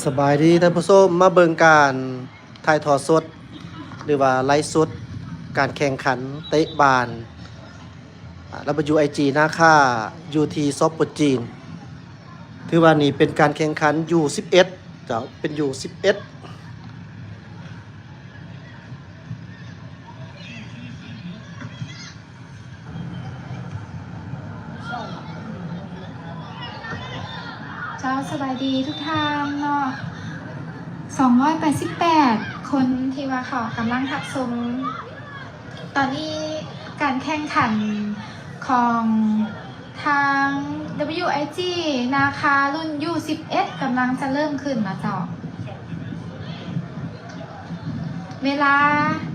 ສະບາຍດີທ່ານຜູ້ຊົມ, ມາເບິ່ງການຖ່າຍທອດສົດ ຫຼືວ່າໄລຟ໌ສົດການແຂ່ງຂັນເຕະບານ ອາ ດັບເບິນຢູໄອຈີ ນາຄາ ຢູ່ທີ່ ສປ ຈີນ. ຖືວ່ານີ້ເປັນການແຂ່ງຂັນ ຢູສິບເອັດ ເຈົ້າ, ເປັນ ຢູສິບເອັດ. ເຈົ້າ, ສະບາຍດີທຸກທ່ານເນາະ, ສອງຮ້ອຍແປດສິບແປດຄົນທີ່ວ່າເຂົາກຳລັງຮັບຊົມ. ຕອນນີ້ການແຂ່ງຂັນຂອງທາງ ດັບເບິນຢູໄອຈີ ນາຄາ ລຸ້ນ ຢູສິບເອັດ ກຳລັງຈະເລີ່ມຂຶ້ນນະເຈົ້າ. ເວລາ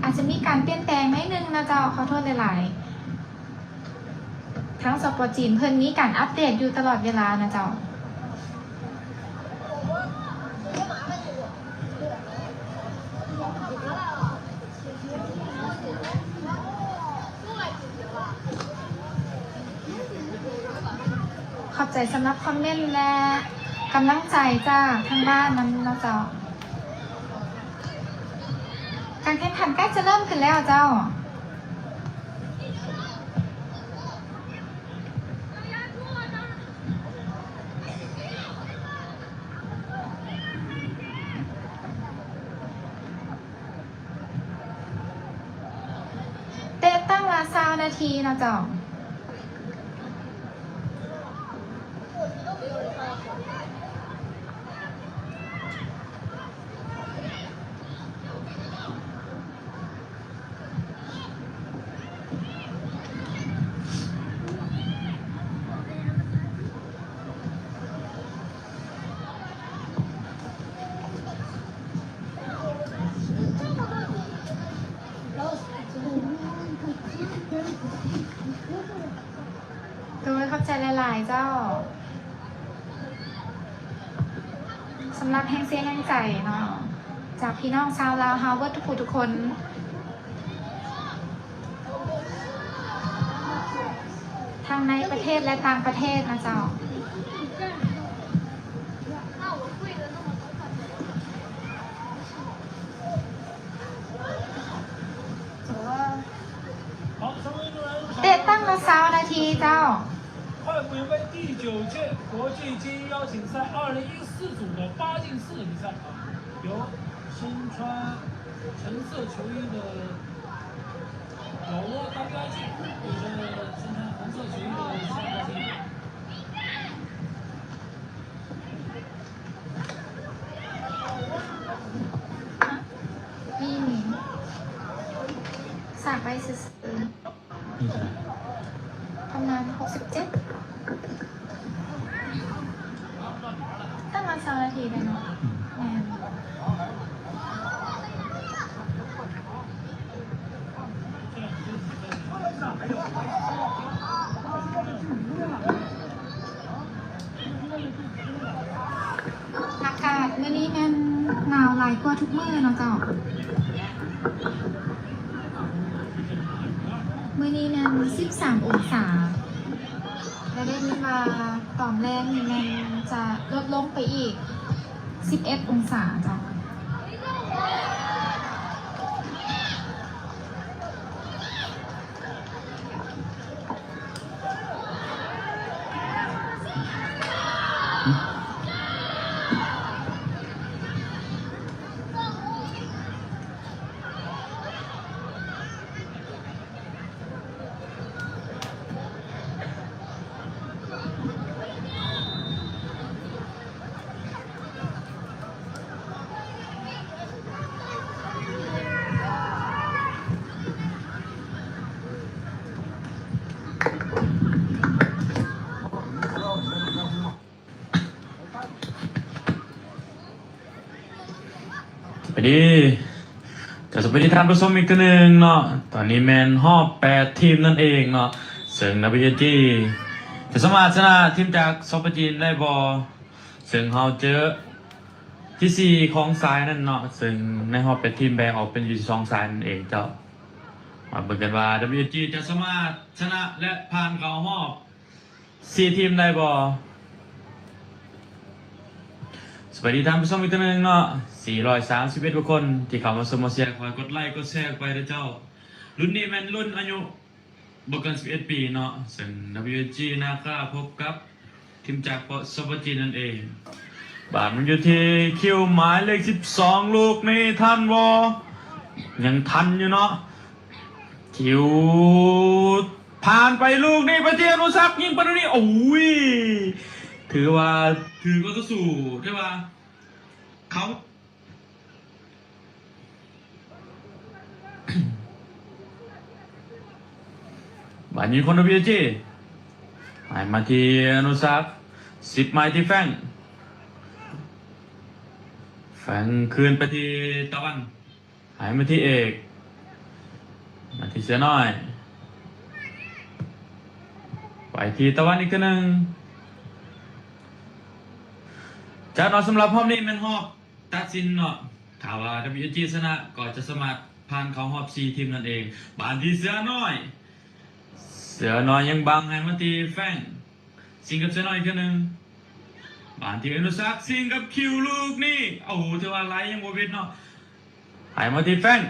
ອາດຈະມີການປ່ຽນແປງໜ້ອຍໜຶ່ງນະເຈົ້າ, ຂໍໂທດຫຼາຍໆ. ທາງ ສປ ຈີນ ເພິ່ນມີການອັບເດດຢູ່ຕະຫຼອດເວລານະເຈົ້າ. ຂອບໃຈສຳລັບຄອມເມັນ ແລະ ກຳລັງໃຈຈາກທາງບ້ານນຳເນາະເຈົ້າ. ການແຂ່ງຂັນໃກ້ຈະເລີ່ມຂຶ້ນແລ້ວເຈົ້າ. ເຕະຕັ້ງລະຊາວນາທີເນາະເຈົ້າ. ໂດຍ ຂອບໃຈຫຼາຍໆເຈົ້າ ສຳລັບແຮງເຊຍແຮງໃຈເນາະ ຈາກພີ່ນ້ອງຊາວລາວເຮົາເບິດທຸກຜູ້ທຸກຄົນ ທັງໃນປະເທດ ແລະ ຕ່າງປະເທດນະເຈົ້າ. ເຕະຕັ້ງລະຊາວນາທີເຈົ້າ. 快艇杯第九届国际精英邀请赛二零一四组的八进四的比赛啊，由身穿橙色球衣的老挝当家劲对阵身穿红色球衣的下家劲。 ນີ້ ນີ້ ສາກໄວ້ຊື່ໆ ປະມານຫົກສິບເຈັດ ປະມານຊາວນາທີໄດ້ເນາະ. ແມ່ນ. ອາກາດມື້ນີ້ແມ່ນໜາວຫຼາຍກວ່າທຸກມື້ເນາະເຈົ້າ. ມື້ນີ້ແມ່ນສິບສາມອົງສາ ແລະ ໄດ້ຍິນວ່າຕອນແລງນີ້ແມ່ນຈະລົດລົງໄປອີກສິບເອັດອົງສາເຈົ້າ. ສະບາຍດີ ກະສະບາຍດີທ່ານຜູ້ຊົມອີກເທື່ອໜຶ່ງເນາະ. ຕອນນີ້ແມ່ນຮອບແປດທີມນັ້ນເອງເນາະ ເຊິ່ງ ດັບເບິນຢູໄອຈີ ຈະສາມາດຊະນະທີມຈາກ ສປ ຈີນ ໄດ້ບໍ່ ເຊິ່ງເຮົາເຈີທີສີ່ຂອງສາຍນັ້ນເນາະ ເຊິ່ງໃນຮອບແປດທີມແບ່ງອອກເປັນຢູ່ສອງສາຍນັ້ນເອງເຈົ້າ. ມາເບິ່ງກັນວ່າ ດັບເບິນຢູໄອຈີ ຈະສາມາດຊະນະ ແລະ ຜ່ານເຂົ້າຮອບ ສີ່ທີມໄດ້ບໍ່? ສະບາຍດີທ່ານຜູ້ຊົມອີກເທື່ອໜຶ່ງເນາະ ສີ່ຮ້ອຍສາມສິບເອັດຜູ້ຄົນທີ່ເຂົ້າມາຊົມມາເຊຍ ຂໍໃຫ້ກົດໄລກົດແຊໄປເດີເຈົ້າ. ລຸ້ນນີ້ແມ່ນລຸ້ນອາຍຸບໍ່ເກີນສິບເອັດປີເນາະ ເຊິ່ງ WSG ນາຄາ ພົບກັບທີມຈາກ ສປ ຈີນ ນັ້ນເອງ. ບານມັນຢູ່ທີ່ຄິວໝາຍເລກສິບສອງ ລູກນີ້ທັນບໍ່? ຍັງທັນຢູ່ເນາະ. ຄິວ ຜ່ານໄປລູກນີ້ໄປທີ່ອະນຸສັກ ຍິງປານນີ້ ໂອ້ຍ ຖືວ່າຖືກເຂົ້າສູ່ ຖືວ່າເຂົ້າ ບານຍິງຂອງ WSG ໃຫ້ມາທີ່ອະນຸສັກ ສິບມາທີ່ແຟງ ແຟງຄືນໄປທີ່ຕາວັນ ໃຫ້ມາທີ່ເອກ ມາທີ່ເສືອນ້ອຍ ໄປທີ່ຕາວັນອີກເທື່ອໜຶ່ງ. ຈາກນັ້ນສຳລັບຮອບນີ້ແມ່ນຮອບຕັດສິນເນາະ ຖ້າວ່າ WSG ຊະນະກໍຈະສາມາດຜ່ານເຂົ້າຮອບສີ່ທີມນັ້ນເອງ. ບານທີ່ເສືອນ້ອຍ ເສືອນ້ອຍຍັງບັງ ໃຫ້ມາທີ່ແຟງ ຊິງກັບເສືອນ້ອຍອີກເທື່ອໜຶ່ງ ບານທີ່ອະນຸສັກ ຊິງກັບຄິວລູກນີ້ ໂອ້ໂຫ ຖືວ່າໄຫຼຍັງບໍ່ເວັດເນາະ ໃຫ້ມາທີ່ແຟງ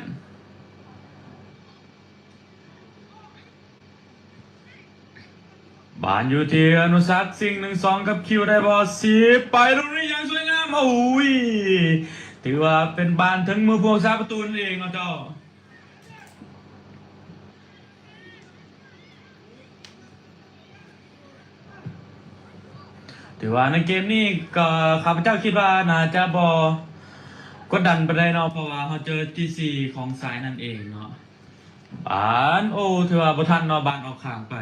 ບານຢູ່ທີ່ອະນຸສັກ ຊິງ ໜຶ່ງສອງ ກັບຄິວໄດ້ບໍ່? ສິບ ໄປລູກນີ້ຢ່າງສວຍງາມ ໂອ້ຍ ຖືວ່າເປັນບານເຖິງມືຜູ້ຮັກສາປະຕູນັ້ນເອງເນາະເຈົ້າ. ຖືວ່າໃນເກມນີ້ກໍຂ້າພະເຈົ້າຄິດວ່າໜ້າຈະບໍ່ກົດດັນປານໃດເນາະ ເພາະວ່າເຮົາເຈີທີສີ່ຂອງສາຍນັ້ນເອງເນາະ. ບານ ໂອ້ ຖືວ່າບໍ່ທັນເນາະ ບານອອກຂ້າງໄປ.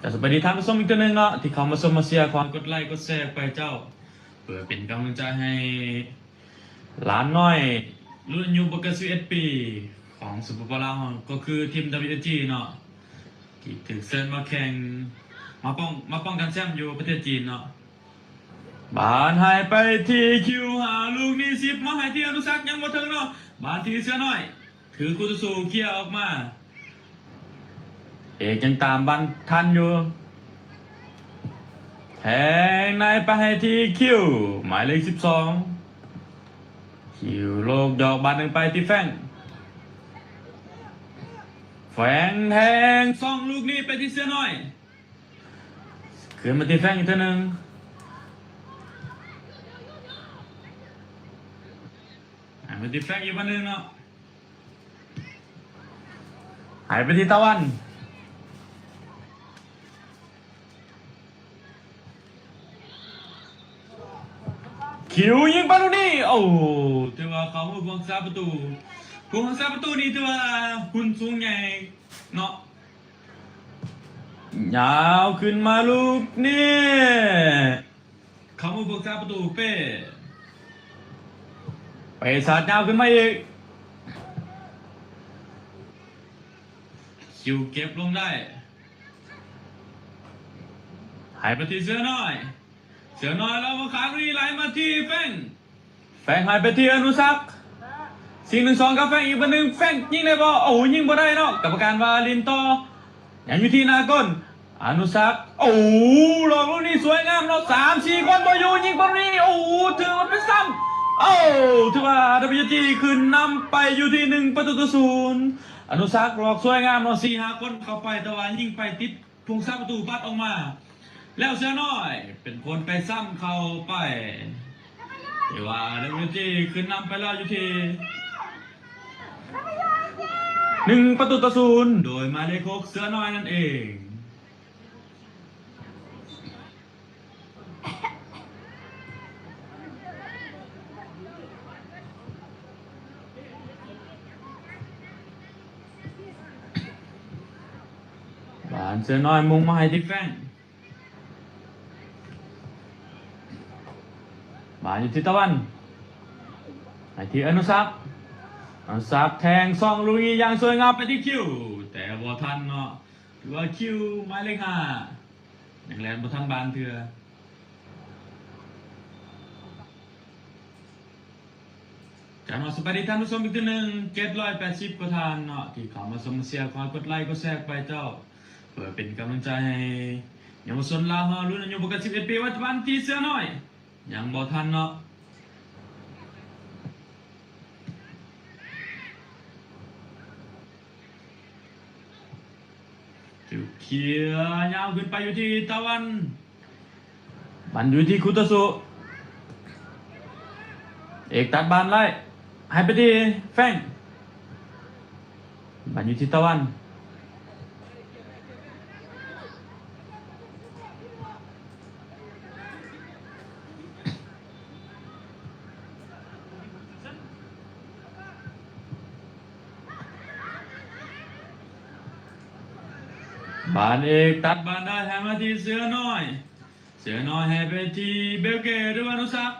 ກະສະບາຍດີທ່ານຜູ້ຊົມອີກເທື່ອໜຶ່ງເນາະ ທີ່ເຂົ້າມາຊົມມາເຊຍ ຂໍໃຫ້ກົດໄລກົດແຊໄປເຈົ້າ ເພື່ອເປັນກຳລັງໃຈໃຫ້ ຫຼານນ້ອຍລຸ້ນອາຍຸບໍ່ເກີນສິບເອັດປີຂອງ ສປປ ລາວ ກໍຄືທີມ WSG ເນາະ ທີ່ຖືກເຊີນມາແຂ່ງ ມາປ້ອງ ມາປ້ອງກັນແຊ້ມຢູ່ປະເທດຈີນເນາະ. ບານໃຫ້ໄປທີ່ຄິວ ຫາລູກນີ້ ສິບ ມາໃຫ້ທີ່ອະນຸສັກ ຍັງບໍ່ເຖິງເນາະ ບານທີ່ເສືອນ້ອຍ ຖືກຄູ່ຕໍ່ສູ້ເຄຍອອກມາ ເອກຍັງຕາມບານທັນຢູ່ ແທງໃນໄປໃຫ້ທີ່ຄິວ ໝາຍເລກສິບສອງ ຄິວໂລກຢອກບານໜຶ່ງໄປທີ່ແຟງ ແຟງແທງຊ່ອງລູກນີ້ໄປທີ່ເສືອນ້ອຍ ຄືນມາທີ່ແຟງອີກເທື່ອໜຶ່ງ ໃຫ້ມາທີ່ແຟງອີກບານໜຶ່ງເນາະ ໃຫ້ໄປທີ່ຕາວັນ ຄິວຍິງປານລູກນີ້ ໂອ້ ຖືວ່າເຂົ້າມືຜູ້ຮັກສາປະຕູ ຜູ້ຮັກສາປະຕູນີ້ຖືວ່າຫຸ່ນສູງໃຫຍ່ເນາະ ຍາວຂຶ້ນມາລູກນີ້ ເຂົ້າມືຜູ້ຮັກສາປະຕູເປ້ ເປ້ສາດຍາວຂຶ້ນມາອີກ ຄິວເກັບລົງໄດ້ ໃຫ້ໄປທີ່ເສືອນ້ອຍ ເສືອນ້ອຍລາວມາຂາລຸຍໄຫຼມາທີ່ແຟງ ແຟງໃຫ້ໄປທີ່ອະນຸສັກ ຊິງ ໜຶ່ງສອງ ກັບແຟງອີກບານໜຶ່ງ ແຟງຍິງໄດ້ບໍ່? ໂອ້ ຍິງບໍ່ໄດ້ເນາະ ກຳມະການວ່າຫຼິ້ນຕໍ່ ຍັງຢູ່ທີ່ໜ້າກົນ ອະນຸສັກ ໂອ້ ຫຼອກລູກນີ້ສວຍງາມເນາະ ສາມສີ່ຄົນບໍ່ຢູ່ ຍິງປານນີ້ ໂອ້ ຖືວ່າເປັນຊ້ຳ ໂອ້ ຖືວ່າ WSG ຂຶ້ນນຳໄປຢູ່ທີ່ໜຶ່ງປະຕູຕໍ່ສູນ ອະນຸສັກຫຼອກສວຍງາມເນາະ ສີ່ຫ້າຄົນເຂົ້າໄປ ແຕ່ວ່າຍິງໄປຕິດ ຜູ້ຮັກສາປະຕູປັດອອກມາ ແລ້ວເສືອນ້ອຍເປັນຄົນໄປຊ້ຳເຂົ້າໄປ ຖືວ່າ WSG ຂຶ້ນນຳໄປແລ້ວຢູ່ທີ່ໜຶ່ງປະຕູຕໍ່ສູນ ໂດຍໝາຍເລກຫົກ ເສືອນ້ອຍນັ້ນເອງ. ບານເສືອນ້ອຍມຸ່ງມາໃຫ້ທີ່ແຟງ ບານຢູ່ທີ່ຕາວັນ ໃຫ້ທີ່ອະນຸສັກ ອະນຸສັກແທງຊ່ອງລູກນີ້ຢ່າງສວຍງາມໄປທີ່ຄິວ ແຕ່ບໍ່ທັນເນາະ ຖືວ່າຄິວໝາຍເລກຫ້າ ຍັງແລ່ນບໍ່ທັນບານເທື່ອ. ກາບມາສະບາຍດີທ່ານຜູ້ຊົມອີກເທື່ອໜຶ່ງ ເຈັດຮ້ອຍແປດສິບກວ່າທ່ານເນາະ ທີ່ເຂົ້າມາຊົມມາເຊຍ ຂໍກົດໄລກົດແຊໄປເຈົ້າ ເພື່ອເປັນກຳລັງໃຈໃຫ້ເຍົາວະຊົນລາວເຮົາລຸ້ນອາຍຸບໍ່ເກີນສິບເອັດປີ ປັດຈຸບັນທີ່ເສືອນ້ອຍ ຍັງບໍ່ທັນເນາະ. ຖືກເຄຍຍາວຂຶ້ນໄປຢູ່ທີ່ຕາວັນ. ບານຢູ່ທີ່ຄຸໂຕສຸ. ເອກຕັດບານໄລ່ ໃຫ້ໄປທີ່ແຟງ. ບານຢູ່ທີ່ຕາວັນ. ບານເອກຕັດບານໄດ້ໃຫ້ມາທີ່ເສືອນ້ອຍ. ເສືອນ້ອຍໃຫ້ໄປທີ່ເບວເກ ຫຼືວ່າອະນຸສັກ.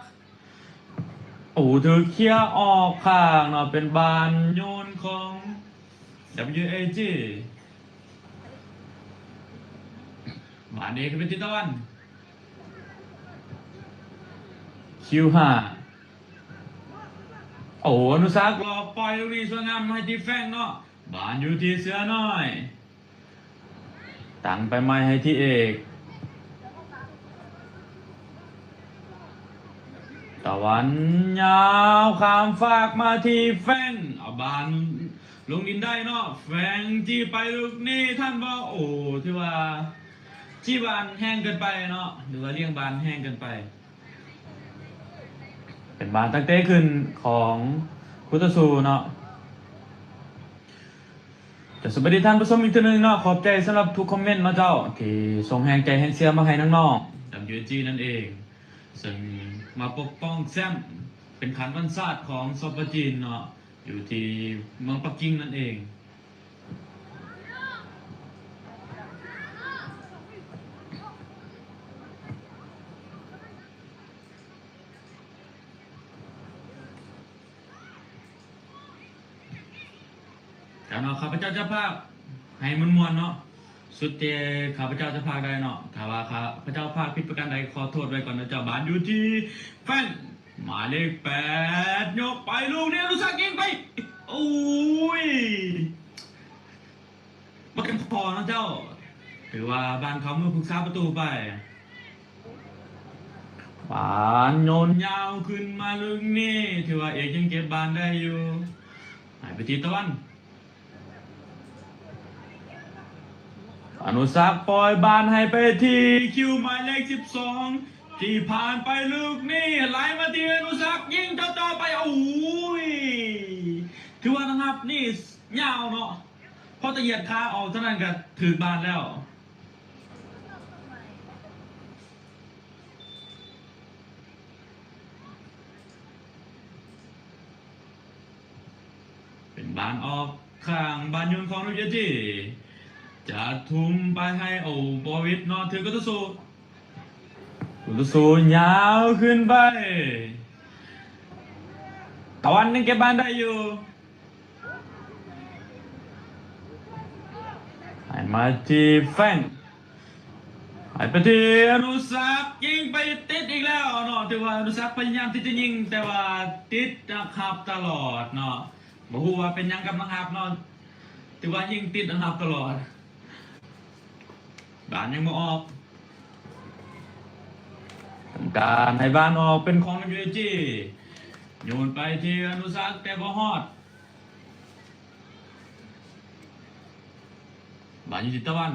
ໂອ້ ຖືກເຄຍອອກຂ້າງເນາະ ເປັນບານໂຍນຂອງ WAG. ບານເອກໄປທີ່ຕາວັນ. ຄິວຫ້າ. ໂອ້ ອະນຸສັກຫຼອກປ່ອຍລູກນີ້ສວຍງາມໃຫ້ທີ່ແຟງເນາະ. ບານຢູ່ທີ່ເສືອນ້ອຍ. ຕັ້ງໄປໃໝ່ໃຫ້ທີ່ເອກ. ຕາວັນຍາວຂ້າມຟາກມາທີ່ແຟງ. ເອົາບານລົງດິນໄດ້ເນາະ. ແຟງຈີບໄປລູກນີ້ທັນບໍ່? ໂອ້ ຖືວ່າຈີບບານແຮງເກີນໄປເນາະ ຫຼືວ່າລ້ຽງບານແຮງເກີນໄປ. ເປັນບານຕັ້ງເຕະຂຶ້ນຂອງຄູ່ຕໍ່ສູ້ເນາະ. ຈະສະບາຍດີທ່ານຜູ້ຊົມອີກເທື່ອໜຶ່ງເນາະ. ຂອບໃຈສຳລັບທຸກຄອມເມັນເນາະເຈົ້າ ທີ່ສົ່ງແຮງໃຈແຮງເຊຍມາໃຫ້ນ້ອງໆ WAG ນັ້ນເອງ ເຊິ່ງມາປົກປ້ອງແຊ້ມ ເປັນຂັນວັນຊາດຂອງ ສປ ຈີນເນາະ ຢູ່ທີ່ເມືອງປັກກິ່ງນັ້ນເອງ. ເຈົ້າເນາະ ຂ້າພະເຈົ້າຈະພາກໃຫ້ມ່ວນໆເນາະ ສຸດທີ່ຂ້າພະເຈົ້າຈະພາກໄດ້ເນາະ. ຖ້າວ່າຂ້າພະເຈົ້າພາກຜິດປະການໃດ ຂໍໂທດໄວ້ກ່ອນເນາະເຈົ້າ. ບານຢູ່ທີ່ແຟງ ໝາຍເລກແປດ ຍົກໄປລູກນີ້ ອະນຸສັກຍິງໄປ ໂອ້ຍ ບໍ່ເຕັມຂໍ້ເນາະເຈົ້າ. ຖືວ່າບານເຂົ້າມືຜູ້ຮັກສາປະຕູໄປ. ບານໂຍນຍາວຂຶ້ນມາລູກນີ້ ຖືວ່າເອກຍັງເກັບບານໄດ້ຢູ່. ໃຫ້ໄປທີ່ຕາວັນ. ອະນຸສັກປ່ອຍບານໃຫ້ໄປທີ່ຄິວໝາຍເລກສິບສອງ ທີ່ຜ່ານໄປລູກນີ້ ໄຫຼມາທີ່ອະນຸສັກ ຍິງເຈາະໆໄປ. ໂອ້ຍ ຖືວ່ານະຫາບນີ້ຍາວເນາະ. ພໍແຕ່ຢຽດຂາອອກເທົ່ານັ້ນກໍຖືກບານແລ້ວ. ເປັນບານອອກຂ້າງ ບານໂຍນຂອງ WAG ຈະທຸ່ມໄປໃຫ້ ໂອ ບໍ່ຫວິດເນາະ ຖືກຄູ່ຕໍ່ສູ້ ຄູ່ຕໍ່ສູ້ຍາວຂຶ້ນໄປ ຕາວັນຍັງເກັບບານໄດ້ຢູ່. ໃຫ້ມາທີ່ແຟງ ໃຫ້ໄປທີ່ອະນຸສັກ ຍິງໄປຕິດອີກແລ້ວເນາະ. ຖືວ່າອະນຸສັກພະຍາຍາມທີ່ຈະຍິງ ແຕ່ວ່າຕິດນັກຮັບຕະຫຼອດເນາະ. ບໍ່ຮູ້ວ່າເປັນຫຍັງກັບນັກຮັບເນາະ ຖືວ່າຍິງຕິດນັກຮັບຕະຫຼອດ. ບານຍັງບໍ່ອອກ ການໃຫ້ບານອອກເປັນຂອງ WAG ໂຍນໄປທີ່ອະນຸສັກ ແຕ່ບໍ່ຮອດ. ບານຢູ່ທີ່ຕາວັນ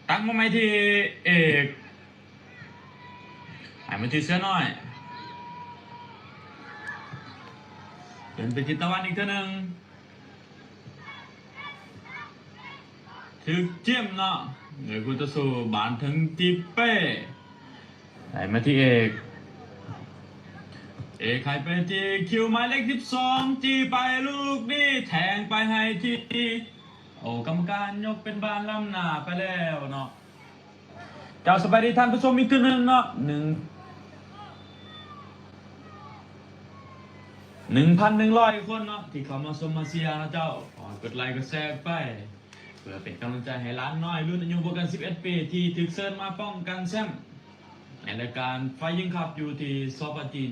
ຕັ້ງມາໃໝ່ທີ່ເອກ ໃຫ້ມາທີ່ເສືອນ້ອຍ ເດີນໄປທີ່ຕາວັນອີກເທື່ອໜຶ່ງ. ຖືກຈິ້ມເນາະ ໂດຍຄູ່ຕໍ່ສູ້ ບານເຖິງທີ່ເປ້ ໄຫຼມາທີ່ເອກ ເອກໃຫ້ໄປທີ່ຄິວໝາຍເລກສິບສອງ ຈີ້ໄປລູກນີ້ ແທງໄປໃຫ້ທີ່ ໂອ ກຳມະການຍົກເປັນບານລ້ຳໜ້າໄປແລ້ວເນາະ. ເຈົ້າ ສະບາຍດີທ່ານຜູ້ຊົມອີກເທື່ອໜຶ່ງເນາະ ໜຶ່ງ ໜຶ່ງພັນໜຶ່ງຮ້ອຍຄົນເນາະ ທີ່ເຂົ້າມາຊົມມາເຊຍເນາະເຈົ້າ. ຂໍກົດໄລກົດແຊໄປ ເພື່ອເປັນກຳລັງໃຈໃຫ້ຫຼານນ້ອຍລຸ້ນອາຍຸບໍ່ເກີນສິບເອັດປີ ທີ່ຖືກເຊີນມາປ້ອງກັນແຊ້ມໃນລາຍການໄຟຍິງຄັບຢູ່ທີ່ ສປ ຈີນ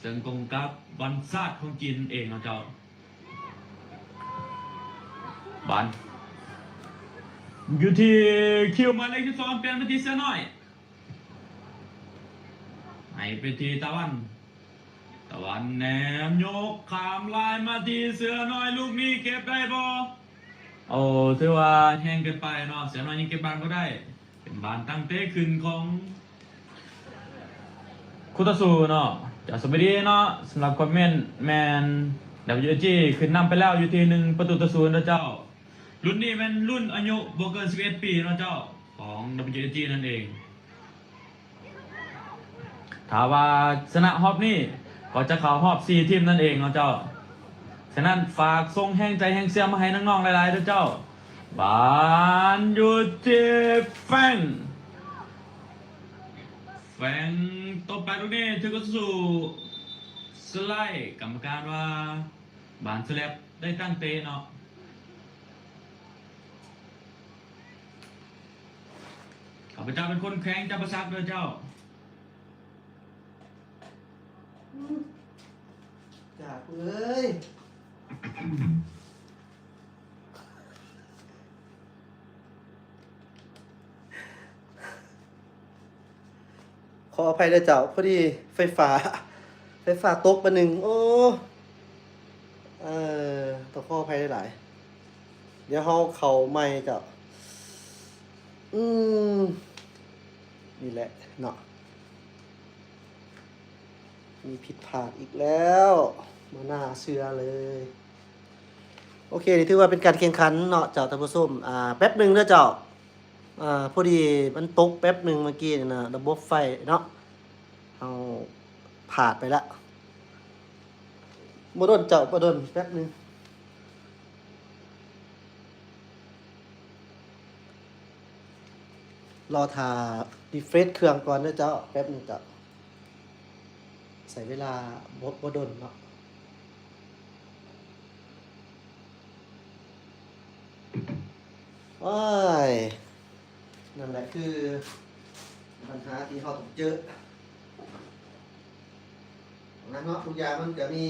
ເຊິ່ງກົງກັບວັນຊາດຂອງຈີນເອງເນາະເຈົ້າ. ບານຢູ່ທີ່ຄິວໝາຍເລກສິບສອງ ປ່ຽນມາທີ່ເສືອນ້ອຍ. ໃຫ້ໄປທີ່ຕາວັນ. ຕາວັນແໜມຍົກຂ້າມລາຍມາທີ່ເສືອນ້ອຍ ລູກນີ້ເກັບໄດ້ບໍ່? ໂອ້ ຖືວ່າແຮງເກີນໄປເນາະ, ເສືອນ້ອຍຍັງເກັບບານບໍ່ໄດ້. ເປັນບານຕັ້ງເຕະຂຶ້ນຂອງຄູ່ຕໍ່ສູ້ເນາະ. ຈາກສະບາຍດີເນາະ, ສຳລັບຄອມເມັນແມ່ນ WSG ຂຶ້ນນຳໄປແລ້ວຢູ່ທີ່ໜຶ່ງປະຕູຕໍ່ສູນເດີເຈົ້າ. ລຸ້ນນີ້ແມ່ນລຸ້ນອາຍຸບໍ່ເກີນສິບເອັດປີເນາະເຈົ້າ, ຂອງ WSG ນັ້ນເອງ. ຖ້າວ່າຊະນະຮອບນີ້ ກໍຈະເຂົ້າຮອບສີ່ທີມນັ້ນເອງເນາະເຈົ້າ. ສະນັ້ນ ຝາກສົ່ງແຮງໃຈແຮງເຊຍມາໃຫ້ນ້ອງໆຫຼາຍໆເດີເຈົ້າ. ບານຢູ່ທີ່ແຟງ, ແຟງຕົບໄປລູກນີ້ຖືກສະໄລ, ກຳມະການວ່າບານສະແລັບໄດ້ຕັ້ງເຕະເນາະ. ຂ້າພະເຈົ້າເປັນຄົນແຂວງຈຳປາສັກເດີເຈົ້າ. ຈາກເອີຍ ຂໍອະໄພເດີເຈົ້າ, ພໍດີໄຟຟ້າ ໄຟຟ້າຕົກບາດໜຶ່ງ. ໂອ້ ເອີ ຕ້ອງຂໍອະໄພຫຼາຍໆ. ດຽວເຮົາເຂົ້າໃໝ່ເຈົ້າ. ອືມ ນີ້ແຫຼະເນາະ, ມີຜິດພາດອີກແລ້ວ, ບໍ່ໜ້າເຊື່ອເລີຍ. ໂອເຄ ນີ້ຖືວ່າເປັນການແຂ່ງຂັນເນາະເຈົ້າທ່ານຜູ້ຊົມ. ອ່າ ແປັບໜຶ່ງເດີເຈົ້າ. ອ່າ ພໍດີມັນຕົກແປັບໜຶ່ງເມື່ອກີ້ນີ້ນະ ລະບົບໄຟເນາະ, ເຮົາພາດໄປລະ. ບໍ່ດົນເຈົ້າ ບໍ່ດົນ, ແປັບໜຶ່ງ. ລໍຖ້າຣີເຟຣຊເຄື່ອງກ່ອນເດີເຈົ້າ, ແປັບໜຶ່ງເຈົ້າ. ໃຊ້ເວລາບໍ່ ບໍ່ດົນເນາະ. ໂອ້ຍ ນັ້ນແຫຼະຄືບັນຫາທີ່ເຮົາຕ້ອງເຈີນະເນາະ. ທຸກຢ່າງມັນກະມີ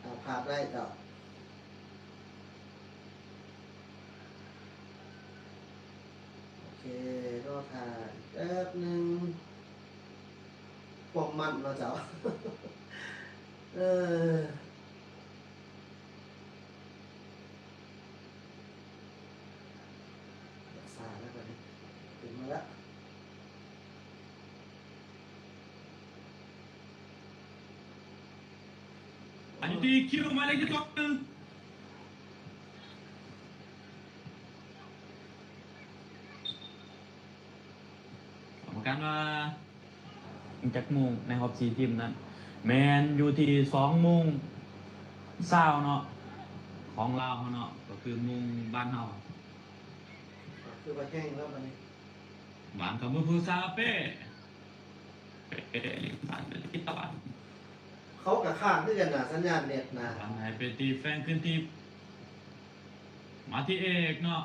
ອ່າ ພາດໄດ້ເຈົ້າ. ໂອເຄ ລໍຖ້າອີກແປັບໜຶ່ງ. ຄວາມມັນເນາະເຈົ້າ. ເອີ ຮັກສາແລ້ວບັດນີ້ ຂຶ້ນມາແລ້ວ. ອັນນີ້ທີ່ຄິວໝາຍເລກສິບສອງ ກຳມະການວ່າຈັກໂມງໃນຮອບສີ່ທີມນັ້ນ ແມ່ນຢູ່ທີ່ສອງໂມງຊາວເນາະ ຂອງລາວເຮົາເນາະ ກໍຄືໂມງບ້ານເຮົາ ກໍຄືວ່າແຮງແລ້ວບັດນີ້. ວາງເຂົ້າມືຜູ້ຊາເປ້ ເປ້ ເຂົາກໍຄ້າງຄືກັນນະ ສັນຍານເນັດນະ. ວາງໃຫ້ໄປທີ່ແຟງ ຂຶ້ນທີ່ ມາທີ່ເອກເນາະ.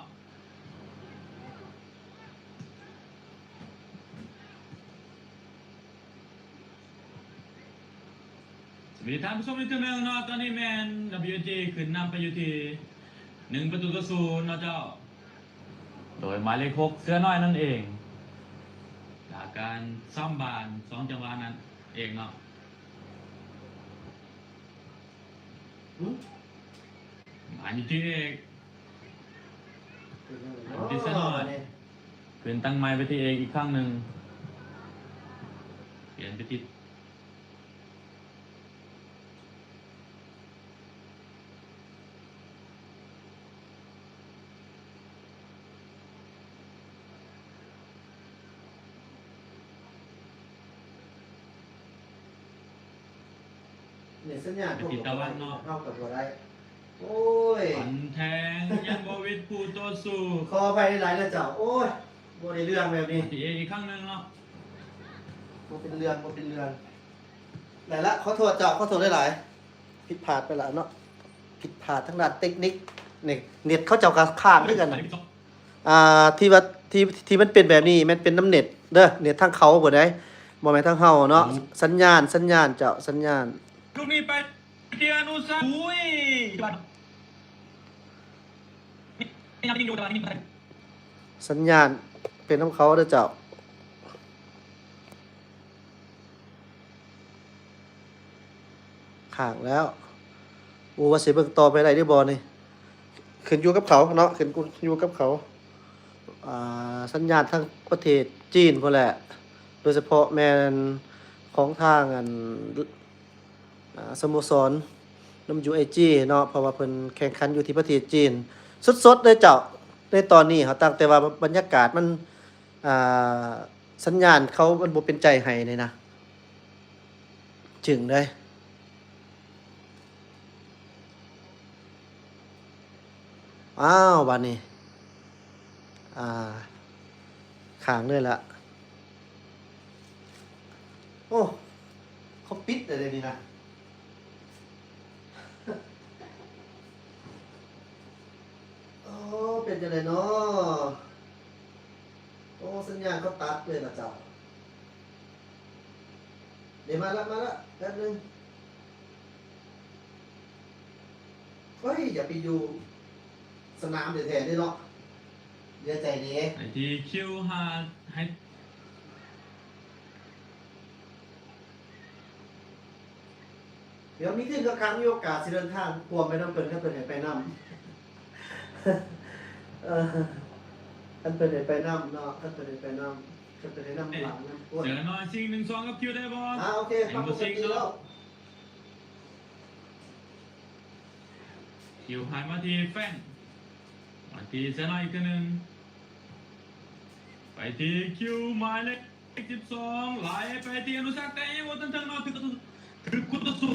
ສະຫວັດດີທ່ານຜູ້ຊົມອີກເທື່ອໜຶ່ງເນາະ, ຕອນນີ້ແມ່ນ WSG ຂຶ້ນນຳໄປຢູ່ທີ່ໜຶ່ງປະຕູຕໍ່ສູນເນາະເຈົ້າ ໂດຍໝາຍເລກຫົກ ເສືອນ້ອຍນັ້ນເອງ ຈາກການຊ້ຳບານສອງຈັງຫວະນັ້ນເອງເນາະ. ຫື? ບານຢູ່ທີ່ເອກ ເປັນຫຍັງເນາະ ທີ່ເສືອນ້ອຍ ບາດນີ້ ຄືນຕັ້ງໃໝ່ໄປທີ່ເອກອີກຄັ້ງໜຶ່ງ ປ່ຽນໄປຕິດ ເນັດສັນຍານ ໄປຕິດຕາວັນເນາະ ເຮົາກໍບໍ່ໄດ້. ໂອ້ຍ ປັນແທງ ຍັງບໍ່ຫວິດຜູ້ຕໍ່ສູ້. ຂໍອະໄພຫຼາຍໆເດີເຈົ້າ. ໂອ້ຍ ບໍ່ໄດ້ເລື່ອງແບບນີ້. ທີ່ເອກອີກຄັ້ງໜຶ່ງເນາະ. ບໍ່ເປັນເລື່ອງ ບໍ່ເປັນເລື່ອງ. ໄດ້ລະ ຂໍໂທດເຈົ້າ ຂໍໂທດຫຼາຍໆ. ຜິດພາດໄປລະເນາະ ຜິດພາດທາງດ້ານເຕັກນິກ. ນີ້ ເນັດເຂົາເຈົ້າກໍຄ້າງຄືກັນນະ. ອ່າ ທີ່ວ່າ ທີ່ ທີ່ມັນເປັນແບບນີ້ ແມ່ນເປັນນຳເນັດເດີ ເນັດທາງເຂົາພຸ້ນໃດ໋ ບໍ່ແມ່ນທາງເຮົາເນາະ. ອືມ ສັນຍານ ສັນຍານເຈົ້າ ສັນຍານ. ລູກນີ້ໄປທີ່ອະນຸສານ ອຸ້ຍ ສັນຍານເປັນນຳເຂົາເດີເຈົ້າ. ຄ້າງແລ້ວ. ບໍ່ຮູ້ວ່າຊິເບິ່ງຕໍ່ໄປໄດ້ຫຼືບໍ່ນີ້ ຂຶ້ນຢູ່ກັບເຂົາເນາະ ຂຶ້ນຢູ່ກັບເຂົາ. ອ່າ ສັນຍານທາງປະເທດຈີນພຸ້ນແຫຼະ ໂດຍສະເພາະແມ່ນຂອງທາງອັນ ອ່າ ສະໂມສອນນຳຢູໄອຈີເນາະ ເພາະວ່າເພິ່ນແຂ່ງຂັນຢູ່ທີ່ປະເທດຈີນ ສົດໆເລີຍເຈົ້າ. ໃນຕອນນີ້ເຮົາຕັ້ງແຕ່ວ່າບັນຍາກາດມັນ ອ່າ ສັນຍານເຂົາມັນບໍ່ເປັນໃຈໃຫ້ນີ້ນະ ຈຶ່ງເດ້. ອ້າວ ບາດນີ້ ອ່າ ຄ້າງເລີຍລະ. ໂອ້ ເຂົາປິດແລ້ວເດນີ້ນະ. ໂອ້ ເປັນຈັ່ງໃດເນາະ? ໂອ້ ສັນຍານເຂົາຕັດເລີຍລະເຈົ້າ. ເດ ມາລະ ມາລະ ແປັບໜຶ່ງ. ເອີຍ ຢ່າໄປຢູ່ສະໜາມແທ້ໆເດ້ເນາະ ເຫຼືອໃຈເດ້. ໄປທີ່ຄິວ ຫາ ໃຫ້ ດຽວມີທຶນກັບຄັນ ມີໂອກາດຊິເດີນທາງຮ່ວມໄປນຳເພິ່ນ ຄັນເພິ່ນໃຫ້ໄປນຳ ເອີ ຄັນເພິ່ນໃຫ້ໄປນຳເນາະ ຄັນເພິ່ນໃຫ້ໄປນຳ ຄັນເພິ່ນໃຫ້ນຳຫຼັງນຳ. ໂອ້ຍ ເສືອນ້ອຍຊິງ ໜຶ່ງສອງ ກັບຄິວໄດ້ບໍ່? ອ່າ ໂອເຄ ປັບປົກກະຕິແລ້ວ. ຄິວໃຫ້ມາທີ່ແຟງ ມາທີ່ເສືອນ້ອຍອີກເທື່ອໜຶ່ງ ໄປທີ່ຄິວ ໝາຍເລກສິບສອງ ໄຫຼໄປທີ່ອະນຸສັກ ແຕ່ຍັງບໍ່ທັນເຖິງເນາະ ຖືກ ຖືກຄູ່ຕໍ່ສູ້.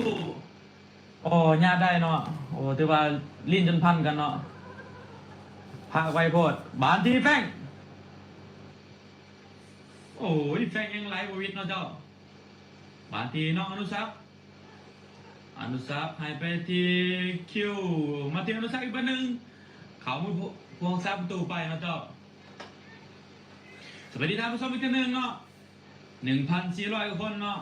ໂອ້ ຍາດໄດ້ເນາະ. ໂອ້ ຖືວ່າຫຼິ້ນຈົນພັນກັນເນາະ ພາກໄວໂພດ. ບານທີ່ແຟງ ໂອ້ຍ ແຟງຍັງໄຫຼບໍ່ຫວິດເນາະເຈົ້າ. ບານທີ່ນ້ອງອະນຸສັກ ອະນຸສັກໃຫ້ໄປທີ່ຄິວ ມາທີ່ອະນຸສັກອີກບານໜຶ່ງ ເຂົ້າມືພວງສາມປະຕູໄປເນາະເຈົ້າ. ສະບາຍດີທ່ານຜູ້ຊົມອີກເທື່ອໜຶ່ງເນາະ ໜຶ່ງພັນສີ່ຮ້ອຍກວ່າຄົນເນາະ.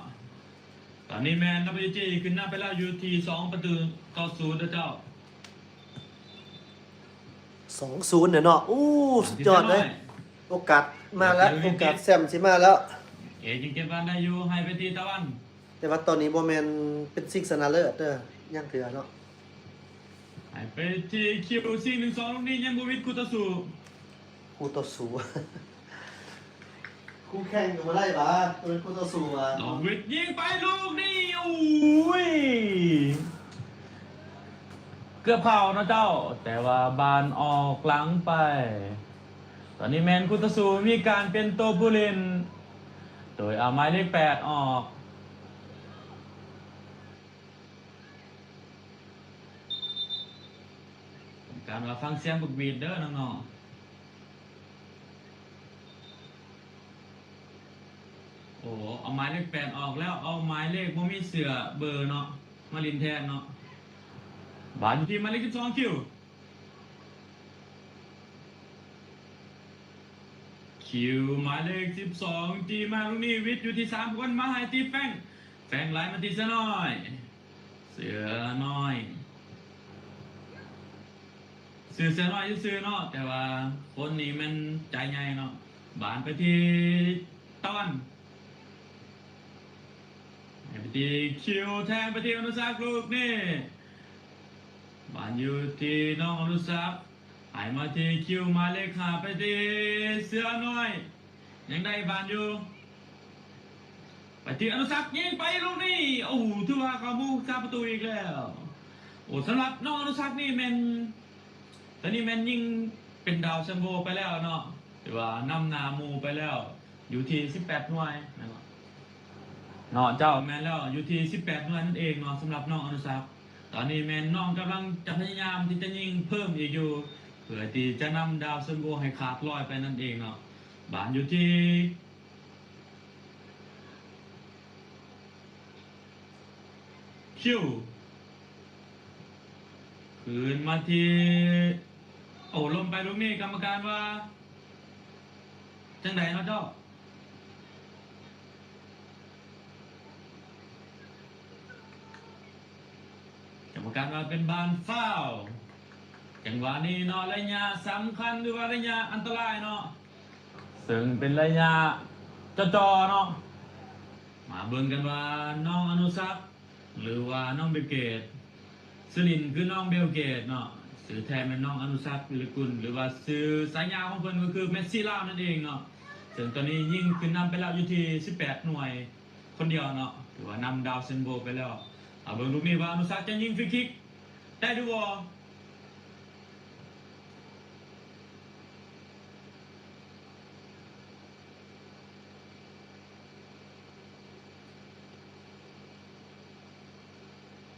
ຕອນນີ້ແມ່ນ ດັບເບິນຢູຈີ ຂຶ້ນນຳໄປແລ້ວຢູ່ທີ່ສອງປະຕູຕໍ່ສູນເດີເຈົ້າ. ສອງສູນເນາະ. ໂອ້ ສຸດຍອດເລີຍ. ໂອກາດມາແລ້ວ ໂອກາດແຊ້ມຊິມາແລ້ວ. ເອ ຈຶ່ງເກັບບານໄດ້ຢູ່ ໃຫ້ໄປທີ່ຕາວັນ. ແຕ່ວ່າຕອນນີ້ບໍ່ແມ່ນເປັນຊິງຊະນະເລີດເດີ ຍັງເທື່ອເນາະ. ໃຫ້ໄປທີ່ຄິວ ຊິງ ໜຶ່ງສອງ ລູກນີ້ຍັງບໍ່ຫວິດຄູ່ຕໍ່ສູ້. ຄູ່ຕໍ່ສູ້ ຄູ່ແຂ່ງກໍບໍ່ໄດ້ຫວາ ເປັນຄູ່ຕໍ່ສູ້ຫວາ. ລອງຫວິດຍິງໄປລູກນີ້ ໂອ້ຍ ເກືອບເຂົ້າເນາະເຈົ້າ ແຕ່ວ່າບານອອກຫຼັງໄປ. ຕອນນີ້ແມ່ນຄູ່ຕໍ່ສູ້ມີການປ່ຽນໂຕຜູ້ຫຼິ້ນ ໂດຍເອົາໝາຍເລກແປດອອກ. ການວ່າຟັງສຽງບັກຫວີດເດີນ້ອງໆ. ໂອ້ ເອົາໝາຍເລກແປດອອກແລ້ວ ເອົາໝາຍເລກບໍ່ມີເສື້ອເບີເນາະ ມາຫຼິ້ນແທນເນາະ. ບານຢູ່ທີ່ໝາຍເລກສິບສອງ ຄິວ ຄິວ ໝາຍເລກສິບສອງ ຈີມາລູກນີ້ ຫວິດຢູ່ທີ່ສາມຄົນ ມາໃຫ້ທີ່ແຟງ ແຟງໄຫຼມາທີ່ເສືອນ້ອຍ ເສືອນ້ອຍ ຊື່ເສືອນ້ອຍຊື່ໆເນາະ ແຕ່ວ່າຄົນນີ້ແມ່ນໃຈໃຫຍ່ເນາະ. ບານໄປທີ່ຕາວັນ ໃຫ້ໄປທີ່ຄິວ ແທງໄປທີ່ອະນຸສັກລູກນີ້ ບານຢູ່ທີ່ນ້ອງອະນຸສັກ ໃຫ້ມາທີ່ຄິວ ໝາຍເລກຫ້າ ໄປທີ່ເສືອນ້ອຍ ຍັງໄດ້ບານຢູ່ ໄປທີ່ອະນຸສັກ ຍິງໄປລູກນີ້ ໂອ້ ຖືວ່າເຂົ້າມຸມສາມປະຕູອີກແລ້ວ. ໂອ້ ສຳລັບນ້ອງອະນຸສັກນີ້ແມ່ນ ຕອນນີ້ແມ່ນຍິງເປັນດາວຊັມໂບໄປແລ້ວເນາະ ຖືວ່ານຳໜ້າໝູ່ໄປແລ້ວ ຢູ່ທີ່ສິບແປດໜ່ວຍແມ່ນບໍ່ເນາະ? ເຈົ້າ ແມ່ນແລ້ວ ຢູ່ທີ່ສິບແປດໜ່ວຍນັ້ນເອງເນາະ ສຳລັບນ້ອງອະນຸສັກ. ຕອນນີ້ແມ່ນນ້ອງກຳລັງຈະພະຍາຍາມທີ່ຈະຍິງເພີ່ມອີກຢູ່ ເພື່ອທີ່ຈະນຳດາວຊັມໂບໃຫ້ຂາດຮ້ອຍໄປນັ້ນເອງເນາະ. ບານຢູ່ທີ່ ຄິວ ຄືນມາທີ່ ໂອ້ ລົ້ມໄປລູກນີ້ ກຳມະການວ່າຈັ່ງໃດເນາະເຈົ້າ? ກຳມະການວ່າເປັນບານຟາວ. ຈັງຫວະນີ້ເນາະ ໄລຍະສຳຄັນ ຫຼືວ່າໄລຍະອັນຕະລາຍເນາະ ເຊິ່ງເປັນໄລຍະຈໍ່ໆເນາະ. ມາເບິ່ງກັນວ່ານ້ອງອະນຸສັກ ຫຼືວ່ານ້ອງເບວເກດ ຊື່ຫຼິ້ນຄືນ້ອງເບວເກດເນາະ, ຊື່ແທ້ແມ່ນນ້ອງອະນຸສັກ ວິລະກຸນ ຫຼືວ່າຊື່ສາຍາຂອງເພິ່ນກໍຄືເມດຊີລາວນັ້ນເອງເນາະ. ເຊິ່ງຕອນນີ້ຍິງຂຶ້ນນຳໄປແລ້ວຢູ່ທີ່ສິບແປດໜ່ວຍຄົນດຽວເນາະ, ຖືວ່ານຳດາວເຊັນໂບໄປແລ້ວ. ເອົາເບິ່ງລູກນີ້ວ່າອະນຸສັກຈະຍິງຟຣີຄິກໄດ້ຫຼືບໍ່?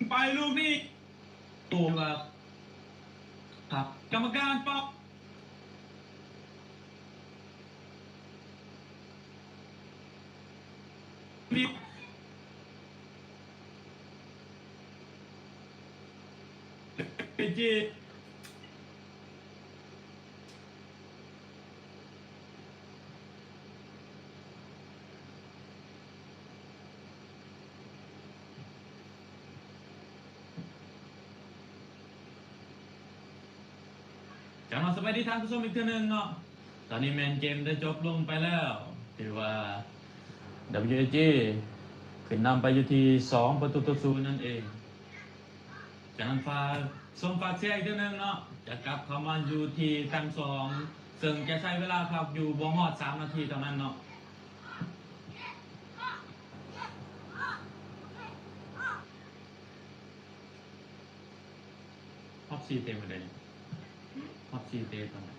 ໄປລູກນີ້ ໂອ້ ວ່າ ຄັບ ກຳມະການປັບ ເປັນຈີ. ເຈົ້າເນາະ ສະບາຍດີທ່ານຜູ້ຊົມອີກເທື່ອໜຶ່ງເນາະ. ຕອນນີ້ແມ່ນເກມໄດ້ຈົບລົງໄປແລ້ວ ຖືວ່າ ດັບເບິນຢູເອສຈີ ຂຶ້ນນຳໄປຢູ່ທີ່ສອງປະຕູຕໍ່ສູນນັ້ນເອງ. ຈາກນັ້ນຝາກຊົມຝາກເຊຍອີກເທື່ອໜຶ່ງເນາະ, ຈະກັບເຂົ້າມາຢູ່ທີ່ຕັ້ງສອງ ເຊິ່ງຈະໃຊ້ເວລາພັກຢູ່ບໍ່ຮອດສາມນາທີເທົ່ານັ້ນເນາະ. ຮອບສີ່ເຕະມື້ໃດ? ຮອບສີ່ເຕະຕອນໃດ?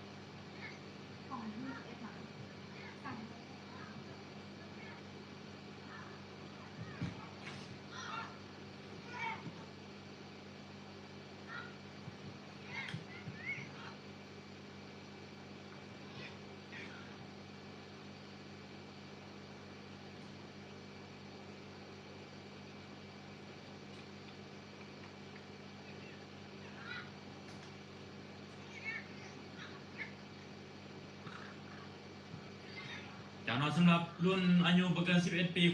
ເຈົ້າເນາະ ສຳລັບລຸ້ນອາຍຸບໍ່ເກີນສິບເອັດປີ.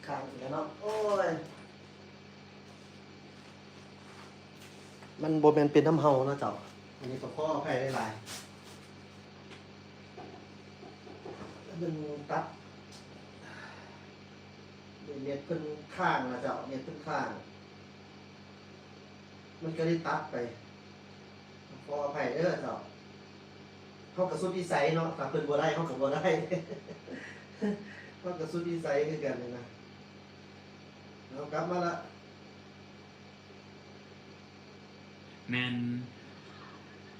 ຄ້າງອີກແລ້ວເນາະ ໂອ້ຍ ມັນບໍ່ແມ່ນເປັນນຳເຮົາເນາະເຈົ້າ, ອັນນີ້ກໍຂໍອະໄພຫຼາຍໆ. ມັນຕັດ ເນັດເພິ່ນຄ້າງນະເຈົ້າ, ເນັດເພິ່ນຄ້າງ ມັນກໍໄດ້ຕັດໄປ. ຂໍອະໄພເດີເຈົ້າ. ເຮົາກໍສຸດວິໄສເນາະ, ຖ້າເພິ່ນບໍ່ໄດ້ ເຮົາກໍບໍ່ໄດ້. ເຮົາກໍສຸດວິໄສຄືກັນນະ. ເຮົາກັບມາລະ. ແມ່ນ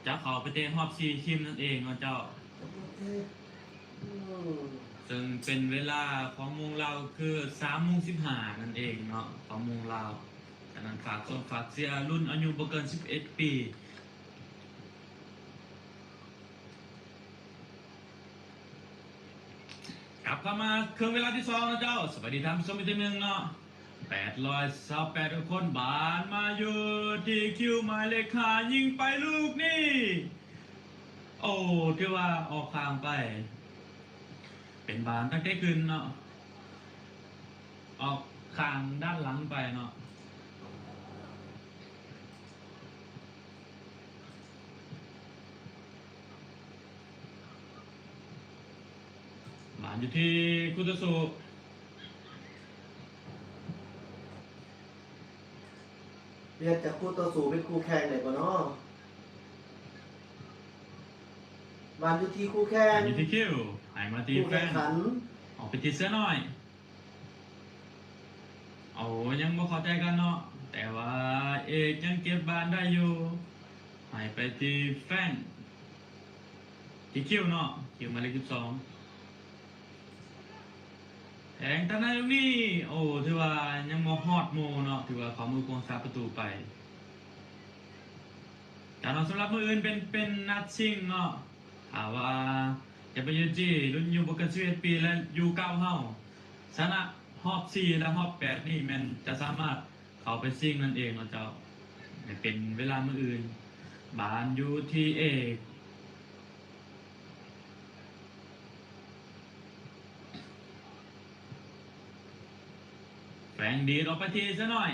ຈະເຂົ້າໄປເຕະຮອບສີ່ທີມນັ້ນເອງເນາະເຈົ້າ. ເຊິ່ງເປັນເວລາຂອງເມືອງລາວຄືສາມໂມງສິບຫ້ານັ້ນເອງເນາະ ຂອງເມືອງລາວ. ສະນັ້ນຝາກຊົມຝາກເຊຍລຸ້ນອາຍຸບໍ່ເກີນສິບເອັດປີ. ກັບເຂົ້າມາເຄິ່ງເວລາທີສອງນະເຈົ້າ. ສະບາຍດີທ່ານຜູ້ຊົມອີກເທື່ອໜຶ່ງເນາະ. ແປດຮ້ອຍຊາວແປດຄົນບານມາຢູ່ທີ່ຄິວໝາຍເລກຫ້າ ຍິງໄປລູກນີ້. ໂອ້ ຖືວ່າອອກຂ້າງໄປ. ເປັນບານຕັ້ງແຕ່ຂຶ້ນເນາະ, ອອກຂ້າງດ້ານຫຼັງໄປເນາະ. ບານຢູ່ທີ່ຄູໂຕໂຊ. ເລືອກຈາກຄູ່ຕໍ່ສູ້ເປັນຄູ່ແຂ່ງໄດ້ບໍ່ເນາະ? ບານຢູ່ທີ່ຄູ່ແຂ່ງ ຢູ່ທີ່ຄິວ ໃຫ້ມາທີ່ແຟງ ອອກໄປທີ່ເສືອນ້ອຍ. ໂອ້ ຍັງບໍ່ເຂົ້າໃຈກັນເນາະ ແຕ່ວ່າເອກຍັງເກັບບານໄດ້ຢູ່ ໃຫ້ໄປທີ່ແຟງ ທີ່ຄິວເນາະ ຄິວໝາຍເລກສິບສອງ ແທງທາງໃນລູກນີ້ ໂອ້ ຖືວ່າຍັງບໍ່ຮອດໝູ່ເນາະ ຖືວ່າເຂົ້າມືຜູ້ຮັກສາປະຕູໄປ. ການອອກສຳລັບມື້ອື່ນເປັນ ເປັນນັດຊິງເນາະ ຖ້າວ່າ ຢາມາຢູຈີ ລຸ້ນອາຍຸບໍ່ເກີນສິບເອັດປີ ແລະ ຢູເກົ້າເຮົາ ຊະນະຮອບສີ່ ແລະ ຮອບແປດນີ້ ແມ່ນຈະສາມາດເຂົ້າໄປຊິງນັ້ນເອງເນາະເຈົ້າ. ໃຫ້ເປັນເວລາມື້ອື່ນ ບານຢູ່ທີ່ເອກ ແຟງດີດອອກໄປທີ່ເສືອນ້ອຍ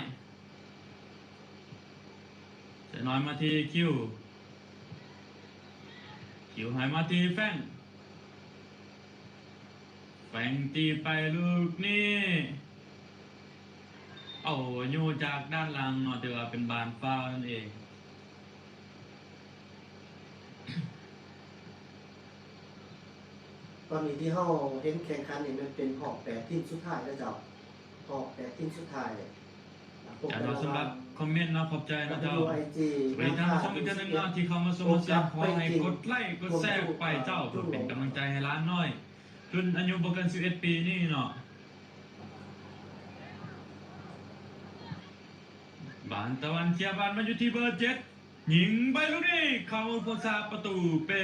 ເສືອນ້ອຍມາທີ່ຄິວ ຄິວໃຫ້ມາທີ່ແຟງ ແຟງຕີໄປລູກນີ້ ເອົາຢູ່ຈາກດ້ານຫຼັງເນາະ ຖືວ່າເປັນບານຟາວນັ້ນເອງ. ຕອນນີ້ທີ່ເຮົາເຫັນແຂ່ງຂັນນີ້ ແມ່ນເປັນຮອບແປດທີມສຸດທ້າຍແລ້ວເຈົ້າ ຮອບແປດທີມສຸດທ້າຍ. ອາ ສຳລັບຄອມເມັນເນາະ ຂອບໃຈເນາະເຈົ້າ. ສະບາຍດີທ່ານຜູ້ຊົມອີກເທື່ອໜຶ່ງເນາະ ທີ່ເຂົ້າມາຊົມມາແຊ ຂໍໃຫ້ກົດໄລ້ກົດແຊໄປເຈົ້າ ເພື່ອເປັນກຳລັງໃຈໃຫ້ຫຼານນ້ອຍ ລຸ້ນອາຍຸບໍ່ເກີນສິບເອັດປີນີ້ເນາະ. ບານຕາວັນເຄຍບານມາຢູ່ທີ່ເບີເຈັດ ຍິງໄປລູກນີ້ ເຂົ້າຜູ້ຮັກສາປະຕູເປ້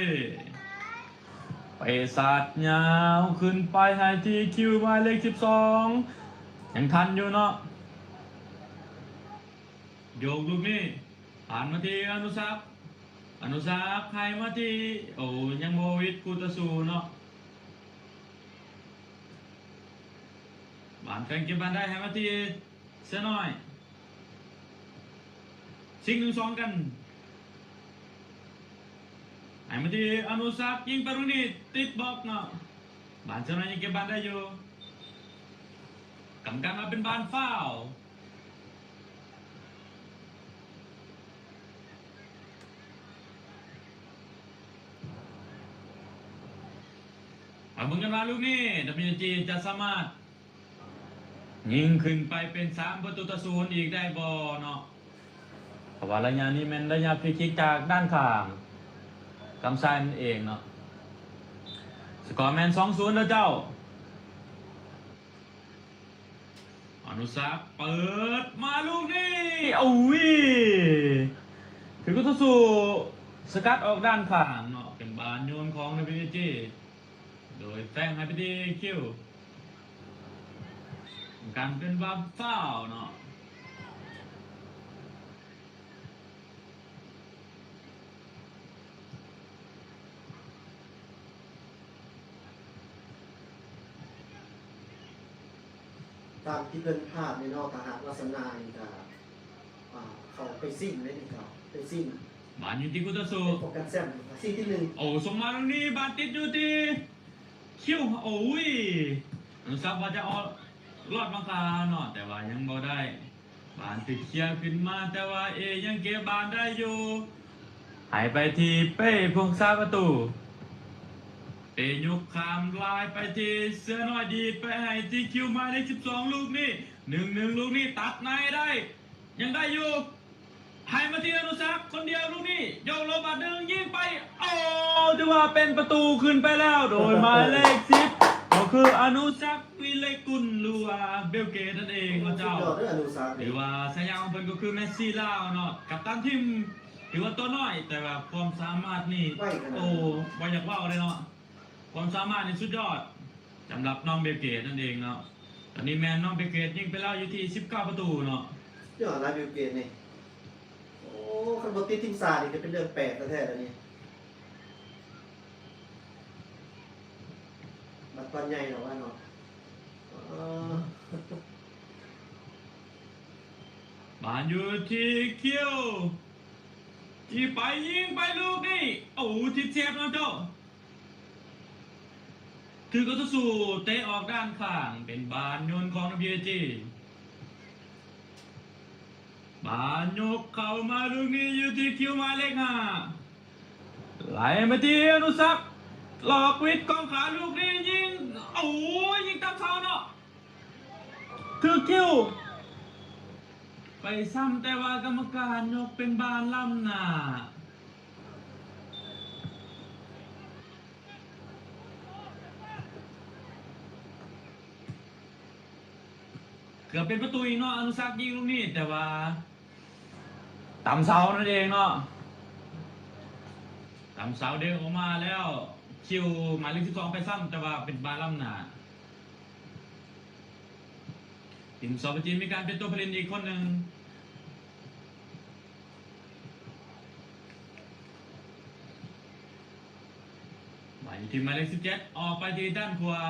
ເປສາດຍາວຂຶ້ນໄປໃຫ້ທີ່ຄິວໝາຍເລກສິບສອງ ຍັງທັນຢູ່ເນາະ ໂຍກລູກນີ້ ຜ່ານມາທີ່ອະນຸສັກ ອະນຸສັກໃຫ້ມາທີ່ ໂອ້ ຍັງບໍ່ຫວິດຄູ່ຕໍ່ສູ້ເນາະ. ບານແຟງເກັບບານໄດ້ໃຫ້ມາທີ່ເສືອນ້ອຍ ຊິງໜຶ່ງສອງກັນ ໃຫ້ມາທີ່ອະນຸສັກ ຍິງໄປລູກນີ້ ຕິດບລັອກເນາະ. ບານເສືອນ້ອຍຍັງເກັບບານໄດ້ຢູ່ ກຳມະການວ່າເປັນບານຟາວ. ມາເບິ່ງກັນວ່າລູກນີ້ ດັບເບິນຢູຈີ ຈະສາມາດຍິງຂຶ້ນໄປເປັນສາມປະຕູຕໍ່ສູນອີກໄດ້ບໍ່ເນາະ ເພາະວ່າໄລຍະນີ້ແມ່ນໄລຍະຟຣີຄິກຈາກດ້ານຂ້າງ ກຳຊາຍນັ້ນເອງເນາະ. ສະກໍແມ່ນສອງສູນເດີເຈົ້າ. ອະນຸສັກເປີດມາລູກນີ້ ໂອ້ຍ ຖືກຄູ່ຕໍ່ສູ້ສະກັດອອກດ້ານຂ້າງເນາະ ເປັນບານໂຍນຂອງ ດັບເບິນຢູຈີ ໂດຍແຟງໃຫ້ໄປທີ່ຄິວ ການເປັນບານຟາວເນາະ. ຕາມທີ່ເບິ່ງພາບນີ້ເນາະ ຖ້າຫາກວ່າຊະນະນີ້ກະ ອ່າ ເຂົ້າໄປຊິງເດ້ນີ້ເຈົ້າ ໄປຊິງ ບານຢູ່ທີ່ຄູ່ຕໍ່ສູ້ ປ້ອງກັນແຊ້ມ ຊິງທີໜຶ່ງ ໂອ້ ສົ່ງມາຕາງນີ້ ບານຕິດຢູ່ທີ່ ຄິວ ໂອ້ຍ ອະນຸສັກວ່າຈະອອກລອດມາຄາເນາະ ແຕ່ວ່າຍັງບໍ່ໄດ້ ບານຖືກເຄຍຂຶ້ນມາ ແຕ່ວ່າເອຍັງເກັບບານໄດ້ຢູ່ ໃຫ້ໄປທີ່ເປ້ ຜູ້ຮັກສາປະຕູ ເປ້ຍົກຂ້າມລາຍໄປທີ່ເສືອນ້ອຍ ດີດໄປໃຫ້ທີ່ຄິວໝາຍເລກສິບສອງ ລູກນີ້ ໜຶ່ງໜຶ່ງ ລູກນີ້ຕັດໃນໄດ້ ຍັງໄດ້ຢູ່ ໃຫ້ມາທີ່ອະນຸສັກຄົນດຽວ ລູກນີ້ໂຍກລົງບາດໜຶ່ງ ຍິງໄປ ໂອ້ ຖືວ່າເປັນປະຕູຂຶ້ນໄປແລ້ວ ໂດຍໝາຍເລກສິບ ກໍຄືອະນຸສັກ ວິເລກຸນ ຫຼືວ່າເບວເກດນັ້ນເອງເນາະເຈົ້າ. ຖືວ່າສາຍາຂອງເພິ່ນກໍຄືເມສຊີລາວເນາະ ກັບຕັນທີມ ຖືວ່າຕົວນ້ອຍ ແຕ່ວ່າຄວາມສາມາດນີ້ ໂອ້ ບໍ່ຢາກເວົ້າເລີຍເນາະ. ຄວາມສາມາດນີ້ສຸດຍອດ ສຳລັບນ້ອງເບວເກດນັ້ນເອງເນາະ. ຕອນນີ້ແມ່ນນ້ອງເບວເກດຍິງໄປແລ້ວຢູ່ທີ່ສິບເກົ້າປະຕູເນາະ. ຍອດຫຼາຍເບວເກດນີ້. ໂອ້ ຄັນບໍ່ຕິດທີມຊາດນີ້ກໍເປັນເລື່ອງແປກແທ້ໆແລ້ວນີ້. ບັດຕອນໃຫຍ່ແລ້ວວ່າເນາະ. ເອີ ບານຢູ່ທີ່ຄິວ ຈີ່ໄປ ຍິງໄປລູກນີ້ ໂອ້ ຕິດເຊບເນາະເຈົ້າ. ຖືກຄູ່ຕໍ່ສູ້ເຕະອອກດ້ານຂ້າງ ເປັນບານໂຍນຂອງ ດັບເບິນຢູຈີ. ບານຍົກເຂົ້າມາລູກນີ້ຢູ່ທີ່ຄິວໝາຍເລກຫ້າ ໄຫຼມາທີ່ອະນຸສັກ ຫຼອກວິດກອງຂາລູກນີ້ຍິງ ໂອ້ຍ ຍິງຕາມເສົາເນາະ ຖືກຄິວໄປຊ້ຳ ແຕ່ວ່າກຳມະການຍົກເປັນບານລ້ຳໜ້າ. ເກືອບເປັນປະຕູອີກເນາະ ອະນຸສັກຍິງລູກນີ້ ແຕ່ວ່າຕຳເສົານັ້ນເອງເນາະ ຕຳເສົາເດ້ງອອກມາແລ້ວ ຄິວໝາຍເລກສິບສອງໄປຊ້ຳ ແຕ່ວ່າເປັນບານລ້ຳໜ້າ. ທີມ ສປ ຈີນ ມີການປ່ຽນຕົວຜູ້ຫຼິ້ນອີກຄົນໜຶ່ງ ມາຢູ່ທີ່ໝາຍເລກສິບເຈັດ ອອກໄປທີ່ດ້ານຂວາ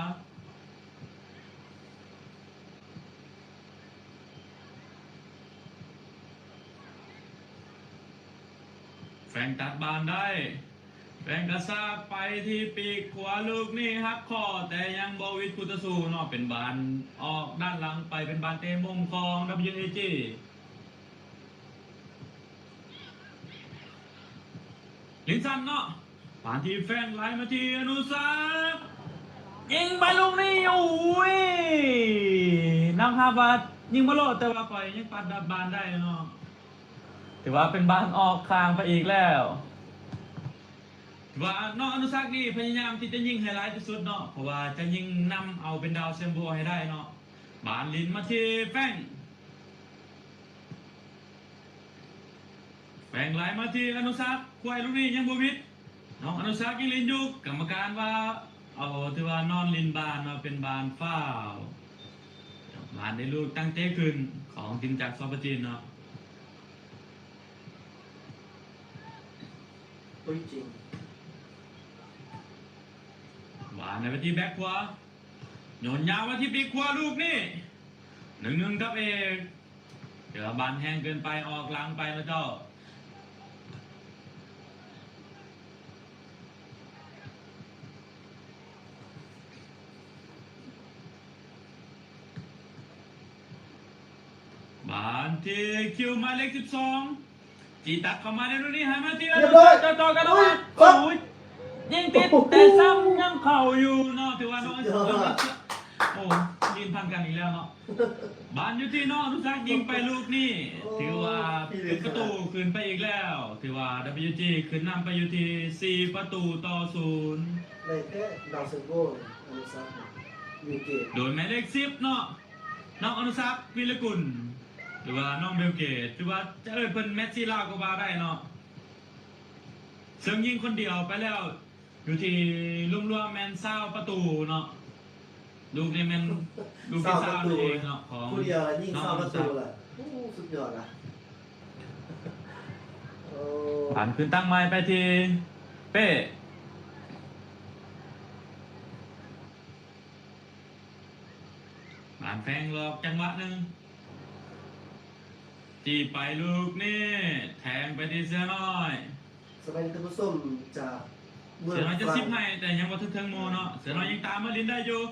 ແຟງຕັດບານໄດ້ ແຟງກະຊາກໄປທີ່ປີກຂວາ ລູກນີ້ຫັກຂໍ້ ແຕ່ຍັງບໍ່ຫວິດຄູ່ຕໍ່ສູ້ເນາະ ເປັນບານອອກດ້ານຫຼັງໄປ ເປັນບານເຕະມຸມຂອງ WAG. ລິນສັນເນາະ ບານທີ່ແຟງໄຫຼມາທີ່ອະນຸສັກ ຍິງໄປລູກນີ້ ໂອ້ຍ ນັກຮັບວ່າຍິງບໍ່ໂລດ ແຕ່ວ່າຂ້ອຍຍັງປັດດັບບານໄດ້ເນາະ ຖືວ່າເປັນບານອອກຂ້າງໄປອີກແລ້ວ. ຖືວ່ານ້ອງອະນຸສັກນີ້ພະຍາຍາມທີ່ຈະຍິງໃຫ້ຫຼາຍທີ່ສຸດເນາະ ເພາະວ່າຈະຍິງນຳເອົາເປັນດາວແຊມໂບໃຫ້ໄດ້ເນາະ. ບານຫຼິ້ນມາທີ່ແຟງ ແຟງໄຫຼມາທີ່ອະນຸສັກ ຄວາຍລູກນີ້ຍັງບໍ່ຫວິດ ນ້ອງອະນຸສັກຍັງຫຼິ້ນຢູ່ ກຳມະການວ່າ ເອົາ ຖືວ່ານອນຫຼິ້ນບານເນາະ ເປັນບານຟາວ ບານໄດ້ລູກຕັ້ງເຕະຂຶ້ນຂອງທີມຈາກ ສປ ຈີນເນາະ. ໂອ້ຍ ຈິງ ບານໄດ້ໄປທີ່ແບັກຂວາ ໂຍນຍາວມາທີ່ປີກຂວາລູກນີ້ ໜຶ່ງໜຶ່ງກັບເອກ ແຕ່ວ່າບານແຮງເກີນໄປ ອອກຫຼັງໄປແລ້ວເຈົ້າ. ບານທີ່ຄິວໝາຍເລກສິບສອງ ຈີຕັດເຂົ້າມາໃນລູກນີ້ ໃຫ້ມາທີ່ ຮຽບຮ້ອຍ ຕໍ່ກັນ ໂອ້ຍ ໂອ້ຍ ຍິງຕິດ ແຕ່ຊ້ຳຍັງເຂົ້າຢູ່ເນາະ ຖືວ່ານ້ອງ ສຸດຍອດ ໂອ້ ຍິງພັນກັນອີກແລ້ວເນາະ. ບານຢູ່ທີ່ນ້ອງອະນຸສັກຍິງໄປລູກນີ້ ໂອ້ ຖືວ່າເປັນປະຕູຂຶ້ນໄປອີກແລ້ວ ຖືວ່າ WAG ຂຶ້ນນຳໄປຢູ່ທີ່ສີ່ປະຕູຕໍ່ສູນ ໄດ້ແທ້ ດາວເຊນໂກ ອະນຸສັກ ມີເກມ ໂດຍໝາຍເລກສິບເນາະ ນ້ອງອະນຸສັກ ວິລະກຸນ ຫຼືວ່ານ້ອງເບວເກດ ຫຼືວ່າຈະເອີ້ນເພິ່ນແມັດຊີລາວກໍວ່າໄດ້ເນາະ ເຊິ່ງຍິງຄົນດຽວໄປແລ້ວ ຢູ່ທີ່ລວມໆແມ່ນຊາວປະຕູເນາະ ລູກນີ້ແມ່ນລູກທີຊາວນັ້ນເອງເນາະ ຂອງ ຜູ້ດຽວຍິງຊາວປະຕູລະ ໂອ້ ສຸດຍອດລະ ໂອ້ ບານຄືນຕັ້ງໃໝ່ໄປທີ່ເປ້ ບານແຟງຫຼອກຈັງຫວະໜຶ່ງ ຈີໄປລູກນີ້ ແທງໄປທີ່ເສືອນ້ອຍ ສະບາຍດີທ່ານຜູ້ຊົມຈາກເມືອງ ເສືອນ້ອຍຈະຊິບໃຫ້ ແຕ່ຍັງບໍ່ເຖິງໂມເນາະ ເສືອນ້ອຍຍັງຕາມມາຫຼິ້ນໄດ້ຢູ່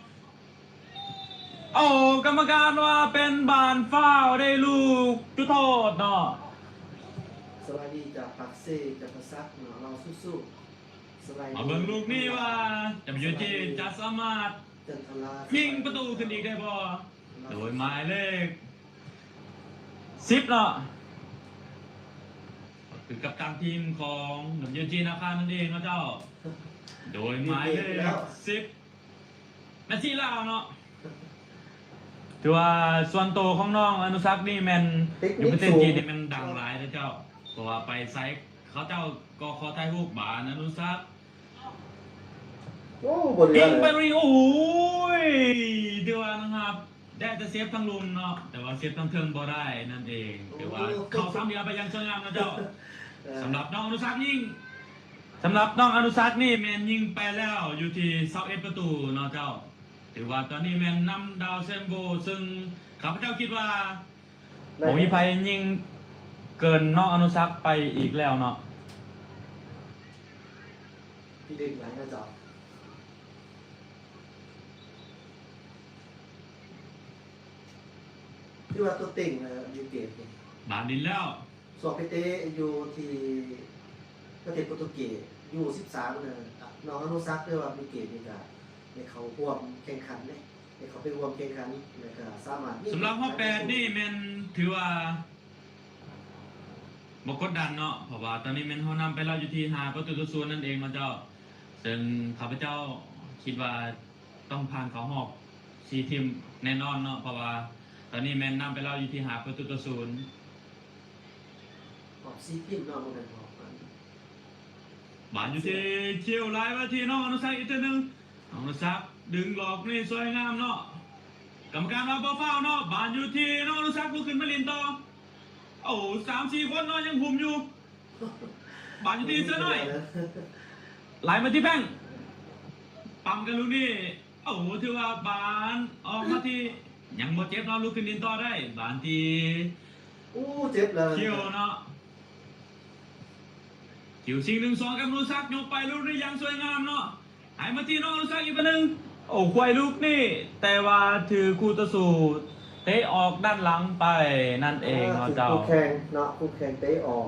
ໂອ້ ກຳມະການວ່າເປັນບານຟາວ ໄດ້ລູກຈຸດໂທດເນາະ ສະບາຍດີຈາກປາກເຊ ຈາກປາສັກເນາະ ເຮົາສູ້ໆ ສະບາຍດີ ມາເບິ່ງລູກນີ້ວ່າ WAG ຈະສາມາດ ຈັນທະລາ ຍິງປະຕູຂຶ້ນອີກໄດ້ບໍ່ ໂດຍໝາຍເລກສິບເນາະ ຄືກັບຕັນທີມຂອງ WAG ນາຄານັ້ນເອງເນາະເຈົ້າ ໂດຍໝາຍເລກສິບ ແມັດຊີລາວເນາະ ຖືວ່າສ່ວນໂຕຂອງນ້ອງອະນຸສັກນີ້ແມ່ນ ຢູ່ປະເທດຈີນນີ້ແມ່ນດັງຫຼາຍເດີເຈົ້າ ເພາະວ່າໄປໃສເຂົາເຈົ້າກໍຂໍຖ່າຍຮູບ ບານອະນຸສັກ ໂອ້ ບໍ່ເຫຼືອເລີຍ ຍິງໄປລູກນີ້ ໂອ້ຍ ຖືວ່ານະຄັບ ໄດ້ແຕ່ເຊບທາງລຸ່ມເນາະ ແຕ່ວ່າເຊບທາງເທິງບໍ່ໄດ້ນັ້ນເອງ ຖືວ່າເຂົ້າສາມຫຼ່ຽມໄປຢ່າງສວຍງາມເນາະເຈົ້າ ເອີ ສຳລັບນ້ອງອະນຸສັກຍິງ ສຳລັບນ້ອງອະນຸສັກນີ້ແມ່ນຍິງໄປແລ້ວຢູ່ທີ່ຊາວເອັດປະຕູເນາະເຈົ້າ ຖືວ່າຕອນນີ້ແມ່ນນຳດາວເຊນໂບ ເຊິ່ງຂ້າພະເຈົ້າຄິດວ່າ ບໍ່ມີໃຜຍິງເກີນນ້ອງອະນຸສັກໄປອີກແລ້ວເນາະ ທີ່ເດັ່ນຫຼາຍເນາະເຈົ້າ ຖືວ່າຕົວເຕັງນະ ຢູ່ເກມນີ້ ບານດິນແລ້ວ ຊ່ວງໄປເຕະຢູ່ທີ່ປະເທດໂປຣຕຸເກສ ຢູສິບສາມ ນະ ນ້ອງອະນຸສັກ ຫຼືວ່າ ບິວເກດ ນີ້ກະໄດ້ເຂົ້າຮ່ວມແຂ່ງຂັນເດ້ ໄດ້ເຂົ້າໄປຮ່ວມແຂ່ງຂັນ ແລ້ວກະສາມາດຍິງ ສຳລັບຮອບແປດນີ້ແມ່ນຖືວ່າບໍ່ກົດດັນເນາະ ເພາະວ່າຕອນນີ້ແມ່ນເຮົານຳໄປແລ້ວຢູ່ທີ່ຫ້າປະຕູຕໍ່ສູນນັ້ນເອງເນາະເຈົ້າ. ເຊິ່ງຂ້າພະເຈົ້າຄິດວ່າ ຕ້ອງຜ່ານເຂົ້າຮອບສີ່ທີມແນ່ນອນເນາະ ເພາະວ່າຕອນນີ້ແມ່ນນຳໄປແລ້ວຢູ່ທີ່ຫ້າປະຕູຕໍ່ສູນ ຮອບສີ່ທີມເນາະ ບໍ່ແມ່ນຮອບອັນ ບານຢູ່ທີ່ຄິວ ໄຫຼມາທີ່ນ້ອງອະນຸສັກອີກເທື່ອໜຶ່ງ ນ້ອງອະນຸສັກດຶງຫຼອກນີ້ສວຍງາມເນາະ ກຳມະການວ່າບໍ່ຟາວເນາະ ບານຢູ່ທີ່ນ້ອງອະນຸສັກ ລຸກຂຶ້ນມາຫຼິ້ນຕໍ່ ໂອ້ ສາມສີ່ຄົນເນາະ ຍັງຫຸ້ມຢູ່. ບານຢູ່ທີ່ເສືອນ້ອຍ ໄຫຼມາທີ່ແບງ ປ້ຳກັນລູກນີ້ ໂອ້ ຖືວ່າບານອອກມາທີ່ ຍັງບໍ່ເຈັບເນາະ ລຸກຂຶ້ນຫຼິ້ນຕໍ່ໄດ້ ບານທີ່ ໂອ້ ເຈັບແລ້ວ ຄິວເນາະ ຄິວຊິງໜຶ່ງສອງກັບອະນຸສັກ ຍົກໄປລູກນີ້ຢ່າງສວຍງາມເນາະ. ໃຫ້ມາທີ່ນ້ອງອະນຸສັກອີກບານໜຶ່ງ ໂອ້ ຄວາຍລູກນີ້ ແຕ່ວ່າຖືກຄູ່ຕໍ່ສູ້ເຕະອອກດ້ານຫຼັງໄປນັ້ນເອງເນາະເຈົ້າ ຖືກຄູ່ແຂ່ງເນາະ ຄູ່ແຂ່ງເຕະອອກ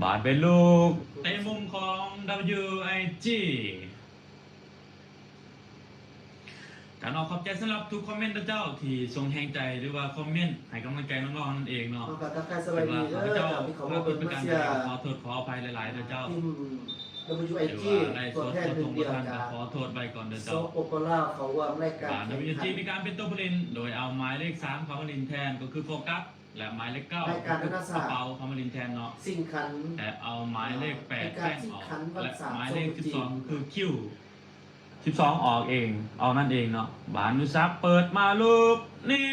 ບາດເປັນລູກເຕະມຸມຂອງ WIG. ກະເນາະ ຂອບໃຈສຳລັບທຸກຄອມເມັນເດີເຈົ້າ ທີ່ສົ່ງແຮງໃຈ ຫຼືວ່າຄອມເມັນໃຫ້ກຳລັງໃຈນ້ອງໆນັ້ນເອງເນາະ ເຮົາກະທັກທາຍສະບາຍດີເດີ ເຈົ້າທີ່ເຂົ້າມາເບິ່ງມາເຊຍ ຂໍໂທດຂໍອະໄພຫຼາຍໆເດີເຈົ້າ ທີມ WIG ຕົວແທນໜຶ່ງດຽວຈາກ ຂໍໂທດໄວ້ກ່ອນເດີເຈົ້າ ສປປ ລາວ ເຂົ້າຮ່ວມລາຍການ WIG ມີການປ່ຽນຕົວຜູ້ຫຼິ້ນ ໂດຍເອົາໝາຍເລກສາມເຂົ້າມາຫຼິ້ນແທນ ກໍຄືໂຟກັສ ແລະ ໝາຍເລກເກົ້າ ລາຍການນານາຊາດ ເຂົ້າມາຫຼິ້ນແທນເນາະ ຊິງຂັນ ແລະ ເອົາໝາຍເລກແປດແປງອອກ ແລະ ໝາຍເລກສິບສອງ ຄືຄິວສິບສອງອອກເອງ ອອກນັ້ນເອງເນາະ ບານອະນຸສັກເປີດມາລູກນີ້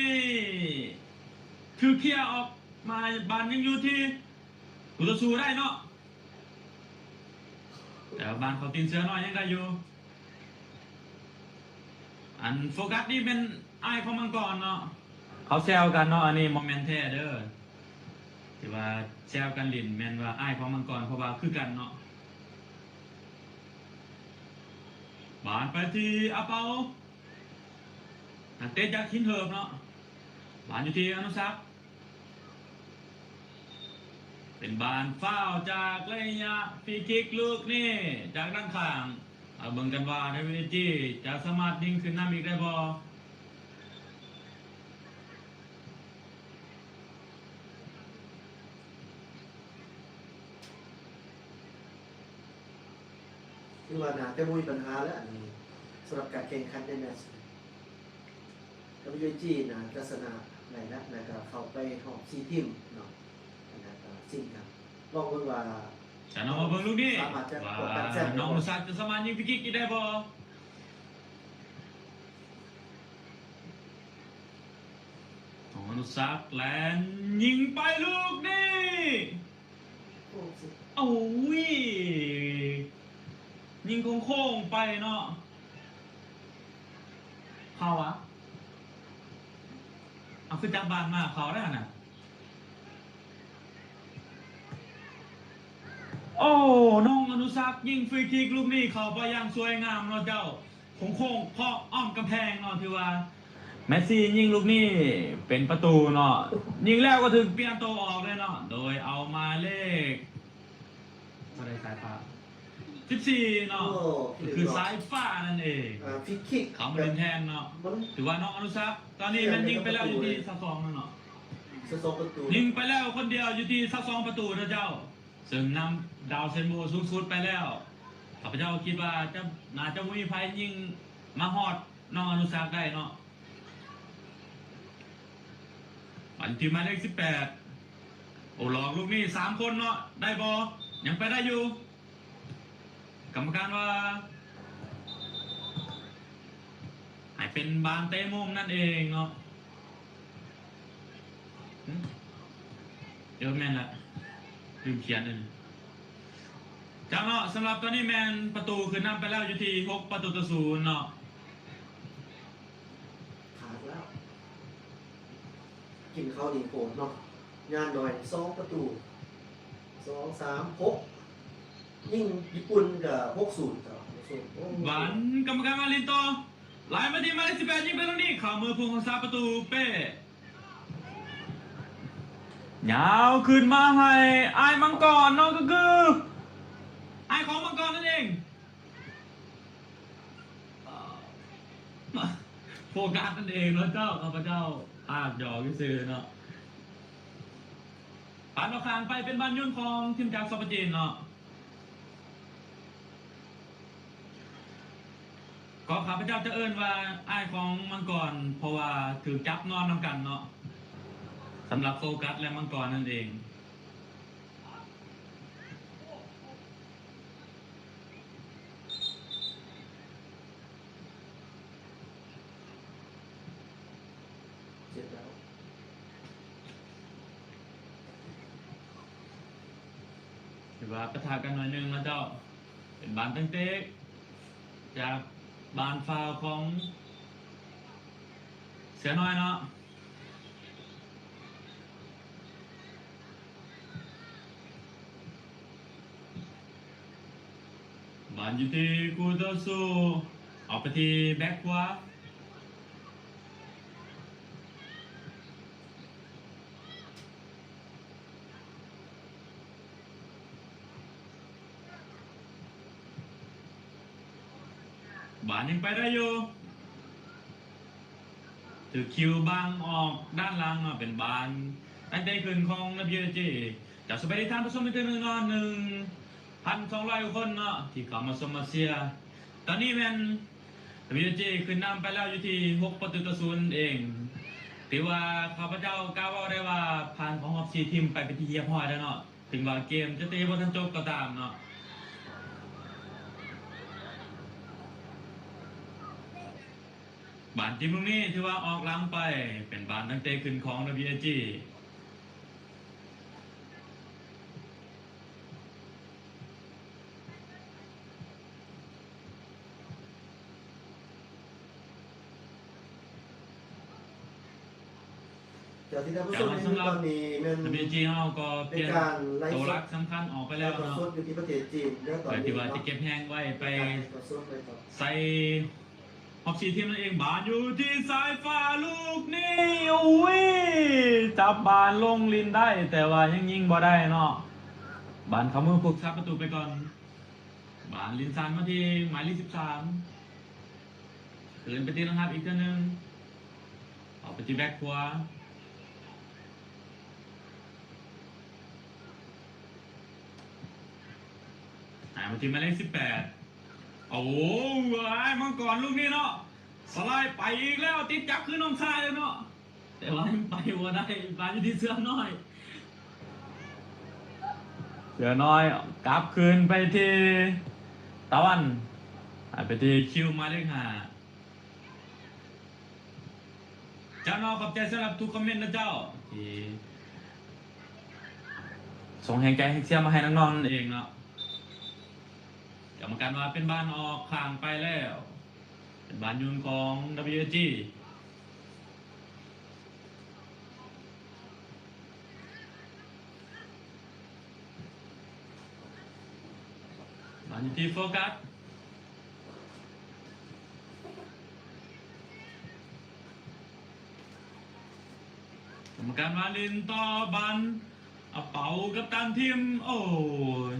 ຖືກເຄຍອອກມາ ບານຍັງຢູ່ທີ່ ຄູ່ຕໍ່ສູ້ໄດ້ເນາະ ແຕ່ວ່າບານເຂົ້າຕີນເສືອນ້ອຍຍັງໄດ້ຢູ່ ອັນໂຟກັສນີ້ແມ່ນອ້າຍຂອງມັງກອນເນາະ ເຂົາແຊວກັນເນາະ ອັນນີ້ບໍ່ແມ່ນແທ້ເດີ ທີ່ວ່າແຊວກັນຫຼິ້ນ ແມ່ນວ່າອ້າຍຂອງມັງກອນ ເພາະວ່າຄືກັນເນາະ ບານໄປທີ່ອາເປົາ ນັກເຕະຈາກຫີນເຫີບເນາະ ບານຢູ່ທີ່ອະນຸສັກ ເປັນບານຟາວຈາກໄລຍະຟຣີຄິກລູກນີ້ ຈາກດ້ານຂ້າງ ເອົາເບິ່ງກັນວ່າ WIG ຈະສາມາດຍິງຂຶ້ນນຳອີກໄດ້ບໍ່? ຖືວ່າໜ້າຈະບໍ່ມີບັນຫາແລ້ວ ອັນນີ້ ສຳລັບການແຂ່ງຂັນໃນແມັດນີ້ WIG ໜ້າຈະຊະນະໄດ້ແລ້ວ ແລ້ວກໍເຂົ້າໄປຮອບສີ່ທີມເນາະ ແລ້ວກໍຊິງກັນ ລອງເບິ່ງວ່າ ຈະນຳມາເບິ່ງລູກນີ້ ສາມາດຈະປ້ອງກັນແຊ້ມ ນ້ອງອະນຸສັກຈະສາມາດຍິງຟຣີຄິກອີກໄດ້ບໍ່? ນ້ອງອະນຸສັກແລ່ນຍິງໄປລູກນີ້ ໂອ້ຍ ຍິງໂຄ້ງໆໄປເນາະ ເຂົ້າຫວາ? ເອົາ ຄືຈັບບານມາເຂົ້າໄດ້ຫັ້ນນະ ໂອ້ ນ້ອງອະນຸສັກຍິງຟຣີຄິກລູກນີ້ເຂົ້າໄປຢ່າງສວຍງາມເນາະເຈົ້າ ໂຄ້ງໆ ເຄາະອ້ອມກຳແພງເນາະ ຖືວ່າ ແມດຊີຍິງລູກນີ້ເປັນປະຕູເນາະ ຍິງແລ້ວກໍຖືກປ່ຽນໂຕອອກເລີຍເນາະ ໂດຍເອົາໝາຍເລກ ບໍ່ໄດ້ສາຍຟ້າ ສິບສີ່ເນາະ ໂອ້ ກໍຄືສາຍຟ້ານັ້ນເອງ ອ່າ ຟຣີຄິກ ເຂົ້າມາຫຼິ້ນແທນເນາະ ຖືວ່ານ້ອງອະນຸສັກ ຕອນນີ້ແມ່ນຍິງໄປແລ້ວຢູ່ທີ່ຊາວສອງແລ້ວເນາະ ຊາວສອງປະຕູ ຍິງໄປແລ້ວຄົນດຽວຢູ່ທີ່ຊາວສອງປະຕູເດີເຈົ້າ ເຊິ່ງນຳດາວເຊນໂບສູງສຸດໄປແລ້ວ ຂ້າພະເຈົ້າຄິດວ່າຈະ ໜ້າຈະບໍ່ມີໃຜຍິງມາຮອດນ້ອງອະນຸສັກໄດ້ເນາະ ບານທີ່ໝາຍເລກສິບແປດ ໂອ້ ຫຼອກລູກນີ້ສາມຄົນເນາະ ໄດ້ບໍ່? ຍັງໄປໄດ້ຢູ່ ກຳມະການວ່າ ໃຫ້ເປັນບານເຕະມຸມນັ້ນເອງເນາະ ເອີ ແມ່ນລະ ລືມຂຽນເລີຍ ຈັກເນາະ ສຳລັບຕອນນີ້ແມ່ນປະຕູຂຶ້ນນຳໄປແລ້ວຢູ່ທີ່ຫົກປະຕູຕໍ່ສູນເນາະ ຂາດແລ້ວ ກິນເຂົ້າດີໂພດເນາະ ຍານໜ້ອຍສອງປະຕູ ສອງ ສາມ ຫົກ ຍິງຍີ່ປຸ່ນກໍຫົກສູນ ກໍຫົກສູນ ໂອ້ ບານກຳມະການມາຫຼິ້ນຕໍ່ ໄຫຼມາທີ່ໝາຍເລກສິບແປດ ຍິງໄປລູກນີ້ ເຂົ້າມືຜູ້ຮັກສາປະຕູເປ້ ຍາວຂຶ້ນມາໃຫ້ອ້າຍມັງກອນເນາະ ກໍຄືອ້າຍຂອງມັງກອນນັ້ນເອງ. ໂຟກັສນັ້ນເອງເນາະເຈົ້າ, ຂ້າພະເຈົ້າພາກຢອກຊື່ໆເນາະ. ປານອອກຂ້າງໄປເປັນບານໂຍນຂອງທີມຈາກ ສປ ຈີນເນາະ. ກໍຂ້າພະເຈົ້າຈະເອີ້ນວ່າອ້າຍຂອງມັງກອນ ເພາະວ່າຖືກຈັບນອນນຳກັນເນາະ, ສຳລັບໂຟກັສ ແລະ ມັງກອນນັ້ນເອງ. ຖືວ່າປະທະກັນໜ້ອຍໜຶ່ງເນາະເຈົ້າ. ເປັນບານຕັ້ງເຕະຈາກບານຟາວຂອງເສືອນ້ອຍເນາະ. ບານຢູ່ທີ່ຄູ່ຕໍ່ສູ້ ອອກໄປທີ່ແບັກຂວາ. ບານຍັງໄປໄດ້ຢູ່, ຖືກຄິວບັງອອກດ້ານຫຼັງເນາະ. ເປັນບານຕັ້ງແຕ່ຂຶ້ນຂອງ WAG. ຈະສະບາຍດີທ່ານຜູ້ຊົມອີກເທື່ອໜຶ່ງເນາະ, ໜຶ່ງພັນສອງຮ້ອຍກວ່າຄົນເນາະ ທີ່ເຂົ້າມາຊົມມາເຊຍ. ຕອນນີ້ແມ່ນ WAG ຂຶ້ນນຳໄປແລ້ວຢູ່ທີ່ຫົກປະຕູຕໍ່ສູນເອງ. ຖືວ່າຂ້າພະເຈົ້າກ້າເວົ້າໄດ້ວ່າຜ່ານເຂົ້າຮອບສີ່ທີມໄປເປັນທີ່ຮຽບຮ້ອຍແລ້ວເນາະ. ເຖິງວ່າເກມຈະເຕະບໍ່ທັນຈົບກໍຕາມເນາະ. ບານຈິ້ມລູກນີ້ຖືວ່າອອກຫຼັງໄປ, ເປັນບານຕັ້ງແຕ່ຂຶ້ນຂອງ WAG. ຈາກທີ່ທ່ານຜູ້ຊົມເຫັນຢູ່ຕອນນີ້ແມ່ນ WAG ເຮົາກໍປ່ຽນໂຕຫຼັກສຳຄັນອອກໄປແລ້ວເນາະ, ເພື່ອທີ່ວ່າຈະເກັບແຮງໄວ້ໄປໃສ່ຮອບສີ່ທີມນັ້ນເອງ. ບານຢູ່ທີ່ສາຍຟ້າລູກນີ້ ໂອ້ຍ ຈັບບານລົງຫຼິ້ນໄດ້ ແຕ່ວ່າຍັງຍິງບໍ່ໄດ້ເນາະ. ບານເຂົ້າມືຜູ້ຮັກສາປະຕູໄປກ່ອນ. ບານຫຼິ້ນສັ້ນມາທີ່ໝາຍເລກສິບສາມ ຄືນໄປຕິດລະຫັບອີກເທື່ອໜຶ່ງ, ອອກໄປທີ່ແບັກຂວາ ໃຫ້ມາທີ່ໝາຍເລກສິບແປດ. ໂອ້ ອ້າຍມັງກອນລູກນີ້ເນາະ ສະໄລໄປອີກແລ້ວ, ຕິດຈັບຄືນ້ອງຊາຍເລີຍເນາະ. ແຕ່ວ່າຍັງໄປບໍ່ໄດ້, ບານຢູ່ທີ່ເສືອນ້ອຍ. ເສືອນ້ອຍກັບຄືນໄປທີ່ຕາວັນ, ໃຫ້ໄປທີ່ຄິວໝາຍເລກຫ້າ. ເຈົ້າເນາະ, ຂອບໃຈສຳລັບທຸກຄອມເມັນນະເຈົ້າ ທີ່ສົ່ງແຮງໃຈແຮງເຊຍມາໃຫ້ນ້ອງໆນັ້ນເອງເນາະ. ກຳມະການວ່າເປັນບານອອກຂ້າງໄປແລ້ວ. ເປັນບານໂຍນຂອງ WAG. ບານຢູ່ທີ່ໂຟກັສ. ກຳມະການວ່າຫຼິ້ນຕໍ່ບານ ອາ ເປົາກັບຕາມທີມ. ໂອ້ຍ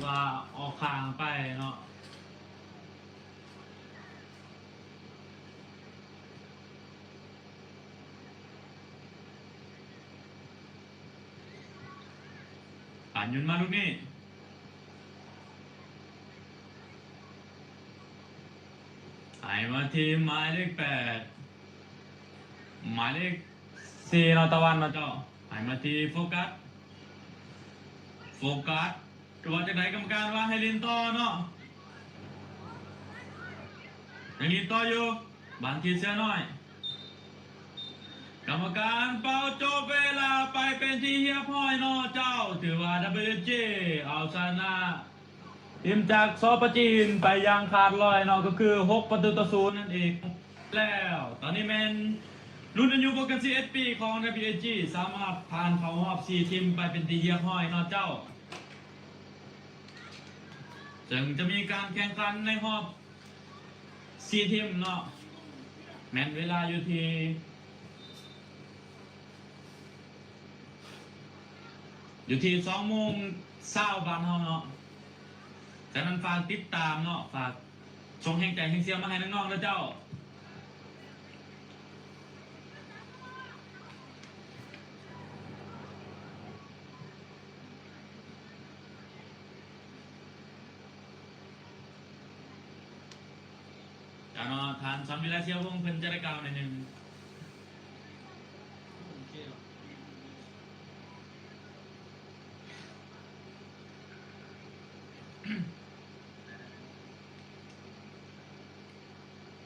ວ່າອອກຂ້າງໄປເນາະ. ປານໂຍນມາລູກນີ້ ໃຫ້ມາທີ່ໝາຍເລກແປດ ໝາຍເລກສີ່ເນາະ ຕາວັນເນາະເຈົ້າ. ໃຫ້ມາທີ່ໂຟກັສ. ໂຟກັສ ຈະວ່າຈັ່ງໃດ ກຳມະການວ່າໃຫ້ຫຼິ້ນຕໍ່ເນາະ. ຍັງຫຼິ້ນຕໍ່ຢູ່ ບານທີ່ເສືອນ້ອຍ. ກຳມະການເປົ່າຈົບເວລາໄປເປັນທີ່ຮຽບຮ້ອຍເນາະເຈົ້າ. ຖືວ່າ WAG ເອົາຊະນະທີມຈາກ ສປ ຈີນ ໄປຢ່າງຂາດລອຍເນາະ ກໍຄືຫົກປະຕູຕໍ່ສູນນັ້ນເອງ. ແລ້ວຕອນນີ້ແມ່ນລຸ້ນອາຍຸບໍ່ເກີນສິບເອັດປີຂອງ WAG ສາມາດຜ່ານເຂົ້າຮອບສີ່ທີມໄປເປັນທີ່ຮຽບຮ້ອຍເນາະເຈົ້າ. ເຊິ່ງຈະມີການແຂ່ງຂັນໃນຮອບສີ່ທີມເນາະ, ແມ່ນເວລາຢູ່ທີ່ ຢູ່ທີ່ສອງໂມງເຊົ້າບ້ານເຮົາເນາະ. ສະນັ້ນຝາກຕິດຕາມເນາະ, ຝາກສົ່ງແຮງໃຈແຮງເຊຍມາໃຫ້ນ້ອງໆເດີເຈົ້າ. ອາເນາະ ທ່ານສອນວິໄລ ເຊຍວົງ ເພິ່ນຈະໄດ້ກ່າວໜ້ອຍໜຶ່ງ.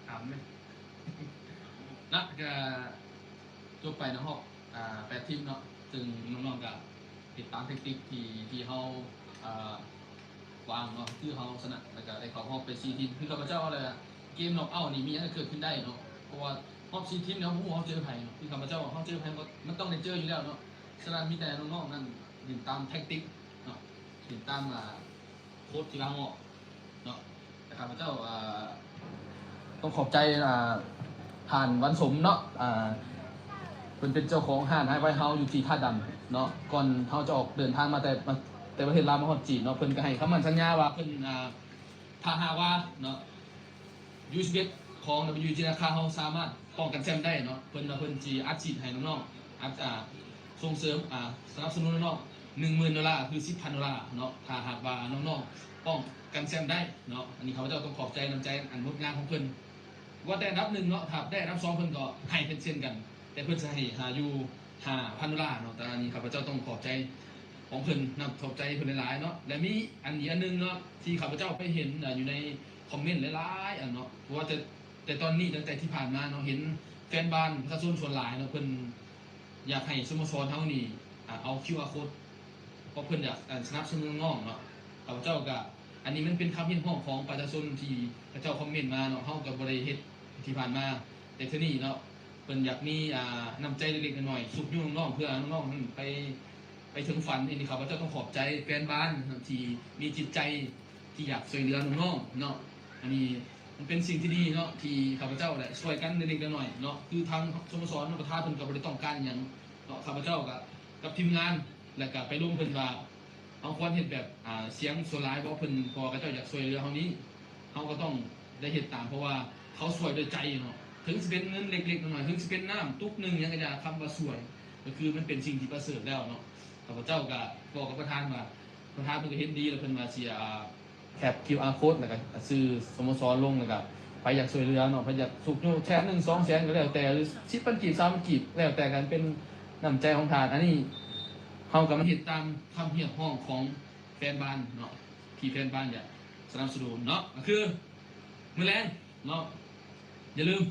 ຖາມແມ່ນ ນະ ກະຈົບໄປເນາະ ຮອບ ອ່າ ແປດທີມເນາະ, ເຊິ່ງນ້ອງໆກະຕິດຕາມແທັກຕິກທີ່ ທີ່ເຮົາ ອ່າ ວາງເນາະ ຄືເຮົາຊະນະ ແລ້ວກະໄດ້ເຂົ້າຮອບໄປສີ່ທີມ. ຄືຂ້າພະເຈົ້າເວົ້າແລ້ວ ເກມນັອກເອົານີ້ມີຫຍັງກະເກີດຂຶ້ນໄດ້ເນາະ, ເພາະວ່າຮອບສີ່ທີມນີ້ເຮົາບໍ່ຮູ້ເຮົາເຈີໃຜເນາະ. ຄືຂ້າພະເຈົ້າເຮົາເຈີໃຜ ມັນຕ້ອງໄດ້ເຈີຢູ່ແລ້ວເນາະ. ສະນັ້ນມີແຕ່ນ້ອງໆນັ້ນຫຼິ້ນຕາມແທັກຕິກເນາະ, ຫຼິ້ນຕາມ ອ່າ ໂຄດທີ່ວາງອອກເນາະ. ແລະ ຂ້າພະເຈົ້າ ອ່າ ຕ້ອງຂອບໃຈ ອ່າ ທ່ານ ວັນສົມເນາະ, ອ່າ ເພິ່ນເປັນເຈົ້າຂອງຮ້ານໄຮໄວເຮົາຢູ່ທີ່ທ່າດຳເນາະ. ກ່ອນເຮົາຈະອອກເດີນທາງມາແຕ່ ມາແຕ່ປະເທດລາວມາຮອດຈີນເນາະ, ເພິ່ນກະໃຫ້ຄຳໝັ້ນສັນຍາວ່າເພິ່ນ ອ່າ ຖ້າຫາກວ່າເນາະ ຢູສິບເອັດ ຂອງ ດັບເບິນຢູຈີ ນາຄາເຮົາສາມາດປ້ອງກັນແຊ້ມໄດ້ເນາະ, ເພິ່ນວ່າເພິ່ນຊິອັດສີດໃຫ້ນ້ອງໆ ອັດ ອ່າ ສົ່ງເສີມ ອ່າ ສະໜັບສະໜູນນ້ອງໆ ໜຶ່ງໝື່ນໂດລາ ຄື ສິບພັນໂດລາເນາະ, ຖ້າຫາກວ່ານ້ອງໆປ້ອງກັນແຊ້ມໄດ້ເນາະ. ອັນນີ້ຂ້າພະເຈົ້າຕ້ອງຂອບໃຈນ້ຳໃຈອັນງົດງາມຂອງເພິ່ນ. ວ່າແຕ່ອັນດັບໜຶ່ງເນາະ, ຖ້າໄດ້ອັນດັບສອງເພິ່ນກໍໃຫ້ເຊັ່ນກັນ, ແຕ່ເພິ່ນຈະໃຫ້ ອ່າ ຢູ່ຫ້າພັນໂດລາເນາະ. ແຕ່ອັນນີ້ຂ້າພະເຈົ້າຕ້ອງຂອບໃຈຂອງເພິ່ນນຳ, ຂອບໃຈເພິ່ນຫຼາຍໆເນາະ. ແລະ ມີອັນອີກອັນໜຶ່ງເນາະ ທີ່ຂ້າພະເຈົ້າໄປເຫັນ ອ່າ ຢູ່ໃນຄອມເມັນຫຼາຍໆອັນເນາະ, ເພາະວ່າແຕ່ ແຕ່ຕອນນີ້ ຕັ້ງແຕ່ທີ່ຜ່ານມາເນາະ ເຫັນແຟນບານ ປະຊາຊົນສ່ວນຫຼາຍເນາະ ເພິ່ນຢາກໃຫ້ສະໂມສອນເຮົານີ້ ອ່າ ເອົາຄິວອາໂຄດ ເພາະເພິ່ນຢາກ ອ່າ ສະໜັບສະໜູນນ້ອງໆເນາະ. ຂ້າພະເຈົ້າກະ ອັນນີ້ມັນເປັນຄຳຮຽກຮ້ອງຂອງປະຊາຊົນທີ່ເຂົາເຈົ້າຄອມເມັນມາເນາະ, ເຮົາກະບໍ່ໄດ້ເຮັດທີ່ຜ່ານມາ, ແຕ່ເທື່ອນີ້ເນາະ ເພິ່ນຢາກມີ ອ່າ ນ້ຳໃຈເລັກໆນ້ອຍໆ ຊຸກຍູ້ນ້ອງໆ ເພື່ອໃຫ້ນ້ອງໆນັ້ນໄປ ໄປເຖິງຝັນ. ອັນນີ້ຂ້າພະເຈົ້າຕ້ອງຂອບໃຈແຟນບານທີ່ມີຈິດໃຈທີ່ຢາກຊ່ວຍເຫຼືອນ້ອງໆເນາະ. ອັນນີ້ມັນເປັນສິ່ງທີ່ດີເນາະ ທີ່ຂ້າພະເຈົ້າໄດ້ຊ່ວຍກັນເລັກໆນ້ອຍໆເນາະ, ຄືທາງສະໂມສອນ ປະທານເພິ່ນກະບໍ່ໄດ້ຕ້ອງການຫຍັງເນາະ. ຂ້າພະເຈົ້າກະກັບທີມງານ ແລ້ວກະໄປລົມເພິ່ນວ່າ ເຮົາຄວນເຮັດແບບ ອ່າ ສຽງສ່ວນຫຼາຍບໍ່ເພິ່ນ, ເພາະວ່າເຂົາເຈົ້າຢາກຊ່ວຍເຫຼືອເຮົານີ້ ເຮົາກະຕ້ອງໄດ້ເຮັດຕາມ, ເພາະວ່າເຂົາຊ່ວຍດ້ວຍໃຈເນາະ. ເຖິງຊິເປັນເງິນເລັກໆນ້ອຍໆ ເຖິງຊິເປັນນ້ຳຕຸກໜຶ່ງຫຍັງກະຢ່າ, ຄຳວ່າຊ່ວຍ ກະຄືມັນເປັນສິ່ງທີ່ປະເສີດແລ້ວເນາະ. ຂ້າພະເຈົ້າກະບອກກັບປະທານວ່າ ປະທານເພິ່ນກະເຫັນດີ ແລ້ວເພິ່ນວ່າຊິ ອ່າ ແຄປຄິວອາໂຄດ ແລ້ວກະຊື່ສະໂມສອນລົງ, ແລ້ວກະໃຜຢາກຊ່ວຍເຫຼືອເນາະ, ໃຜຢາກຊຸກຍູ້ແສນໜຶ່ງ ສອງແສນກະແລ້ວແຕ່ ຫຼື ສິບພັນກີບ ສາມພັນກີບ ແລ້ວແຕ່ກັນ ເປັນນ້ຳໃຈຂອງທ່ານ. ອັນນີ້ເຮົາກະມາເຮັດຕາມຄຳຮຽກຮ້ອງຂອງແຟນບານເນາະ ທີ່ແຟນບານຢາກສະໜັບສະໜູນເນາະ. ກະຄືມື້ແລງເນາະ ຢ່າລືມ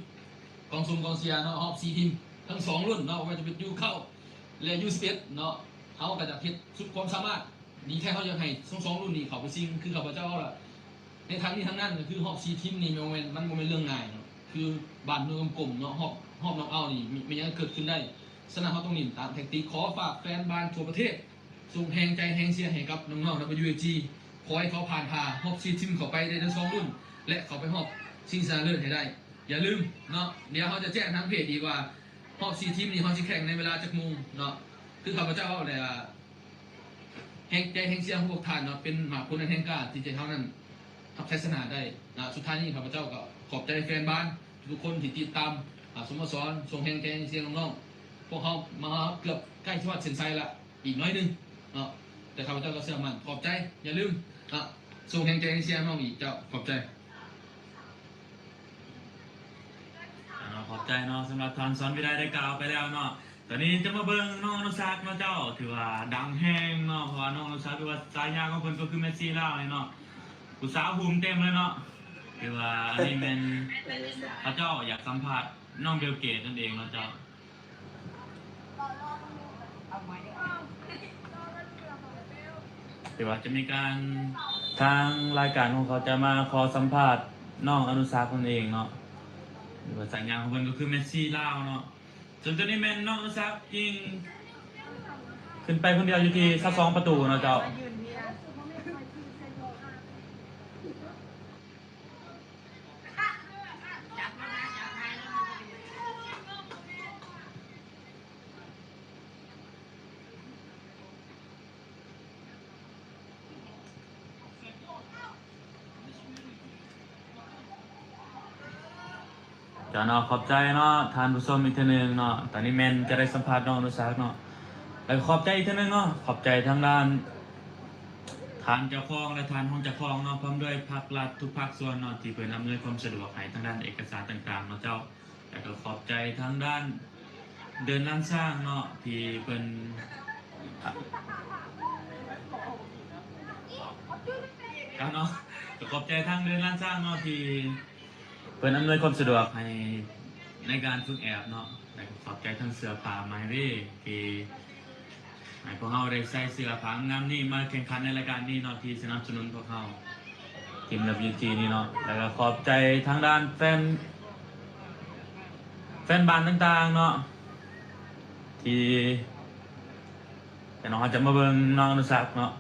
ກອງຊົມກອງເຊຍເນາະ, ຮອບສີ່ທີມທັງສອງລຸ້ນເນາະ, ບໍ່ວ່າຈະເປັນຢູເກົ້າ ແລະ ຢູສິບເອັດເນາະ, ເຮົາກະຢາກເຮັດສຸດຄວາມສາມາດ. ດີແທ້ເຮົາຢາກໃຫ້ທັງສອງລຸ້ນນີ້ເຂົ້າໄປຊິງ. ຄືຂ້າພະເຈົ້າເວົ້າລະ ໃນທັງນີ້ທັງນັ້ນ ກະຄືຮອບສີ່ທີມນີ້ ແມ່ນ ມັນບໍ່ແມ່ນເລື່ອງງ່າຍເນາະ, ຄືບ້ານເມືອງກຳກົມເນາະ, ຮອບ ຮອບນັອກເອົານີ້ ມີ ມີຫຍັງກະເກີດຂຶ້ນໄດ້. ສະນັ້ນເຮົາຕ້ອງຫຼິ້ນຕາມແທັກຕິກ. ຂໍຝາກແຟນບານທົ່ວປະເທດ ສົ່ງແຮງໃຈແຮງເຊຍໃຫ້ກັບນ້ອງໆ ດັບເບິນຢູເອຈີ ຂໍໃຫ້ເຂົາຜ່ານຜ່າຮອບສີ່ທີມເຂົ້າໄປໄດ້ທັງສອງລຸ້ນ ແລະ ເຂົ້າໄປຮອບຊິງຊະນະເລີດໃຫ້ໄດ້. ຢ່າລືມເນາະ ດຽວເຮົາຈະແຈ້ງທາງເພຈອີກວ່າ ຮອບສີ່ທີມນີ້ເຮົາຊິແຂ່ງໃນເວລາຈັກໂມງເນາະ. ຄືຂ້າພະເຈົ້າເວົ້າແຫຼະ ແຮງໃຈແຮງເຊຍຂອງພວກທ່ານເນາະ ເປັນໝາກຜົນອັນແຮງກ້າທີ່ຈະເຮັດໃຫ້ເຮົານັ້ນຮັບໄຊຊະນະໄດ້ນະ. ສຸດທ້າຍນີ້ຂ້າພະເຈົ້າກະຂອບໃຈແຟນບານທຸກຄົນທີ່ຕິດຕາມ ອ່າ ສະໂມສອນ, ສົ່ງແຮງໃຈແຮງເຊຍນ້ອງໆ. ພວກເຮົາມາເກືອບໃກ້ຊິຮອດເສັ້ນໄຊລະ ອີກໜ້ອຍໜຶ່ງເນາະ, ແຕ່ຂ້າພະເຈົ້າກະເຊື່ອໝັ້ນ. ຂອບໃຈ, ຢ່າລືມເນາະ ສົ່ງແຮງໃຈແຮງເຊຍນ້ອງອີກ. ເຈົ້າ ຂອບໃຈ. ອ່າ ເນາະ ຂອບໃຈເນາະ ສຳລັບທ່ານສອນວິໄລໄດ້ກ່າວໄປແລ້ວເນາະ. ຕອນນີ້ຈະມາເບິ່ງນ້ອງອະນຸສັກເນາະເຈົ້າ, ຖືວ່າດັງແຮງເນາະ, ເພາະວ່ານ້ອງອະນຸສັກ ຖືວ່າສາຍາຂອງເພິ່ນກະຄືເມດຊີລາວນີ້ເນາະ. ຜູ້ສາວຫຸ້ມເຕັມເລີຍເນາະ, ຖືວ່າອັນນີ້ແມ່ນເຂົາເຈົ້າຢາກສຳພາດນ້ອງເບວເກດນັ້ນເອງເນາະເຈົ້າ. ທີ່ວ່າຈະມີການ ທາງລາຍການຂອງເຂົາຈະມາຂໍສຳພາດນ້ອງອະນຸສັກນັ້ນເອງເນາະ, ຫຼືວ່າສາຍາຂອງເພິ່ນກະຄືເມດຊີລາວເນາະ. ສ່ວນໂຕນີ້ແມ່ນນ້ອງອະນຸສັກຍິງຂຶ້ນໄປຄົນດຽວຢູ່ທີ່ຊາວສອງປະຕູເນາະເຈົ້າ. ເຈົ້າເນາະ ຂອບໃຈເນາະທ່ານຜູ້ຊົມອີກເທື່ອໜຶ່ງເນາະ. ຕອນນີ້ແມ່ນຈະໄດ້ສຳພາດນ້ອງອະນຸສັກເນາະ ແລ້ວກໍຂອບໃຈອີກເທື່ອໜຶ່ງເນາະ ຂອບໃຈທາງດ້ານທ່ານເຈົ້າຄອງ ແລະ ທ່ານຮອງເຈົ້າຄອງເນາະ ພ້ອມດ້ວຍພາກລັດທຸກພາກສ່ວນເນາະ ທີ່ເພິ່ນອຳນວຍຄວາມສະດວກໃຫ້ທາງດ້ານເອກະສານຕ່າງໆເນາະເຈົ້າ. ແລ້ວກໍຂອບໃຈທາງດ້ານເດີ່ນລ້ານຊ້າງເນາະ ທີ່ເພິ່ນ ເຈົ້າເນາະ ກໍຂອບໃຈທາງເດີ່ນລ້ານຊ້າງເນາະ ທີ່ ເພິ່ນອຳນວຍຄວາມສະດວກໃຫ້ໃນການຝຶກແອບເນາະ ແລະ ກໍຂອບໃຈທັງເສື້ອຜ້າ My Way ທີ່ໃຫ້ພວກເຮົາໄດ້ໃສ່ເສື້ອຜ້າງາມນີ້ມາແຂ່ງຂັນໃນລາຍການນີ້ເນາະ ທີ່ສະໜັບສະໜູນພວກເຮົາ ທີມ WT ນີ້ເນາະ ແລ້ວກໍຂອບໃຈທາງດ້ານແຟນ ແຟນບານຕ່າງໆເນາະ ທີ່ ແຕ່ເນາະ ເຮົາຈະມາເບິ່ງນ້ອງອະນຸສັກເນາະ.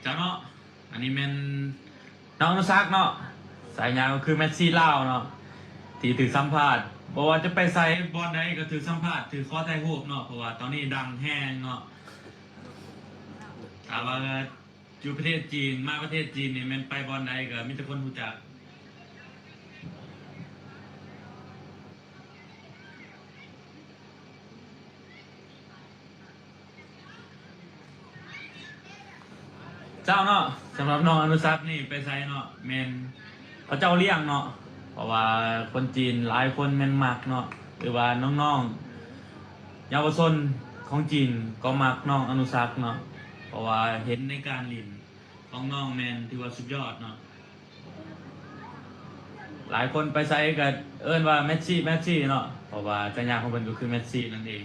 ເຈົ້າເນາະ ອັນນີ້ແມ່ນນ້ອງອະນຸສັກເນາະ ສາຍາກໍຄືແມັດຊີລາວເນາະ ທີ່ຖືກສຳພາດ ບໍ່ວ່າຈະໄປໃສບ່ອນໃດກໍຖືກສຳພາດ ຖືກຂໍຖ່າຍຮູບເນາະ ເພາະວ່າຕອນນີ້ດັງແຮງເນາະ. ຖ້າວ່າຢູ່ປະເທດຈີນ ມາປະເທດຈີນນີ້ແມ່ນໄປບ່ອນໃດກໍມີແຕ່ຄົນຮູ້ຈັກ. ເຈົ້າເນາະ ສຳລັບນ້ອງອະນຸສັກນີ້ໄປໃສເນາະ ແມ່ນເຂົາເຈົ້າລ້ຽງເນາະ ເພາະວ່າຄົນຈີນຫຼາຍຄົນແມ່ນມັກເນາະ ຫຼືວ່ານ້ອງໆເຍົາວະຊົນຂອງຈີນກໍມັກນ້ອງອະນຸສັກເນາະ ເພາະວ່າເຫັນໃນການຫຼິ້ນຂອງນ້ອງແມ່ນຖືວ່າສຸດຍອດເນາະ. ຫຼາຍຄົນໄປໃສກໍເອີ້ນວ່າແມັດຊີ ແມັດຊີເນາະ ເພາະວ່າສາຍາຂອງເພິ່ນກໍຄືແມັດຊີນັ້ນເອງ.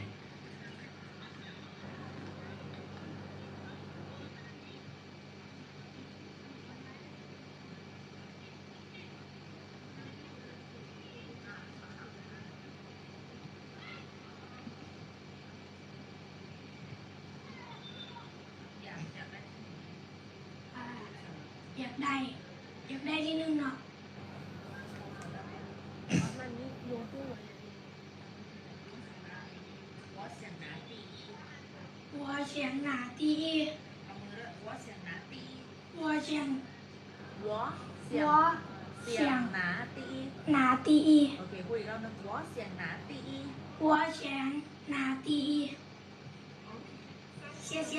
ຢາກໄດ້ ຢາກໄດ້ທີ່ໜຶ່ງເນາະ. 我想拿第一。我想拿第一。我想拿第一。我想 我想 我想 想拿第一。拿第一。OK，พูดอีกรอบนึง 我想拿第一。我想拿第一。谢谢。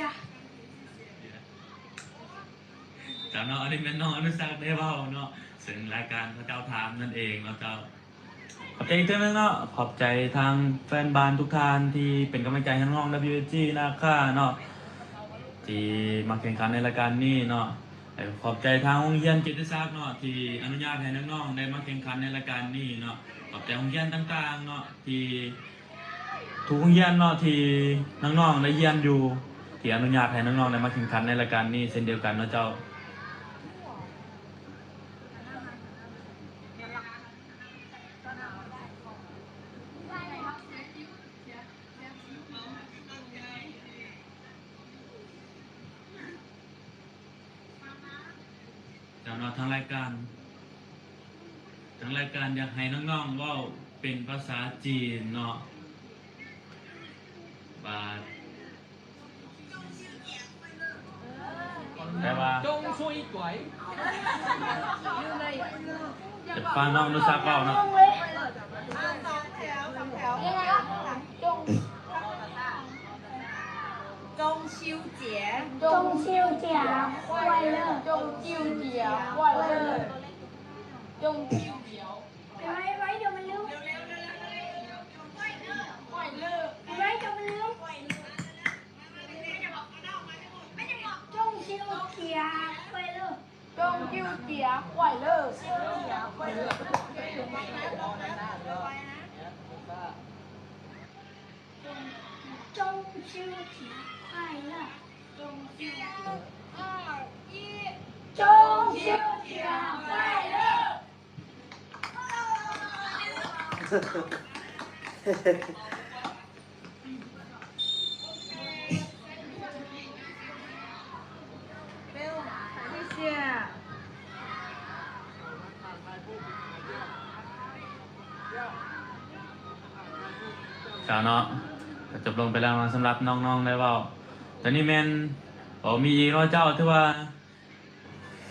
ເຈົ້າເນາະ ອັນນີ້ແມ່ນນ້ອງອະນຸສັກໄດ້ເວົ້າເນາະ ເຊິ່ງລາຍການເຂົາເຈົ້າຖາມນັ້ນເອງເນາະເຈົ້າ. ຂອບໃຈອີກເທື່ອໜຶ່ງເນາະ ຂອບໃຈທາງແຟນບານທຸກທ່ານທີ່ເປັນກຳລັງໃຈໃຫ້ນ້ອງ WSG ນາຄາເນາະ ທີ່ມາແຂ່ງຂັນໃນລາຍການນີ້ເນາະ ແລະ ຂອບໃຈທາງໂຮງຮຽນກິດຕິສັກເນາະ ທີ່ອະນຸຍາດໃຫ້ນ້ອງໆໄດ້ມາແຂ່ງຂັນໃນລາຍການນີ້ເນາະ. ຂອບໃຈໂຮງຮຽນຕ່າງໆເນາະ ທີ່ ທຸກໂຮງຮຽນເນາະ ທີ່ນ້ອງໆໄດ້ຮຽນຢູ່ ທີ່ອະນຸຍາດໃຫ້ນ້ອງໆໄດ້ມາແຂ່ງຂັນໃນລາຍການນີ້ເຊັ່ນດຽວກັນເນາະເຈົ້າ. ເຈົ້າເນາະ ທາງລາຍການ ທາງລາຍການຢາກໃຫ້ນ້ອງໆເວົ້າເປັນພາສາຈີນເນາະ ບາດ ແປວ່າ ຈະຟັງນ້ອງອະນຸສັກເວົ້າເນາະ. 中秋节，中秋节快乐，中秋节快乐，中秋节。 ไว้ ไว้ เดี๋ยวมันลืม ไว้ เดี๋ยวมันลืม 中秋节快乐，中秋节快乐，中秋节快乐。 中秋节快乐！中秋节，二一，中秋节快乐！ ເຈົ້າເນາະ ກໍຈົບລົງໄປແລ້ວເນາະ ສຳລັບນ້ອງໆໄດ້ເວົ້າ. ຕອນນີ້ແມ່ນ ໂອ້ ມີອີກເນາະເຈົ້າ ຖືວ່າ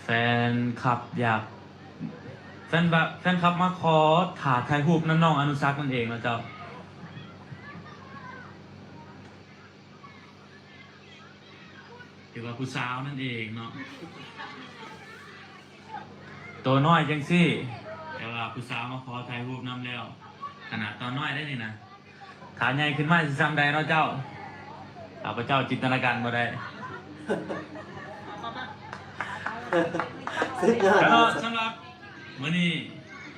ແຟນຄລັບຢາກ ແຟນ ແຟນຄລັບມາຂໍຖ້າຖ່າຍຮູບນຳນ້ອງອະນຸສັກນັ້ນເອງເນາະເຈົ້າ. ຖືວ່າຜູ້ສາວນັ້ນເອງເນາະ ໂຕນ້ອຍຈັ່ງຊີ້ ແຕ່ວ່າຜູ້ສາວມາຂໍຖ່າຍຮູບນຳແລ້ວ ຂະໜາດຕອນນ້ອຍໄດ໋ນີ້ນະ ຖ້າໃຫຍ່ຂຶ້ນມາຊິສ່ຳໃດເນາະເຈົ້າ ຂ້າພະເຈົ້າຈິນຕະນາການບໍ່ໄດ້. ສຸດຍອດ ແລ້ວເນາະ ສຳລັບມື້ນີ້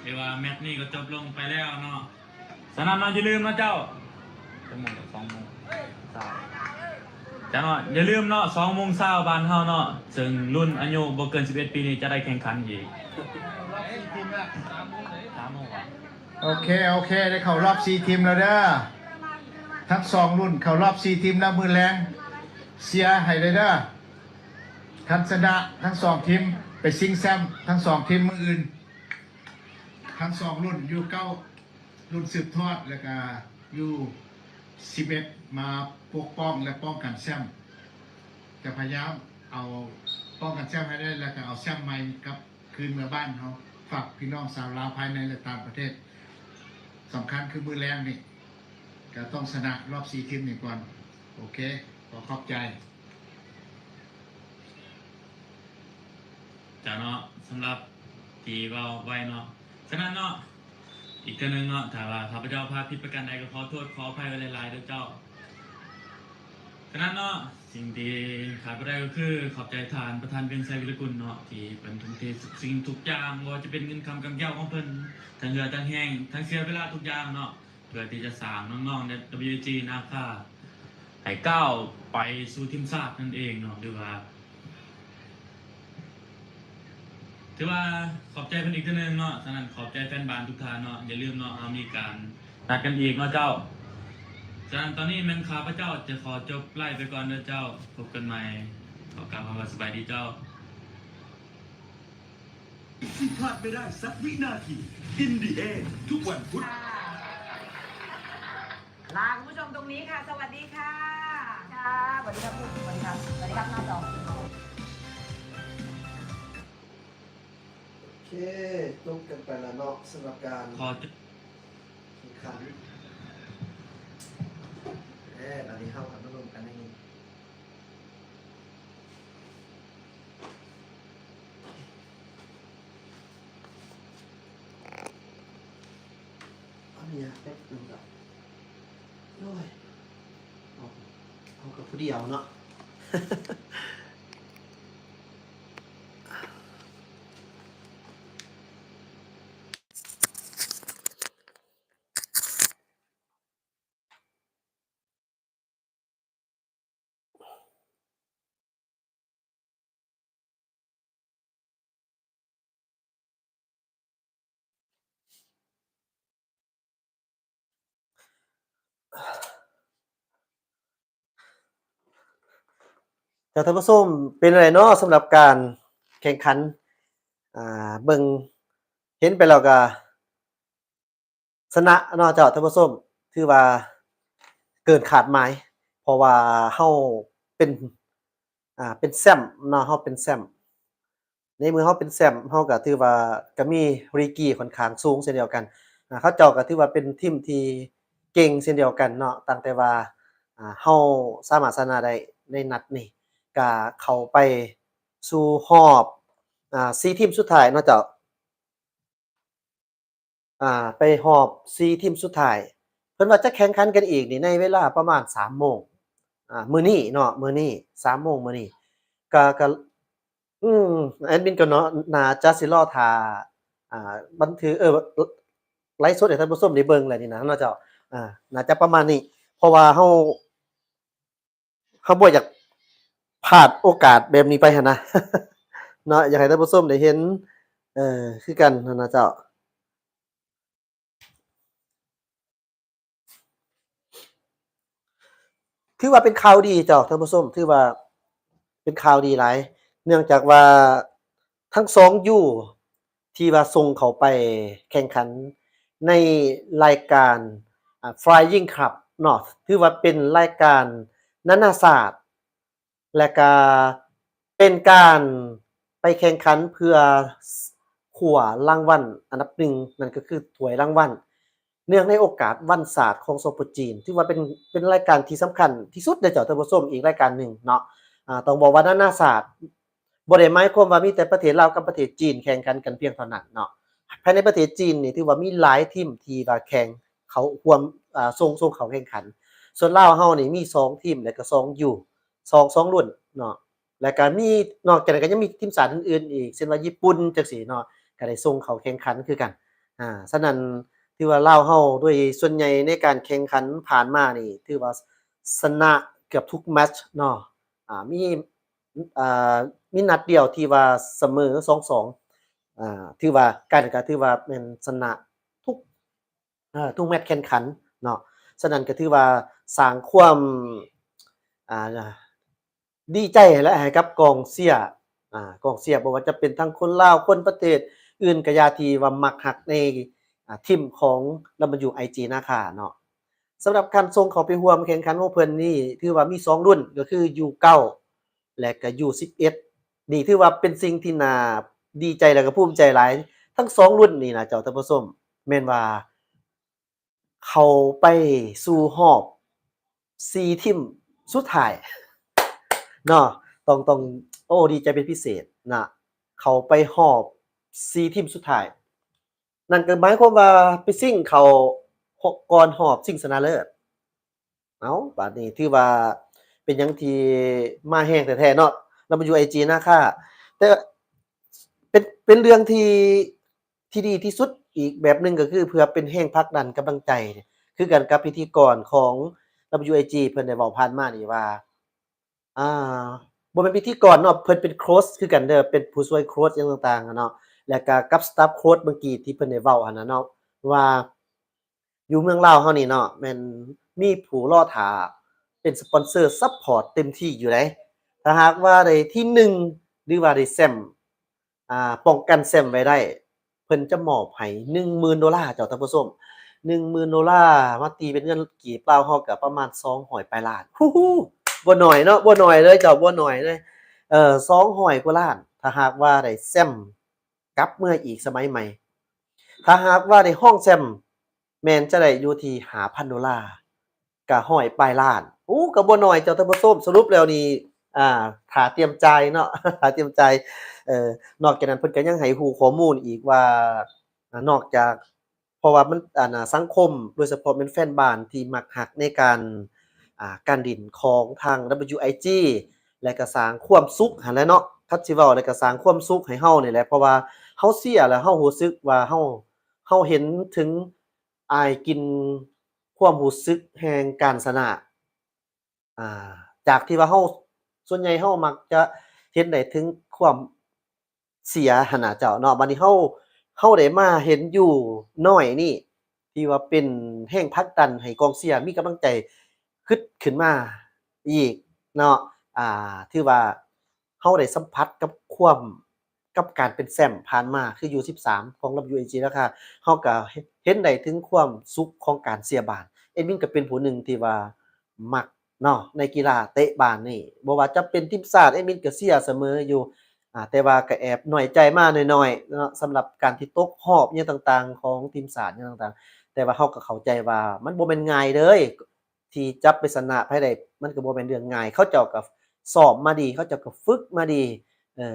ຖືວ່າແມັດນີ້ກໍຈົບລົງໄປແລ້ວເນາະ. ສະນັ້ນເນາະ ຢ່າລືມເນາະເຈົ້າ ຈັກໂມງ? ສອງໂມງຊາວ ເຈົ້າເນາະ ຢ່າລືມເນາະ ສອງໂມງຊາວບ້ານເຮົາເນາະ ເຊິ່ງລຸ້ນອາຍຸບໍ່ເກີນສິບເອັດປີນີ້ຈະໄດ້ແຂ່ງຂັນອີກ. ໂອເຄ ໂອເຄ ໄດ້ເຂົ້າຮອບສີ່ທີມແລ້ວເດີ ທັງສອງລຸ້ນເຂົ້າຮອບສີ່ທີມແລ້ວ. ມື້ແລງເຊຍໃຫ້ເລີຍເດີ ຄັນຊະນະທັງສອງທີມໄປຊິງແຊ້ມທັງສອງທີມມື້ອື່ນ ທັງສອງລຸ້ນ ຢູເກົ້າ ລຸ້ນສືບທອດ ແລ້ວກະຢູສິບເອັດ ມາປົກປ້ອງ ແລະ ປ້ອງກັນແຊ້ມ. ຈະພະຍາຍາມເອົາ ປ້ອງກັນແຊ້ມໃຫ້ໄດ້ ແລ້ວກະເອົາແຊ້ມໃໝ່ກັບຄືນເມືອບ້ານເຮົາ. ຝາກພີ່ນ້ອງຊາວລາວພາຍໃນ ແລະ ຕ່າງປະເທດ ສຳຄັນຄືມື້ແລງນີ້ ກະຕ້ອງຊະນະຮອບສີ່ທີມນີ້ກ່ອນ. ໂອເຄ ຂໍຂອບໃຈ. ເຈົ້າເນາະ ສຳລັບທີ່ເວົ້າໄວ້ເນາະ ສະນັ້ນເນາະ ອີກເທື່ອໜຶ່ງເນາະ ຖ້າວ່າຂ້າພະເຈົ້າພາດຜິດປະການໃດ ກໍຂໍໂທດຂໍອະໄພໄວ້ຫຼາຍໆເດີເຈົ້າ. ສະນັ້ນເນາະ ສິ່ງທີ່ຂາດບໍ່ໄດ້ກໍຄື ຂອບໃຈທ່ານປະທານ ວຽງໄຊ ວິລະກຸນເນາະ ທີ່ເພິ່ນທຸ່ມເທທຸກສິ່ງທຸກຢ່າງ ບໍ່ວ່າຈະເປັນເງິນຄຳກຳເຈົ້າຂອງເພິ່ນ ທັງເຫື່ອທັງແຮງ ທັງເສຍເວລາທຸກຢ່າງເນາະ ເພື່ອທີ່ຈະສ້າງນ້ອງໆ ແອັບເບິນຢູເອຈີ ນາຄາ ໃຫ້ກ້າວໄປສູ່ທີມຊາດນັ້ນເອງເນາະ ຫຼືວ່າ ຖືວ່າຂອບໃຈເພິ່ນອີກເທື່ອໜຶ່ງເນາະ. ສະນັ້ນຂອບໃຈແຟນບານທຸກທ່ານເນາະ ຢ່າລືມເນາະ ເຮົາມີການນັດກັນອີກເນາະເຈົ້າ. ສະນັ້ນຕອນນີ້ແມ່ນຂ້າພະເຈົ້າຈະຂໍຈົບໄລຟ໌ໄປກ່ອນເດີເຈົ້າ ພົບກັນໃໝ່ ຂໍກ່າວຄຳວ່າສະບາຍດີເຈົ້າ. ທີ່พลาดไม่ได้สักวินาที In the End ทุกวันพุธ ลาคุณผู้ชมตรงนี้ค่ะ สวัสดีค่ะ ค่ะ สวัสดีครับ สวัสดีครับ สวัสดีครับ หน้าจอ โอเค ຈົບກັນໄປແລ້ວເນາະ ສຳລັບການ ຂໍ ແມ່ນ ອັນນີ້ເຮົາກະມາລົມກັນໃນນີ້ ຂໍອະນຸຍາດແປັບໜຶ່ງເດີ ໂອ້ຍ ເອົາ ເອົາກັບຜູ້ດຽວເນາະ. ເຈົ້າ ທ່ານຜູ້ຊົມ ເປັນຈັ່ງໃດເນາະ ສຳລັບການແຂ່ງຂັນ ອ່າ ເບິ່ງ ເຫັນໄປແລ້ວກະ ຊະນະເນາະເຈົ້າ ທ່ານຜູ້ຊົມ ຖືວ່າເກີນຄາດໝາຍ ເພາະວ່າເຮົາເປັນ ອ່າ ເປັນແຊ້ມເນາະ ເຮົາເປັນແຊ້ມ ໃນເມື່ອເຮົາເປັນແຊ້ມ ເຮົາກະຖືວ່າກະມີດີກຣີຂ້ອນຂ້າງສູງເຊັ່ນດຽວກັນ ອ່າ ເຂົາເຈົ້າກະຖືວ່າເປັນທີມທີ່ເກັ່ງເຊັ່ນດຽວກັນເນາະ ຕັ້ງແຕ່ວ່າ ອ່າ ເຮົາສາມາດຊະນະໄດ້ໃນນັດນີ້ ກະເຂົ້າໄປສູ່ຮອບ ອ່າ ສີ່ທີມສຸດທ້າຍເນາະເຈົ້າ. ອ່າ ໄປຮອບສີ່ທີມສຸດທ້າຍ ເພິ່ນວ່າຈະແຂ່ງຂັນກັນອີກນີ້ໃນເວລາປະມານສາມໂມງ ອ່າ ມື້ນີ້ເນາະ ມື້ນີ້ ສາມໂມງມື້ນີ້ ກະ ກະ ອືມ ແອດມິນກໍເນາະ ໜ້າຈະຊິລໍຖ້າ ອ່າ ບັນທຶກ ເອີ ໄລຟ໌ສົດໃຫ້ທ່ານຜູ້ຊົມໄດ້ເບິ່ງແລ້ວນີ້ນະເນາະເຈົ້າ ອ່າ ໜ້າຈະປະມານນີ້ ເພາະວ່າເຮົາ ເຮົາບໍ່ຢາກພາດໂອກາດແບບນີ້ໄປຫັ້ນນະ ເນາະ ຢາກໃຫ້ທ່ານຜູ້ຊົມໄດ້ເຫັນ ເອີ ຄືກັນຫັ້ນນະເຈົ້າ. ຖືວ່າເປັນຂ່າວດີເຈົ້າ ທ່ານຜູ້ຊົມ ຖືວ່າເປັນຂ່າວດີຫຼາຍ ເນື່ອງຈາກວ່າທັງສອງຢູ ທີ່ວ່າສົ່ງເຂົ້າໄປແຂ່ງຂັນໃນລາຍການ ອ່າ Flying Cup ເນາະ ຖືວ່າເປັນລາຍການນານາຊາດ ແລະກະເປັນການໄປແຂ່ງຂັນເພື່ອຄວ້າລາງວັນອັນດັບໜຶ່ງ ນັ້ນກໍຄືຖ້ວຍລາງວັນ ເນື່ອງໃນໂອກາດວັນຊາດຂອງສປປ ຈີນ ຖືວ່າເປັນ ເປັນລາຍການທີ່ສຳຄັນທີ່ສຸດເດ້ເຈົ້າທ່ານຜູ້ຊົມ ອີກລາຍການໜຶ່ງເນາະ. ອາ ຕ້ອງບອກວ່ານານາຊາດ ບໍ່ໄດ້ໝາຍຄວາມວ່າມີແຕ່ປະເທດລາວກັບປະເທດຈີນແຂ່ງຂັນກັນພຽງເທົ່ານັ້ນເນາະ. ພາຍໃນປະເທດຈີນນີ້ຖືວ່າມີຫຼາຍທີມທີ່ວ່າແຂ່ງເຂົ້າຮ່ວມ ອາ ສົ່ງ ສົ່ງເຂົ້າແຂ່ງຂັນ. ສ່ວນລາວເຮົານີ້ມີສອງທີມ ແລະກະສອງຢູ ສອງ ສອງລຸ້ນເນາະ. ແລະກະມີ ນອກຈາກນັ້ນກະຍັງມີທີມຊາດອື່ນໆອີກ ເຊັ່ນວ່າຍີ່ປຸ່ນຈັ່ງຊີ້ເນາະ ກະໄດ້ສົ່ງເຂົ້າແຂ່ງຂັນຄືກັນ. ອາ ສະນັ້ນ ຖືວ່າລາວເຮົາໂດຍສ່ວນໃຫຍ່ໃນການແຂ່ງຂັນຜ່ານມານີ້ ຖືວ່າຊະນະເກືອບທຸກແມັດເນາະ. ອາ ມີ ອາ ມີນັດດຽວທີ່ວ່າສະເໝີ ສອງສອງ ອາ ຖືວ່າ ການ ກະຖືວ່າແມ່ນຊະນະທຸກ ເອີ ທຸກແມັດແຂ່ງຂັນເນາະ. ສະນັ້ນກະຖືວ່າສ້າງຄວາມ ອາ ດີໃຈແຫຼະໃຫ້ກັບກອງເຊຍ ອາ ກອງເຊຍ ບໍ່ວ່າຈະເປັນທັງຄົນລາວ ຄົນປະເທດອື່ນກະຢ່າ ທີ່ວ່າມັກຮັກໃນ ອາ ທີມຂອງ ດັບເບິນຢູໄອຈີ ນາຄາເນາະ. ສຳລັບການສົ່ງເຂົ້າໄປຮ່ວມແຂ່ງຂັນຂອງເພິ່ນນີ້ ຖືວ່າມີສອງລຸ້ນ ກໍຄືຢູເກົ້າ ແລະກະຢູສິບເອັດ ນີ້ຖືວ່າເປັນສິ່ງທີ່ໜ້າດີໃຈ ແລະກະພູມໃຈຫຼາຍ. ທັງສອງລຸ້ນນີ້ນະເຈົ້າທ່ານຜູ້ຊົມ ແມ່ນວ່າເຂົ້າໄປສູ່ຮອບສີ່ທີມສຸດທ້າຍເນາະ. ຕ້ອງ ຕ້ອງ ໂອ້ ດີໃຈເປັນພິເສດນະ ເຂົ້າໄປຮອບສີ່ທີມສຸດທ້າຍ. ນັ້ນກໍໝາຍຄວາມວ່າໄປຊິງເຂົ້າ ຮ- ກ່ອນຮອບຊິງຊະນະເລີດ. ເອົ້າ ບາດນີ້ຖືວ່າເປັນຫຍັງທີ່ມາແຮງແທ້ໆເນາະ ດັບເບິນຢູໄອຈີ ນາຄາ. ແຕ່ເປັນ ເປັນເລື່ອງທີ່ ທີ່ດີທີ່ສຸດອີກແບບໜຶ່ງ ກໍຄືເພື່ອເປັນແຮງຜັກດັນກຳລັງໃຈ ຄືກັນກັບພິທີກອນຂອງ ດັບເບິນຢູໄອຈີ ເພິ່ນໄດ້ເວົ້າຜ່ານມານີ້ວ່າ ອ່າ ບໍ່ແມ່ນພິທີກອນເນາະ ເພິ່ນເປັນໂຄດຄືກັນເດີ ເປັນຜູ້ຊ່ວຍໂຄດຫຍັງຕ່າງໆເນາະ ແລະກະກັບສະຕາຟໂຄດເມື່ອກີ້ທີ່ເພິ່ນໄດ້ເວົ້າຫັ້ນນະເນາະ ວ່າຢູ່ເມືອງລາວເຮົານີ້ເນາະ ແມ່ນມີຜູ້ລໍຖ້າເປັນສະປອນເຊີຊັບພອດເຕັມທີ່ຢູ່ໃດ໋. ຖ້າຫາກວ່າໄດ້ທີໜຶ່ງ ຫຼືວ່າໄດ້ແຊ້ມ ອ່າ ປ້ອງກັນແຊ້ມໄວ້ໄດ້ ເພິ່ນຈະມອບໃຫ້ໜຶ່ງໝື່ນໂດລາ ເຈົ້າທ່ານຜູ້ຊົມ ໜຶ່ງໝື່ນໂດລາ ມາຕີເປັນເງິນກີບລາວເຮົາກໍປະມານສອງຮ້ອຍປາຍລ້ານ. ຫູ ບໍ່ໜ້ອຍເນາະ ບໍ່ໜ້ອຍເລີຍເຈົ້າ ບໍ່ໜ້ອຍເລີຍ ເອີ ສອງຮ້ອຍກວ່າລ້ານ ຖ້າຫາກວ່າໄດ້ແຊ້ມກັບເມືອອີກສະໄໝໃໝ່. ຖ້າຫາກວ່າໄດ້ຮອງແຊ້ມ ແມ່ນຈະໄດ້ຢູ່ທີ່ຫ້າພັນໂດລາ ກະຮ້ອຍປາຍລ້ານ. ໂອ້ ກະບໍ່ໜ້ອຍເຈົ້າທ່ານຜູ້ຊົມ. ສະຫຼຸບແລ້ວນີ້ ອ່າ ຖ້າຕຽມຈ່າຍເນາະ ຖ້າຕຽມຈ່າຍ ເອີ ນອກຈາກນັ້ນເພິ່ນກະຍັງໃຫ້ຮູ້ຂໍ້ມູນອີກວ່າ ນອກຈາກ ເພາະວ່າມັນ ອັນ ສັງຄົມ ໂດຍສະເພາະແມ່ນແຟນບານທີ່ມັກຮັກໃນການ ອ່າ ການຫຼິ້ນຂອງທາງ ດັບເບິນຢູໄອຈີ ແລະກະສ້າງຄວາມສຸກຫັ້ນແຫຼະເນາະ ຄັນຊິເວົ້າ ແລະກະສ້າງຄວາມສຸກໃຫ້ເຮົານີ້ແຫຼະ ເພາະວ່າເຮົາເຊຍ ແລະເຮົາຮູ້ສຶກວ່າເຮົາ ເຮົາເຫັນເຖິງ ອາຍກິນຄວາມຮູ້ສຶກແຫ່ງການຊະນະ ອ່າ ຈາກທີ່ວ່າເຮົາ ສ່ວນໃຫຍ່ເຮົາມັກຈະເຫັນໄດ້ເຖິງຄວາມເສຍຫັ້ນນະເຈົ້າເນາະ. ບາດນີ້ເຮົາ ເຮົາໄດ້ມາເຫັນຢູ່ນ້ອຍນີ້ ທີ່ວ່າເປັນແຮງຜັກດັນໃຫ້ກອງເຊຍມີກຳລັງໃຈຮຶດຂຶ້ນມາອີກເນາະ. ອ່າ ຖືວ່າເຮົາໄດ້ສຳຜັດກັບຄວາມ ກັບການເປັນແຊ້ມຜ່ານມາ ຄືຢູສິບສາມຂອງ ດັບເບິນຢູໄອຈີ ນາຄາ ເຮົາກະເຫັນໄດ້ເຖິງຄວາມສຸກຂອງການເຊຍບານ. ແອດມິນກະເປັນຜູ້ໜຶ່ງທີ່ວ່າມັກເນາະ ໃນກິລາເຕະບານນີ້ ບໍ່ວ່າຈະເປັນທີມຊາດ ແອດມິນກະເຊຍສະເໝີຢູ່ ອາ ແຕ່ວ່າກະແອບນ້ອຍໃຈມາໜ້ອຍໆເນາະ ສຳລັບການທີ່ຕົກຮອບຫຍັງຕ່າງໆຂອງທີມຊາດຫຍັງຕ່າງໆ. ແຕ່ວ່າເຮົາກະເຂົ້າໃຈວ່າມັນບໍ່ແມ່ນງ່າຍເດີ ທີ່ຈະໄປຊະນະໃຜໄດ້ ມັນກໍບໍ່ແມ່ນເລື່ອງງ່າຍ. ເຂົາເຈົ້າກໍຊ້ອມມາດີ ເຂົາເຈົ້າກໍຝຶກມາດີ. ເອີ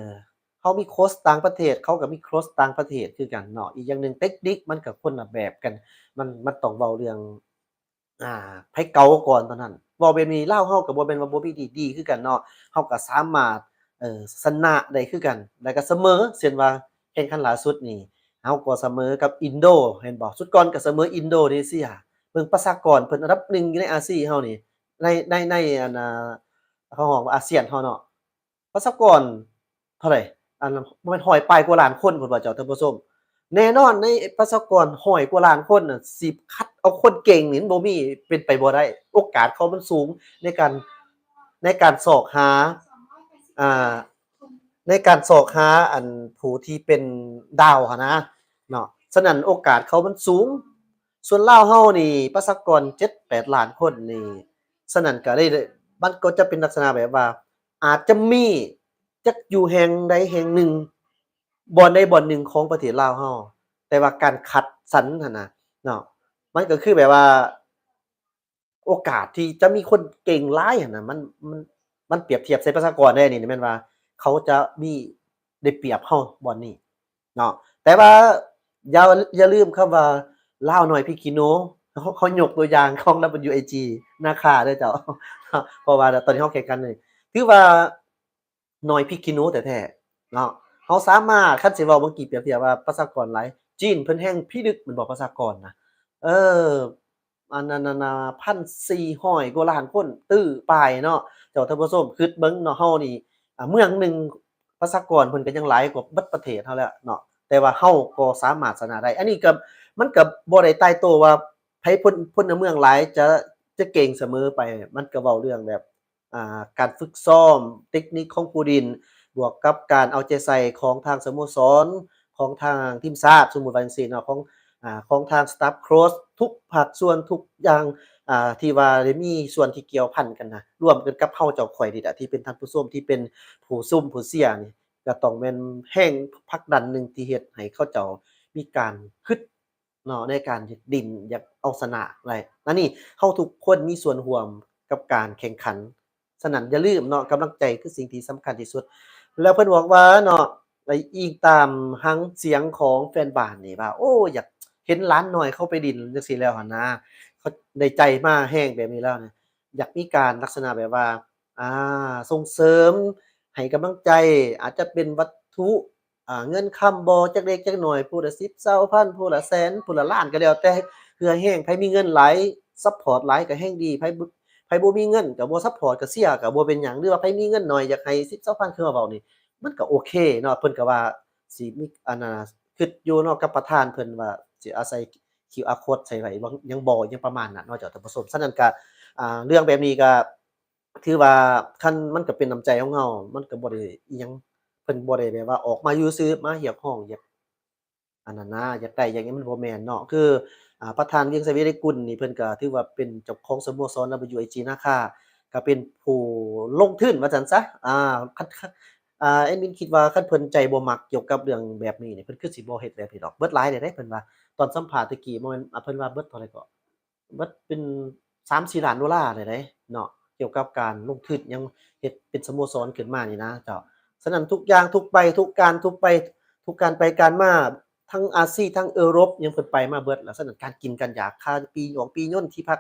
ເຮົາມີໂຄດຕ່າງປະເທດ ເຂົາກໍມີໂຄດຕ່າງປະເທດຄືກັນເນາະ. ອີກຢ່າງໜຶ່ງເຕັກນິກມັນກໍຄົນລະແບບກັນ ມັນ ມັນຕ້ອງເວົ້າເລື່ອງ ອ່າ ໃຜເກົ່າກ່ອນຕອນນັ້ນ. ເວົ້າແບບນີ້ ລາວເຮົາກໍບໍ່ແມ່ນວ່າບໍ່ມີດີໆຄືກັນເນາະ ເຮົາກໍສາມາດ ເອີ ຊະນະໄດ້ຄືກັນ ແລ້ວກໍສະເໝີ. ເຊັ່ນວ່າແຂ່ງຂັນລ່າສຸດນີ້ ເຮົາກໍສະເໝີກັບອິນໂດ ເຫັນບໍ່? ຊຸດກ່ອນກໍສະເໝີອິນໂດເນເຊຍ. ເບິ່ງປະຊາກອນເພິ່ນອັນດັບໜຶ່ງຢູ່ໃນອາຊີເຮົານີ້ ໃນ ໃນ ໃນ ອັນ ອ່າ ເຂົາຮ້ອງວ່າອາຊຽນເຮົາເນາະ ປະຊາກອນເທົ່າໃດ? ອັນ ບໍ່ແມ່ນຮ້ອຍປາຍກວ່າລ້ານຄົນພຸ້ນວ່າ ເຈົ້າທ່ານຜູ້ຊົມ. ແນ່ນອນໃນປະຊາກອນຮ້ອຍກວ່າລ້ານຄົນນະ ຊິຄັດເອົາຄົນເກັ່ງນີ້ມັນບໍ່ມີ ເປັນໄປບໍ່ໄດ້. ໂອກາດເຂົາມັນສູງໃນການ ໃນການຊອກຫາ ອ່າ ໃນການຊອກຫາ ອັນ ຜູ້ທີ່ເປັນດາວຫັ້ນນະເນາະ. ສະນັ້ນໂອກາດເຂົາມັນສູງ ສ່ວນລາວເຮົານີ້ປະຊາກອນເຈັດແປດລ້ານຄົນນີ້ ສະນັ້ນກໍໄດ້ ມັນກໍຈະເປັນລັກສະນະແບບວ່າ ອາດຈະມີຈັກຢູ່ແຫ່ງໃດແຫ່ງໜຶ່ງ ບ່ອນໃດບ່ອນໜຶ່ງຂອງປະເທດລາວເຮົາ ແຕ່ວ່າການຄັດສັນຫັ້ນນະເນາະ ມັນກໍຄືແບບວ່າ ໂອກາດທີ່ຈະມີຄົນເກັ່ງຫຼາຍຫັ້ນນະ ມັນ ມັນ ມັນປຽບທຽບໃສ່ປະຊາກອນເດ້ ນີ້ແມ່ນວ່າເຂົາຈະມີໄດ້ປຽບເຮົາບ່ອນນີ້ເນາະ ແຕ່ວ່າຢ່າ ຢ່າລືມຄຳວ່າ ລາວໜ້ອຍພິກຂີ້ໜູ ເຮົາ ເຮົາຍົກຕົວຢ່າງຂອງ WIG ນາຄາເດີເຈົ້າ ເພາະວ່າຕອນນີ້ເຮົາແຂ່ງຂັນນີ້ ຖືວ່າ ໜ້ອຍພິກຂີ້ໜູແທ້ໆເນາະ ເຮົາສາມາດ ຄັນຊິເວົ້າເມື່ອກີ້ປຽບທຽບວ່າປະຊາກອນຫຼາຍ ຈີນເພິ່ນແຮ່ງພິລຶກແມ່ນບໍ່ ປະຊາກອນນະ ເອີ ອັນນັ້ນ ອັນນ່າ ພັນສີ່ຮ້ອຍກວ່າລ້ານຄົນ ຕື້ປາຍເນາະ ເຈົ້າທ່ານຜູ້ຊົມ ຄິດເບິ່ງເນາະ ເຮົານີ້ ອາ ເມືອງໜຶ່ງປະຊາກອນເພິ່ນກໍຍັງຫຼາຍກວ່າເບິດປະເທດເຮົາແລ້ວເນາະ ແຕ່ວ່າເຮົາກໍສາມາດຊະນະໄດ້ ອັນນີ້ກໍ ມັນກໍບໍ່ໄດ້ຕາຍໂຕວ່າໃຜ ພົນ ພົນລະເມືອງຫຼາຍຈະ ຈະເກັ່ງສະເໝີໄປ ມັນກໍເວົ້າເລື່ອງແບບ ອ່າ ການຝຶກຊ້ອມເຕັກນິກຂອງຜູ້ຫຼິ້ນ ບວກກັບການເອົາໃຈໃສ່ຂອງທາງສະໂມສອນ ຂອງທາງທີມຊາດ ສົມມຸດວ່າຈັ່ງຊີ້ເນາະ ຂອງ ອ່າ ຂອງທາງສະຕາຟໂຄດ ທຸກພາກສ່ວນ ທຸກຢ່າງ ອ່າ ທີ່ວ່າໄດ້ມີສ່ວນທີ່ກ່ຽວພັນກັນນະ ລວມກັນກັບເຮົາເຈົ້າຂ້ອຍນີ້ແຫຼະ ທີ່ເປັນທ່ານຜູ້ຊົມ ທີ່ເປັນຜູ້ຊົມຜູ້ເຊຍນີ້ ກໍຕ້ອງແມ່ນແຮງຜັກດັນໜຶ່ງທີ່ເຮັດໃຫ້ເຂົາເຈົ້າມີການຄຶດ ເນາະ ໃນການຢາກດິ້ນ ຢາກເອົາຊະນະໄດ້ ອັນນີ້ເຮົາທຸກຄົນມີສ່ວນຮ່ວມກັບການແຂ່ງຂັນ ສະນັ້ນຢ່າລືມເນາະ ກຳລັງໃຈຄືສິ່ງທີ່ສຳຄັນທີ່ສຸດ ແລ້ວເພິ່ນບອກວ່າເນາະ ໄດ້ອີງຕາມຫາງສຽງຂອງແຟນບານນີ້ວ່າ ໂອ້ ຢາກເຫັນຫຼານນ້ອຍເຂົາໄປດິ້ນຈັ່ງຊີ້ແລ້ວຫັ້ນນາ ເຂົາໄດ້ໃຈມາແຮງແບບນີ້ແລ້ວນະ ຢາກມີການລັກສະນະແບບວ່າ ອ່າ ສົ່ງເສີມ ໃຫ້ກຳລັງໃຈ ອາດຈະເປັນວັດຖຸ ອ່າ ເງິນຄຳບໍ່ ຈັກເລັກຈັກໜ້ອຍ ຜູ້ລະສິບ ຊາວພັນ ຜູ້ລະແສນ ຜູ້ລະລ້ານ ກໍແລ້ວແຕ່ ເພື່ອແຮງ ໃຜມີເງິນຫຼາຍ ຊັບພອດຫຼາຍກໍແຮງດີ ໃຜບໍ່ ໃຜບໍ່ມີເງິນກໍບໍ່ຊັບພອດ ກໍເຊຍກໍບໍ່ເປັນຫຍັງ ຫຼືວ່າໃຜມີເງິນໜ້ອຍ ຢາກໃຫ້ສິບ ຊາວພັນ ຄືເຮົາເວົ້ານີ້ ມັນກໍໂອເຄເນາະ ເພິ່ນກໍວ່າຊິມີ ອັນນ່າ ຄິດຢູ່ເນາະ ກັບປະທານເພິ່ນວ່າຊິເອົາໃສ່ຄິວອາໂຄດໃສ່ໄວ້ ຍັງບໍ່ ຍັງປະມານນັ້ນເນາະ ເຈົ້າທ່ານຜູ້ຊົມ ສະນັ້ນກໍ ອ່າ ເລື່ອງແບບນີ້ກໍ ຖືວ່າຄັນມັນກໍເປັນນ້ຳໃຈຂອງເຮົາ ມັນກໍບໍ່ໄດ້ອີ່ຫຍັງ ເພິ່ນບໍ່ໄດ້ແບບວ່າອອກມາຢູ່ຊື່ ມາຮຽກຮ້ອງ ຢາກ ອັນນັ້ນນະ ຢາກໄດ້ ຢາກຫຍັງ ມັນບໍ່ແມ່ນເນາະ ຄື ອ່າ ປະທານວຽງໄຊ ວິໄລກຸນນີ້ ເພິ່ນກໍຖືວ່າເປັນເຈົ້າຂອງສະໂມສອນ WIG ນາຄາ ກໍເປັນຜູ້ລົງທຶນວ່າຊັ້ນຊະ ອ່າ ຄັນ ອ່າ ແອດມິນຄິດວ່າຄັນເພິ່ນໃຈບໍ່ມັກກ່ຽວກັບເລື່ອງແບບນີ້ນີ້ ເພິ່ນຄືຊິບໍ່ເຮັດແບບນີ້ດອກ ເບິດຫຼາຍແລ້ວເດ້ ເພິ່ນວ່າ ຕອນສຳພາດແຕ່ກີ້ ບໍ່ແມ່ນ ອ່າ ເພິ່ນວ່າເບິດເທົ່າໃດເກາະ ເບິດເປັນສາມສີ່ລ້ານໂດລາໄດ້ເດເນາະ ກ່ຽວກັບການລົງທຶນຫຍັງ ເຮັດເປັນສະໂມສອນຂຶ້ນມານີ້ນະເຈົ້າ. ສະນັ້ນທຸກຢ່າງ ທຸກໄປ ທຸກການ ທຸກໄປ ທຸກການໄປການມາ ທັງອາຊີ ທັງເອີຣົບຫຍັງ ເພິ່ນໄປມາເບິດແລ້ວ. ສະນັ້ນການກິນການຢາກ ຄ່າປີ້ຫຍອງປີ້ຍົນ ທີ່ພັກ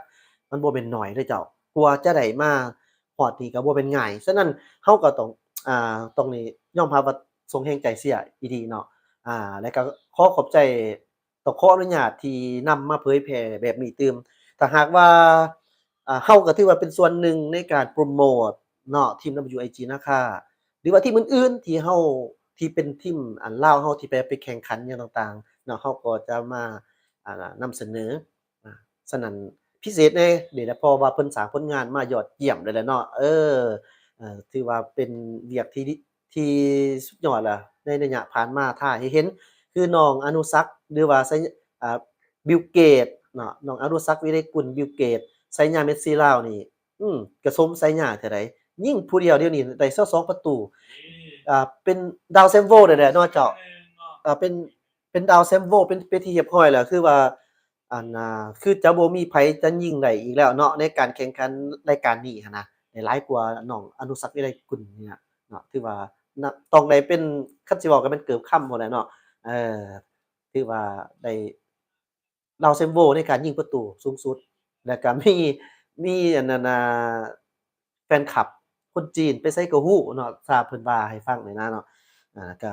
ມັນບໍ່ແມ່ນໜ້ອຍເດ້ເຈົ້າ. ກວ່າຈະໄດ້ມາຮອດນີ້ກໍບໍ່ແມ່ນງ່າຍ. ສະນັ້ນເຮົາກໍຕ້ອງ ອ່າ ຕ້ອງນີ້ຍອມຮັບວ່າສົ່ງແຮງໃຈເຊຍອີ່ຫຼີເນາະ. ອ່າ ແລ້ວກໍຂໍຂອບໃຈ ຕ້ອງຂໍອະນຸຍາດທີ່ນຳມາເຜີຍແຜ່ແບບນີ້ຕື່ມ. ຖ້າຫາກວ່າ ອ່າ ເຮົາກໍຖືວ່າເປັນສ່ວນໜຶ່ງໃນການໂປຣໂມດເນາະ ທີມ WIG ນາຄາ ຫຼືວ່າທີມອື່ນໆ ທີ່ເຮົາ ທີ່ເປັນທີມ ອັນ ລາວເຮົາທີ່ໄປ ໄປແຂ່ງຂັນຫຍັງຕ່າງໆເນາະ ເຮົາກໍຈະມາ ອ່າ ນຳສະເໜີ. ອ່າ ສະນັ້ນພິເສດແດ່ເດ ເພາະວ່າເພິ່ນສ້າງຜົນງານມາຍອດຢ້ຽມເລີຍແຫຼະເນາະ. ເອີ ເອີ ຖືວ່າເປັນວຽກທີ່ ທີ່ສຸດຍອດລະ ໃນໄລຍະຜ່ານມາ ຖ້າໃຫ້ເຫັນ ຄືນ້ອງອະນຸສັກ ຫຼືວ່າ ໄຊ ອ່າ ບິວເກດເນາະ ນ້ອງອະນຸສັກ ວິໄລກຸນ ບິວເກດ ໄຊຍາເມັດຊີລາວນີ້ ອືມ ກະສົມໄຊຍາເທື່ອໃດ ຍິງຜູ້ດຽວດຽວນີ້ໄດ້ຊາວສອງປະຕູ ອ່າ ເປັນດາວແຊມໂວໄດ້ແຫຼະເນາະເຈົ້າ. ເອີ ເປັນ ເປັນດາວແຊມໂວ ເປັນ ເປັນທີ່ຮຽບຮ້ອຍແລ້ວ ຄືວ່າ ອັນ ອ່າ ຄືຈະບໍ່ມີໃຜຈະຍິງໄດ້ອີກແລ້ວເນາະ ໃນການແຂ່ງຂັນລາຍການນີ້ຫັ້ນນະ ໄດ້ຫຼາຍກວ່ານ້ອງອະນຸສັກ ວິໄລກຸນນີ້ນະເນາະ. ຖືວ່ານະ ຕ້ອງໄດ້ເປັນ ຄັນຊິເວົ້າກໍແມ່ນເກີບຄຳພຸ້ນແຫຼະເນາະ. ເອີ ຖືວ່າໄດ້ ລາວແຊມໂວໃນການຍິງປະຕູສູງສຸດ ແລ້ວກໍມີ ມີອັນນັ້ນ ອ່າ ແຟນຄລັບຄົນຈີນໄປໃສກໍຮູ້ເນາະ ຖ້າເພິ່ນວ່າໃຫ້ຟັງນີ້ນະເນາະ. ອ່າ ກໍ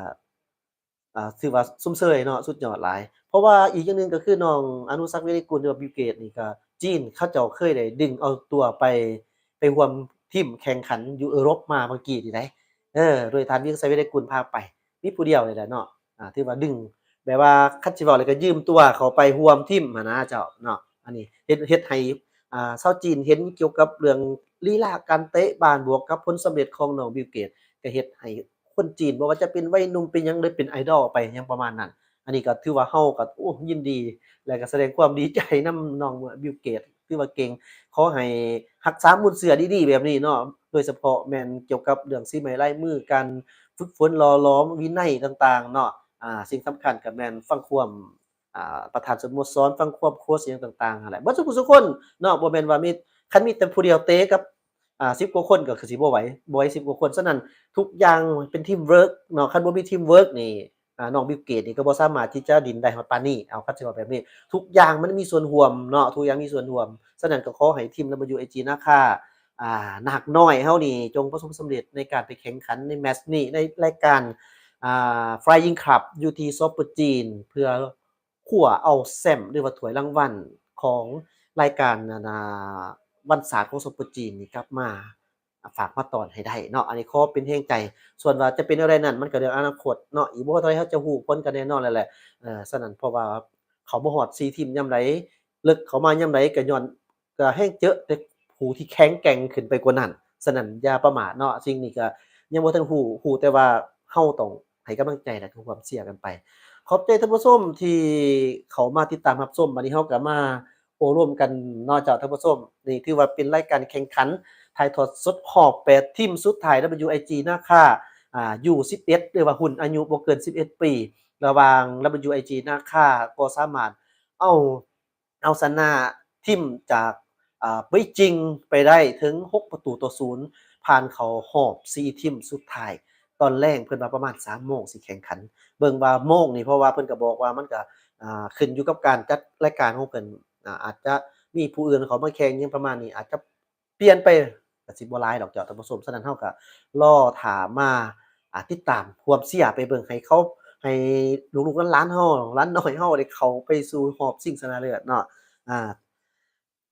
ອ່າ ຖືວ່າຊົມເຊີຍເນາະ ສຸດຍອດຫຼາຍ. ເພາະວ່າອີກຢ່າງໜຶ່ງກໍຄືນ້ອງອະນຸສັກ ວິໄລກຸນ ຫຼືວ່າ ບິວເກດ ນີ້ກໍ ຈີນເຂົາເຈົ້າເຄີຍໄດ້ດຶງເອົາຕົວໄປ ໄປຮ່ວມທີມແຂ່ງຂັນຢູ່ເອີຣົບມາເມື່ອກີ້ນີ້ໃດ໋. ເອີ ໂດຍທ່ານ ວຽງໄຊ ວິໄລກຸນ ພາໄປ ມີຜູ້ດຽວນີ້ແຫຼະເນາະ. ອ່າ ຖືວ່າດຶງ ແບບວ່າ ຄັນຊິເວົ້າແລ້ວກໍຢືມຕົວເຂົ້າໄປຮ່ວມທີມຫັ້ນນະເຈົ້າເນາະ. ອັນນີ້ເຮັດ ເຮັດໃຫ້ ອ່າ ຊາວຈີນເຫັນກ່ຽວກັບເລື່ອງລີລາການເຕະບານ ບວກກັບຜົນສຳເລັດຂອງນ້ອງ ບິວເກດ ກໍເຮັດໃຫ້ຄົນຈີນ ບໍ່ວ່າຈະເປັນໄວໜຸ່ມເປັນຫຍັງ ຫຼືເປັນໄອດອລໄປຫຍັງປະມານນັ້ນ ອັນນີ້ກໍຖືວ່າເຮົາກໍ ໂອ້ ຍິນດີ ແລະກໍສະແດງຄວາມດີໃຈນຳນ້ອງບິວເກດ ຖືວ່າເກັ່ງ. ຂໍໃຫ້ຮັກສາມູນເຊື້ອດີໆແບບນີ້ເນາະ ໂດຍສະເພາະແມ່ນກ່ຽວກັບເລື່ອງສີໄມ້ລາຍມື ການຝຶກຝົນຫຼໍ່ຫຼອມ ວິໄນຕ່າງໆເນາະ. ອາ ສິ່ງສຳຄັນກໍແມ່ນຟັງຄວາມ ອາ ປະທານສະໂມສອນ ຟັງຄວາມໂຄຊຫຍັງຕ່າງໆຫັ້ນແຫຼະ ເບິດສູ່ຜູ້ສູ່ຄົນເນາະ. ບໍ່ແມ່ນວ່າມີ ຄັນມີແຕ່ຜູ້ດຽວເຕະກັບ ອາ ສິບກວ່າຄົນກໍຄືຊິບໍ່ໄຫວ ບໍ່ໄຫວສິບກວ່າຄົນ. ສະນັ້ນທຸກຢ່າງເປັນທີມເວີກເນາະ ຄັນບໍ່ມີທີມເວີກນີ້ ອາ ນ້ອງບິວເກດນີ້ກໍບໍ່ສາມາດທີ່ຈະດິນໄດ້ຮອດປານນີ້. ເອົາ ຄັນຊິເວົ້າແບບນີ້ ທຸກຢ່າງມັນມີສ່ວນຮ່ວມເນາະ ທຸກຢ່າງມີສ່ວນຮ່ວມ. ສະນັ້ນກໍຂໍໃຫ້ທີມ WIG ນາຄາ ອາ ນາກນ້ອຍເຮົານີ້ ຈົ່ງປະສົບຄວາມສຳເລັດໃນການໄປແຂ່ງຂັນໃນແມັດນີ້ ໃນລາຍການ ອາ Flying Cup ຢູ່ທີ່ Super Jin ເພື່ອ ຄວ້າເອົາແຊ້ມ ຫຼືວ່າຖ້ວຍລາງວັນຂອງລາຍການ ອັນນ່າ ວັນຊາດຂອງ Super Jin ນີ້ກັບມາ ຝາກມາຕ້ອນໃຫ້ໄດ້ເນາະ. ອັນນີ້ຂໍເປັນແຮງໃຈ ສ່ວນວ່າຈະເປັນແນວໃດນັ້ນ ມັນກໍເລື່ອງອະນາຄົດເນາະ ອີກບໍ່ເທົ່າໃດເຮົາຈະຮູ້ຜົນກັນແນ່ນອນແລ້ວແຫຼະ. ເອີ ສະນັ້ນ ເພາະວ່າເຂົ້າມາຮອດສີ່ທີມຍາມໃດ ເລິກເຂົ້າມາຍາມໃດ ກໍຍ້ອນ ກໍແຮ່ງເຈີແຕ່ຜູ້ທີ່ແຂງແກ່ງຂຶ້ນໄປກວ່ານັ້ນ. ສະນັ້ນຢ່າປະໝາດເນາະ ສິ່ງນີ້ກໍຍັງບໍ່ທັນຮູ້ ຮູ້ແຕ່ວ່າເຮົາຕ້ອງໃຫ້ກຳລັງໃຈ ແລະກໍຮ່ວມເຊຍກັນໄປ. ຂອບໃຈທ່ານຜູ້ຊົມທີ່ເຂົ້າມາຕິດຕາມຮັບຊົມ. ບັດນີ້ເຮົາກໍມາໂອ້ລົມກັນເນາະເຈົ້າທ່ານຜູ້ຊົມ. ນີ້ຖືວ່າເປັນລາຍການແຂ່ງຂັນຖ່າຍທອດສົດຮອບແປດທີມສຸດທ້າຍ WIG ນາຄາ ອາ ຢູສິບເອັດ ຫຼືວ່າຮຸ່ນອາຍຸບໍ່ເກີນສິບເອັດປີ ລະຫວ່າງ WIG ນາຄາກໍສາມາດເອົາ ເອົາຊະນະທີມຈາກ ອາ ເບຈິງໄປໄດ້ເຖິງຫົກປະຕູຕໍ່ສູນ ຜ່ານເຂົ້າຮອບສີ່ທີມສຸດທ້າຍ. ຕອນແລງເພິ່ນວ່າປະມານສາມໂມງຊິແຂ່ງຂັນ ເບິ່ງວ່າໂມງນີ້ ເພາະວ່າເພິ່ນກໍບອກວ່າມັນກໍ ອາ ຂຶ້ນຢູ່ກັບການຈັດລາຍການຂອງເພິ່ນ ອາ ອາດຈະມີຜູ້ອື່ນເຂົ້າມາແຂ່ງຫຍັງປະມານນີ້ ອາດຈະປ່ຽນໄປ ກໍຊິບໍ່ຫຼາຍດອກເຈົ້າທ່ານຜູ້ຊົມ. ສະນັ້ນເຮົາກໍລໍຖ້າມາ ອາ ຕິດຕາມຮ່ວມເຊຍໄປເບິ່ງ ໃຫ້ເຂົາ ໃຫ້ລູກໆຫຼານໆເຮົາ ຫຼານນ້ອຍເຮົາໄດ້ເຂົ້າໄປສູ່ຮອບຊິງຊະນະເລີດເນາະ. ອາ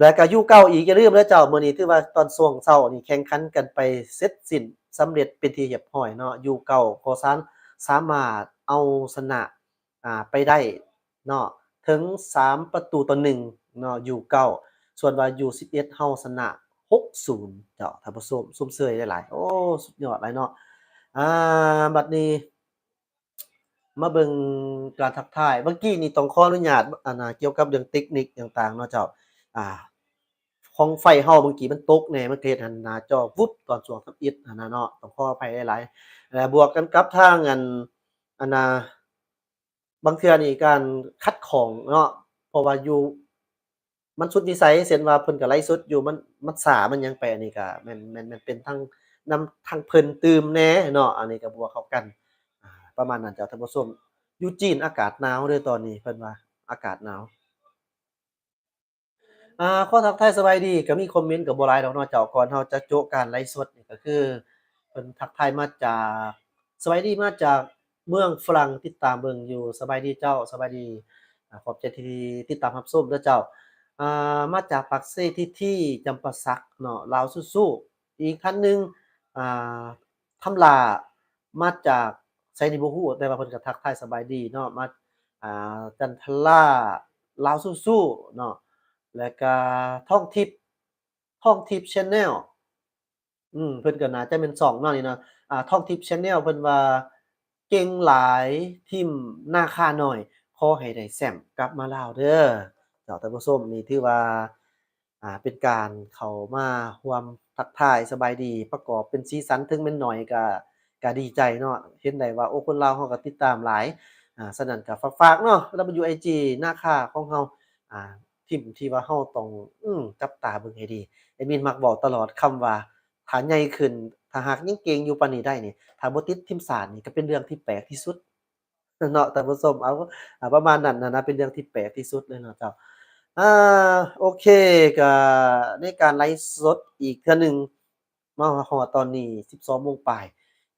ແລ້ວກໍຢູເກົ້າອີກ ຢ່າລືມເດີເຈົ້າ ມື້ນີ້ຖືວ່າຕອນຊ່ວງເຊົ້ານີ້ແຂ່ງຂັນກັນໄປເສັດສິ້ນສຳເລັດເປັນທີ່ຮຽບຮ້ອຍເນາະ. ຢູເກົ້າກໍສາ ສາມາດເອົາຊະນະ ອາ ໄປໄດ້ເນາະ ເຖິງສາມປະຕູຕໍ່ໜຶ່ງເນາະ ຢູເກົ້າ. ສ່ວນວ່າຢູສິບເອັດເຮົາຊະນະຫົກສູນ ເຈົ້າທ່ານຜູ້ຊົມ ຊົມເຊີຍຫຼາຍໆ. ໂອ້ ສຸດຍອດຫຼາຍເນາະ. ອາ ບັດນີ້ ມາເບິ່ງການທັກທາຍ. ເມື່ອກີ້ນີ້ຕ້ອງຂໍອະນຸຍາດ ອັນນ່າ ກ່ຽວກັບເລື່ອງເຕັກນິກຕ່າງໆເນາະເຈົ້າ. ອາ ຂອງໄຟເຮົາເມື່ອກີ້ມັນຕົກແດ່ ມັນເຮັດໃຫ້ໜ້າຈໍວຸບຕອນຊ່ວງທຳອິດຫັ້ນນະເນາະ ຕ້ອງຂໍອະໄພຫຼາຍໆ. ແລະບວກກັນກັບທາງ ອັນ ອັນນ່າ ບາງເທື່ອນີ້ການຂັດຂ້ອງເນາະ ເພາະວ່າຢູ່ ມັນສຸດວິໄສ ເຊັ່ນວ່າເພິ່ນກໍໄລຟ໌ສົດຢູ່ ມັນ ມັນຊ້າ ມັນຫຍັງໄປ ອັນນີ້ກໍແມ່ນ ແມ່ນ ແມ່ນເປັນທັງ ນຳ ທັງເພິ່ນຕື່ມແດ່ເນາະ ອັນນີ້ກໍບວກເຂົ້າກັນ ອາ ປະມານນັ້ນເຈົ້າທ່ານຜູ້ຊົມ. ຢູ່ຈີນອາກາດໜາວເດີຕອນນີ້ ເພິ່ນວ່າອາກາດໜາວ. ອາ ຂໍທັກທາຍສະບາຍດີ ກໍມີຄອມເມັນກໍບໍ່ຫຼາຍດອກເນາະເຈົ້າ. ກ່ອນເຮົາຈະໂຈະການໄລຟ໌ສົດນີ້ ກໍຄືເພິ່ນທັກທາຍມາຈາກ ສະບາຍດີ ມາຈາກເມືອງຝຣັ່ງ ຕິດຕາມເບິ່ງຢູ່. ສະບາຍດີເຈົ້າ ສະບາຍດີ ອາ ຂອບໃຈທີ່ຕິດຕາມຮັບຊົມເດີເຈົ້າ. ອາ ມາຈາກປາກເຊ ທີທີ ຈຳປາສັກເນາະ ລາວສູ້ໆ. ອີກທ່ານໜຶ່ງ ອາ ທຳລາ ມາຈາກໃສນີ້ບໍ່ຮູ້ ແຕ່ວ່າເພິ່ນກໍທັກທາຍສະບາຍດີເນາະ ມາ ອາ ຈັນທະລາ ລາວສູ້ໆເນາະ ແລ້ວກໍທອງທິບ ທອງທິບ Channel ອືມ ເພິ່ນກໍໜ້າຈະແມ່ນຊ່ອງເນາະນີ້ເນາະ. ອາ ທອງທິບ Channel ເພິ່ນວ່າ ເກັ່ງຫຼາຍ ທີມນາຄານ້ອຍ ຂໍໃຫ້ໄດ້ແຊ້ມກັບມາລາວເດີ. ເຈົ້າທ່ານຜູ້ຊົມ ນີ້ຖືວ່າ ອ່າ ເປັນການເຂົ້າມາຮ່ວມທັກທາຍສະບາຍດີ ປະກອບເປັນສີສັນ ເຖິງແມ່ນໜ້ອຍກະ ກະດີໃຈເນາະ ເຫັນໄດ້ວ່າ ໂອ້ ຄົນລາວເຮົາກະຕິດຕາມຫຼາຍ. ອ່າ ສະນັ້ນກະຝາກໆເນາະ WIG ນາຄາຂອງເຮົາ ອ່າ ທີມທີ່ວ່າເຮົາຕ້ອງ ອືມ ຈັບຕາເບິ່ງໃຫ້ດີ. ແອດມິນມັກເວົ້າຕະຫຼອດຄຳວ່າ ຖ້າໃຫຍ່ຂຶ້ນ ຖ້າຫາກຍັງເກັ່ງຢູ່ປານນີ້ໄດ້ນີ້ ຖ້າບໍ່ຕິດທີມຊາດນີ້ ກະເປັນເລື່ອງທີ່ແປກທີ່ສຸດ ເນາະທ່ານຜູ້ຊົມ. ເອົາ ອາ ປະມານນັ້ນນະ ເປັນເລື່ອງທີ່ແປກທີ່ສຸດເລີຍເນາະເຈົ້າ. ອາ ໂອເຄ ກະໃນການໄລຟ໌ສົດອີກເທື່ອໜຶ່ງ ມາຮອດຕອນນີ້ສິບສອງໂມງປາຍ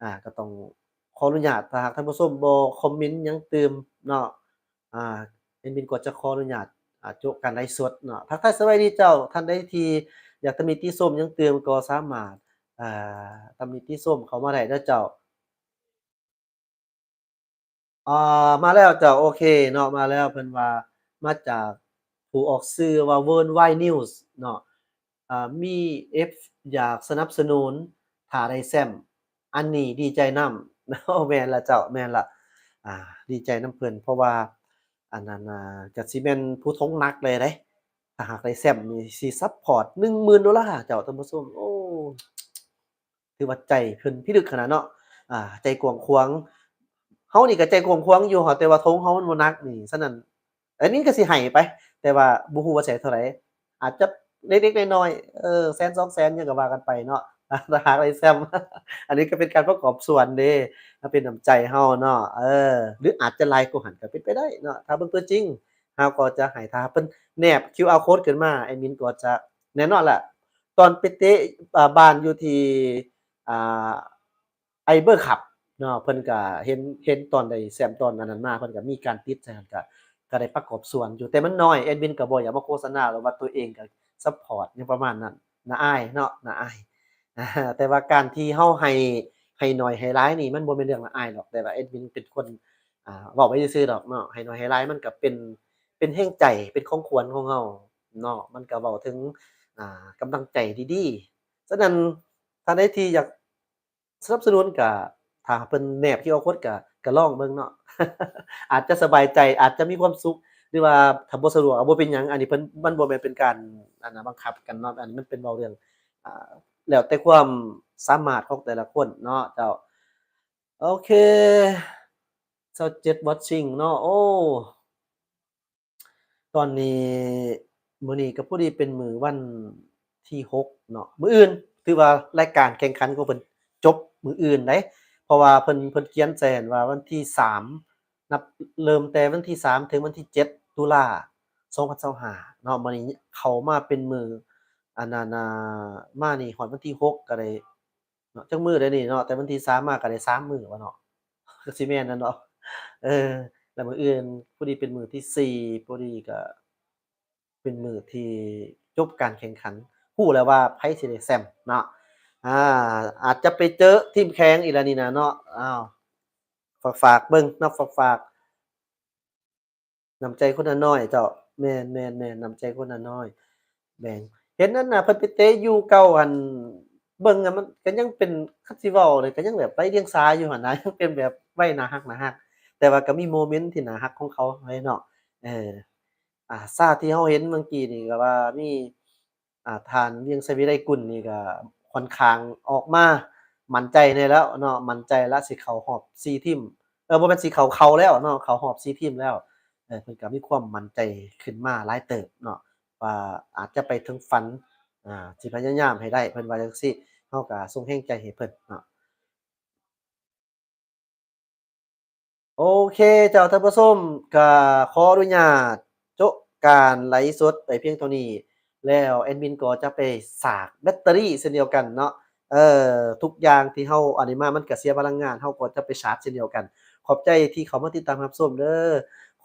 ອາ ກະຕ້ອງຂໍອະນຸຍາດ ຖ້າຫາກທ່ານຜູ້ຊົມບໍ່ຄອມເມັນຫຍັງຕື່ມເນາະ ອາ ແອດມິນກໍຈະຂໍອະນຸຍາດ ອາ ໂຈະການໄລຟ໌ສົດເນາະ. ທັກທາຍສະບາຍດີເຈົ້າ ທ່ານໃດທີ່ຢາກຕຳໜິຕິຊົມຫຍັງຕື່ມກໍສາມາດ ອາ ຕຳໜິຕິຊົມເຂົ້າມາໄດ້ເດີເຈົ້າ. ອາ ມາແລ້ວເຈົ້າ ໂອເຄເນາະ ມາແລ້ວ ເພິ່ນວ່າມາຈາກຜູ້ອອກຊື່ວ່າ Worldwide News ເນາະ ອາ ມີເອັຟຢາກສະໜັບສະໜູນ ຖ້າໄດ້ແຊ້ມ ອັນນີ້ດີໃຈນຳ. ໂອ້ ແມ່ນລະເຈົ້າ ແມ່ນລະ. ອ່າ ດີໃຈນຳເພິ່ນ ເພາະວ່າອັນນັ້ນ ອ່າ ກະຊິແມ່ນຜູ້ທົງໜັກເລີຍເດ້. ຖ້າຫາກໄດ້ແຊ້ມນີ້ຊິຊັບພອດ ໜຶ່ງໝື່ນໂດລາ ເຈົ້າທ່ານຜູ້ຊົມ. ໂອ້ ຖືວ່າໃຈເພິ່ນພິລຶກຂະໜາດເນາະ. ອ່າ ໃຈກວ້າງຂວາງ ເຮົານີ້ກະໃຈກວ້າງຂວາງຢູ່ ແຕ່ວ່າທົງເຮົາມັນບໍ່ໜັກນີ້. ສະນັ້ນ ອັນນີ້ກະຊິໃຫ້ໄປ ແຕ່ວ່າບໍ່ຮູ້ວ່າຊິໃຫ້ເທົ່າໃດ ອາດຈະເລັກໆນ້ອຍໆ ເອີ ແສນສອງແສນ ຫຍັງກະວ່າກັນໄປເນາະ ຖ້າຫາກໄດ້ແຊ້ມ. ອັນນີ້ກະເປັນການປະກອບສ່ວນເດ້ ເປັນນ້ຳໃຈເຮົາເນາະ. ເອີ ຫຼືອາດຈະຫຼາຍກວ່າຫັ້ນກະເປັນໄປໄດ້ເນາະ. ຖ້າເບິ່ງຕົວຈິງ ເຮົາກໍຈະໃຫ້ ຖ້າເພິ່ນແນບຄິວອາໂຄດຂຶ້ນມາ ແອດມິນກໍຈະ ແນ່ນອນລະ ຕອນໄປເຕະ ອ່າ ບານຢູ່ທີ່ ອ່າ ໄອເບີຄັບເນາະ ເພິ່ນກະເຫັນ ເຫັນຕອນໄດ້ແຊ້ມຕອນອັນນັ້ນມາ ເພິ່ນກະມີການຕິດໃສ່ຫັ້ນ ກະ ກະໄດ້ປະກອບສ່ວນຢູ່ ແຕ່ມັນນ້ອຍ. ແອດມິນກະບໍ່ຢາກມາໂຄສະນາ ຫຼືວ່າຕົວເອງກະຊັບພອດຫຍັງປະມານນັ້ນ ໜ້າອາຍເນາະ ໜ້າອາຍ. ແຕ່ວ່າການທີ່ເຮົາໃຫ້ ໃຫ້ໜ້ອຍໃຫ້ຫຼາຍນີ້ ມັນບໍ່ແມ່ນເລື່ອງໜ້າອາຍດອກ ແຕ່ວ່າແອດມິນເປັນຄົນ ອ່າ ເວົ້າໄປຊື່ໆດອກເນາະ. ໃຫ້ໜ້ອຍໃຫ້ຫຼາຍມັນກະເປັນ ເປັນແຮງໃຈ ເປັນຂອງຂວັນຂອງເຮົາເນາະ ມັນກະເວົ້າເຖິງ ອ່າ ກຳລັງໃຈດີໆ. ສະນັ້ນ ທ່ານໃດທີ່ຢາກ ສະໜັບສະໜູນກະ ຖ້າເພິ່ນແນບຄິວອາໂຄດກະ ກະລອງເບິ່ງເນາະ ອາດຈະສະບາຍໃຈ ອາດຈະມີຄວາມສຸກ ຫຼືວ່າຖ້າບໍ່ສະດວກກະບໍ່ເປັນຫຍັງ. ອັນນີ້ເພິ່ນ ມັນບໍ່ແມ່ນເປັນການ ອັນນະ ບັງຄັບກັນເນາະ ອັນນີ້ມັນເປັນເວົ້າເລື່ອງ ອ່າ ແລ້ວແຕ່ຄວາມສາມາດຂອງແຕ່ລະຄົນເນາະເຈົ້າ. ໂອເຄ ຊາວເຈັດ watching ເນາະ. ໂອ້ ຕອນນີ້ ມື້ນີ້ກະພໍດີເປັນມື້ວັນທີຫົກເນາະ ມື້ອື່ນຖືວ່າລາຍການແຂ່ງຂັນຂອງເພິ່ນຈົບມື້ອື່ນເດ້ ເພາະວ່າເພິ່ນ ເພິ່ນຂຽນໃສ່ຫັ້ນວ່າວັນທີສາມ ນັບເລີ່ມແຕ່ວັນທີສາມເຖິງວັນທີເຈັດ ຕຸລາ ສອງພັນຊາວຫ້າເນາະ. ມື້ນີ້ເຂົ້າມາເປັນມື້ ອັນນັ້ນ ອ່າ ມານີ້ຮອດວັນທີຫົກກະໄດ້ ເນາະ ຈັກມື້ແລ້ວນີ້ເນາະ ແຕ່ວັນທີສາມມາກະໄດ້ສາມມື້ວ່າເນາະ ກະຊິແມ່ນນັ້ນເນາະ. ເອີ ແລ້ວມື້ອື່ນພໍດີເປັນມື້ທີສີ່ ພໍດີກະເປັນມື້ທີ່ຈົບການແຂ່ງຂັນ ຮູ້ແລ້ວວ່າໃຜຊິໄດ້ແຊ້ມເນາະ. ອາ ອາດຈະໄປເຈີທີມແຂ່ງອີກແລ້ວນີ້ນະເນາະ. ອ້າວ ຝາກໆເບິ່ງເນາະ ຝາກໆ ນ້ຳໃຈຄົນລະນ້ອຍເຈົ້າ ແມ່ນໆໆ ນ້ຳໃຈຄົນລະນ້ອຍ ແບ່ງ ເຫັນອັນນະ ເພິ່ນໄປເຕະຢູ່ເກົ່າ ອັນ ເບິ່ງ ມັນກະຍັງເປັນ ຄັນຊິເວົ້າເລີຍກະຍັງແບບໄຮ້ດຽງສາຢູ່ຫັ້ນນະ ຍັງເປັນແບບໄວ້ໜ້າຮັກ ໜ້າຮັກ ແຕ່ວ່າກະມີໂມເມັນທີ່ໜ້າຮັກຂອງເຂົາເນາະ. ເອີ ອາ ຊາດທີ່ເຮົາເຫັນເມື່ອກີ້ນີ້ກະວ່າມີ ອ່າ ທ່ານ ວຽງໄຊ ວິໄລກຸນ ນີ້ກະຂ້ອນຂ້າງອອກມາໝັ້ນໃຈແນ່ແລ້ວເນາະ ໝັ້ນໃຈລະ ຊິເຂົ້າຮອບສີ່ທີມ ເອີ ບໍ່ແມ່ນ ຊິເຂົ້າ ເຂົ້າແລ້ວເນາະ ເຂົ້າຮອບສີ່ທີມແລ້ວ. ເອີ ເພິ່ນກະມີຄວາມໝັ້ນໃຈຂຶ້ນມາຫຼາຍເຕີບເນາະ ວ່າອາດຈະໄປເຖິງຝັນ ອ່າ ຊິພະຍາຍາມໃຫ້ໄດ້ ເພິ່ນວ່າຈັ່ງຊີ້ ເຮົາກະສົ່ງແຮງໃຈໃຫ້ເພິ່ນເນາະ. ໂອເຄເຈົ້າ ທ່ານຜູ້ຊົມ ກະຂໍອະນຸຍາດໂຈະການໄລຟ໌ສົດໄປພຽງເທົ່ານີ້ ແລ້ວແອດມິນກໍຈະໄປສາກແບັດເຕີຣີເຊັ່ນດຽວກັນເນາະ. ເອີ ທຸກຢ່າງທີ່ເຮົາອັນນີ້ມາ ມັນກະເສຍພະລັງງານ ເຮົາກໍຈະໄປຊາດເຊັ່ນດຽວກັນ. ຂອບໃຈທີ່ເຂົ້າມາຕິດຕາມຮັບຊົມເດີ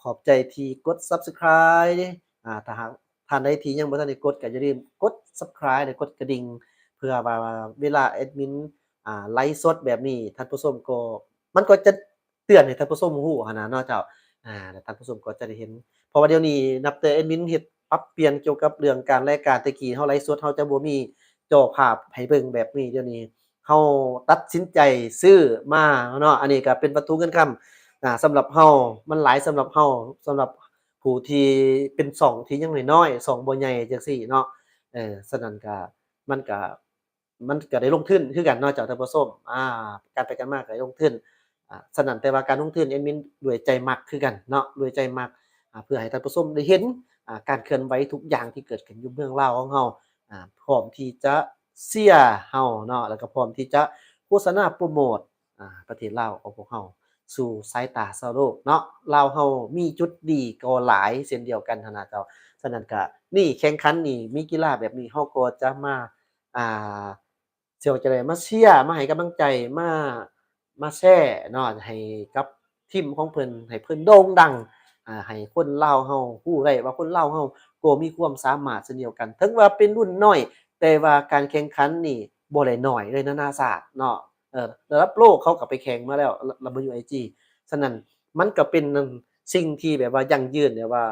ຂອບໃຈທີ່ກົດ Subscribe ອາ ຖ້າຫາກທ່ານໃດທີ່ຍັງບໍ່ທັນໄດ້ກົດ ກະຢ່າລືມກົດ Subscribe ແລະ ກົດກະດິ່ງ ເພື່ອວ່າເວລາແອດມິນ ອ່າ ໄລຟ໌ສົດແບບນີ້ ທ່ານຜູ້ຊົມກໍ ມັນກໍຈະເຕືອນໃຫ້ທ່ານຜູ້ຊົມຮູ້ຫັ້ນນະເນາະເຈົ້າ. ອາ ແລ້ວທ່ານຜູ້ຊົມກໍຈະໄດ້ເຫັນ ເພາະວ່າດຽວນີ້ນັບແຕ່ແອດມິນເຮັດປັບປ່ຽນກ່ຽວກັບເລື່ອງການລາຍການ ແຕ່ກີ້ເຮົາໄລຟ໌ສົດເຮົາຈະບໍ່ມີຈໍພາບໃຫ້ເບິ່ງແບບນີ້ ດຽວນີ້ເຮົາຕັດສິນໃຈຊື້ມາເນາະ. ອັນນີ້ກະເປັນວັດຖຸເງິນຄຳ ອາ ສຳລັບເຮົາ ມັນຫຼາຍສຳລັບເຮົາ ສຳລັບຜູ້ທີ່ເປັນຊ່ອງທີ່ຍັງນ້ອຍໆ ຊ່ອງບໍ່ໃຫຍ່ຈັ່ງຊີ້ເນາະ. ເອີ ສະນັ້ນກະ ມັນກະ ມັນກະໄດ້ລົງທຶນຄືກັນເນາະເຈົ້າທ່ານຜູ້ຊົມ. ອາ ການໄປການມາກະໄດ້ລົງທຶນ ອາ ສະນັ້ນ ແຕ່ວ່າການລົງທຶນແອດມິນດ້ວຍໃຈມັກຄືກັນເນາະ ດ້ວຍໃຈມັກ ອາ ເພື່ອໃຫ້ທ່ານຜູ້ຊົມໄດ້ເຫັນ ອາ ການເຄື່ອນໄຫວທຸກຢ່າງທີ່ເກີດຂຶ້ນຢູ່ເມືອງລາວຂອງເຮົາ ອາ ພ້ອມທີ່ຈະເຊຍເຮົາເນາະ ແລ້ວກະພ້ອມທີ່ຈະໂຄສະນາໂປຣໂມດ ອາ ປະເທດລາວຂອງພວກເຮົາສູ່ສາຍຕາຊາວໂລກເນາະ. ລາວເຮົາມີຈຸດດີກໍຫຼາຍເຊັ່ນດຽວກັນຫັ້ນນະເຈົ້າ. ສະນັ້ນກະ ນີ້ ແຂ່ງຂັນນີ້ ມີກິລາແບບນີ້ ເຮົາກໍຈະມາ ອ່າ ຊິວ່າຈັ່ງໃດ ມາເຊຍ ມາໃຫ້ກຳລັງໃຈ ມາ ມາແຊເນາະ ໃຫ້ກັບທີມຂອງເພິ່ນ ໃຫ້ເພິ່ນໂດ່ງດັງ ອ່າ ໃຫ້ຄົນລາວເຮົາຮູ້ໄດ້ວ່າຄົນລາວເຮົາກໍມີຄວາມສາມາດເຊັ່ນດຽວກັນ ເຖິງວ່າເປັນລຸ້ນນ້ອຍ ແຕ່ວ່າການແຂ່ງຂັນນີ້ບໍ່ໄດ້ນ້ອຍເລີຍ ນານາຊາດເນາະ. ເອີ ລະດັບໂລກເຂົາກໍໄປແຂ່ງມາແລ້ວ ລະ ດັບເບິນຢູໄອຈີ ສະນັ້ນມັນກໍເປັນສິ່ງທີ່ແບບວ່າຢັ້ງຢືນ ແບບວ່າ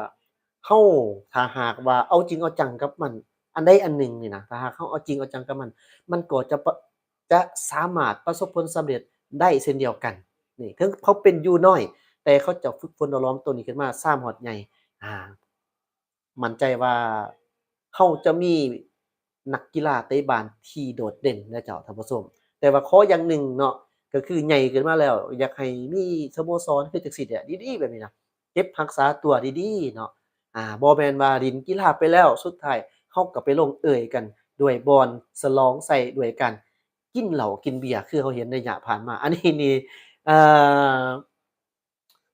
ເຮົາ ຖ້າຫາກວ່າເອົາຈິງເອົາຈັງກັບມັນ ອັນໃດອັນໜຶ່ງນີ້ນະ ຖ້າຫາກເຮົາເອົາຈິງເອົາຈັງກັບມັນ ມັນກໍຈະປະ ຈະສາມາດປະສົບຜົນສຳເລັດໄດ້ເຊັ່ນດຽວກັນ. ນີ້ ເຖິງເຂົາເປັນຢູ່ນ້ອຍ ແຕ່ເຂົາເຈົ້າຝຶກຝົນຫຼໍ່ຫຼອມໂຕນີ້ຂຶ້ນມາ ຊາມຮອດໃຫຍ່ ອ່າ ໝັ້ນໃຈວ່າເຮົາຈະມີນັກກິລາເຕະບານທີ່ໂດດເດັ່ນນະເຈົ້າທ່ານຜູ້ຊົມ. ແຕ່ວ່າຂໍຢ່າງໜຶ່ງເນາະ ກໍຄືໃຫຍ່ຂຶ້ນມາແລ້ວ ຢາກໃຫ້ມີສະໂມສອນຄືຈັ່ງຊີ້ແຫຼະ ດີໆ ແບບນີ້ນະ ເກັບຮັກສາຕົວດີໆເນາະ. ອ່າ ບໍ່ແມ່ນວ່າຫຼິ້ນກິລາໄປແລ້ວ ສຸດທ້າຍເຮົາກໍໄປລົງເອີ່ຍກັນດ້ວຍບ່ອນສະຫຼອງໄຊດ້ວຍການກິນເຫຼົ້າກິນເບຍ ຄືເຮົາເຫັນໃນໄລຍະຜ່ານມາ. ອັນນີ້ນີ້ ເອີ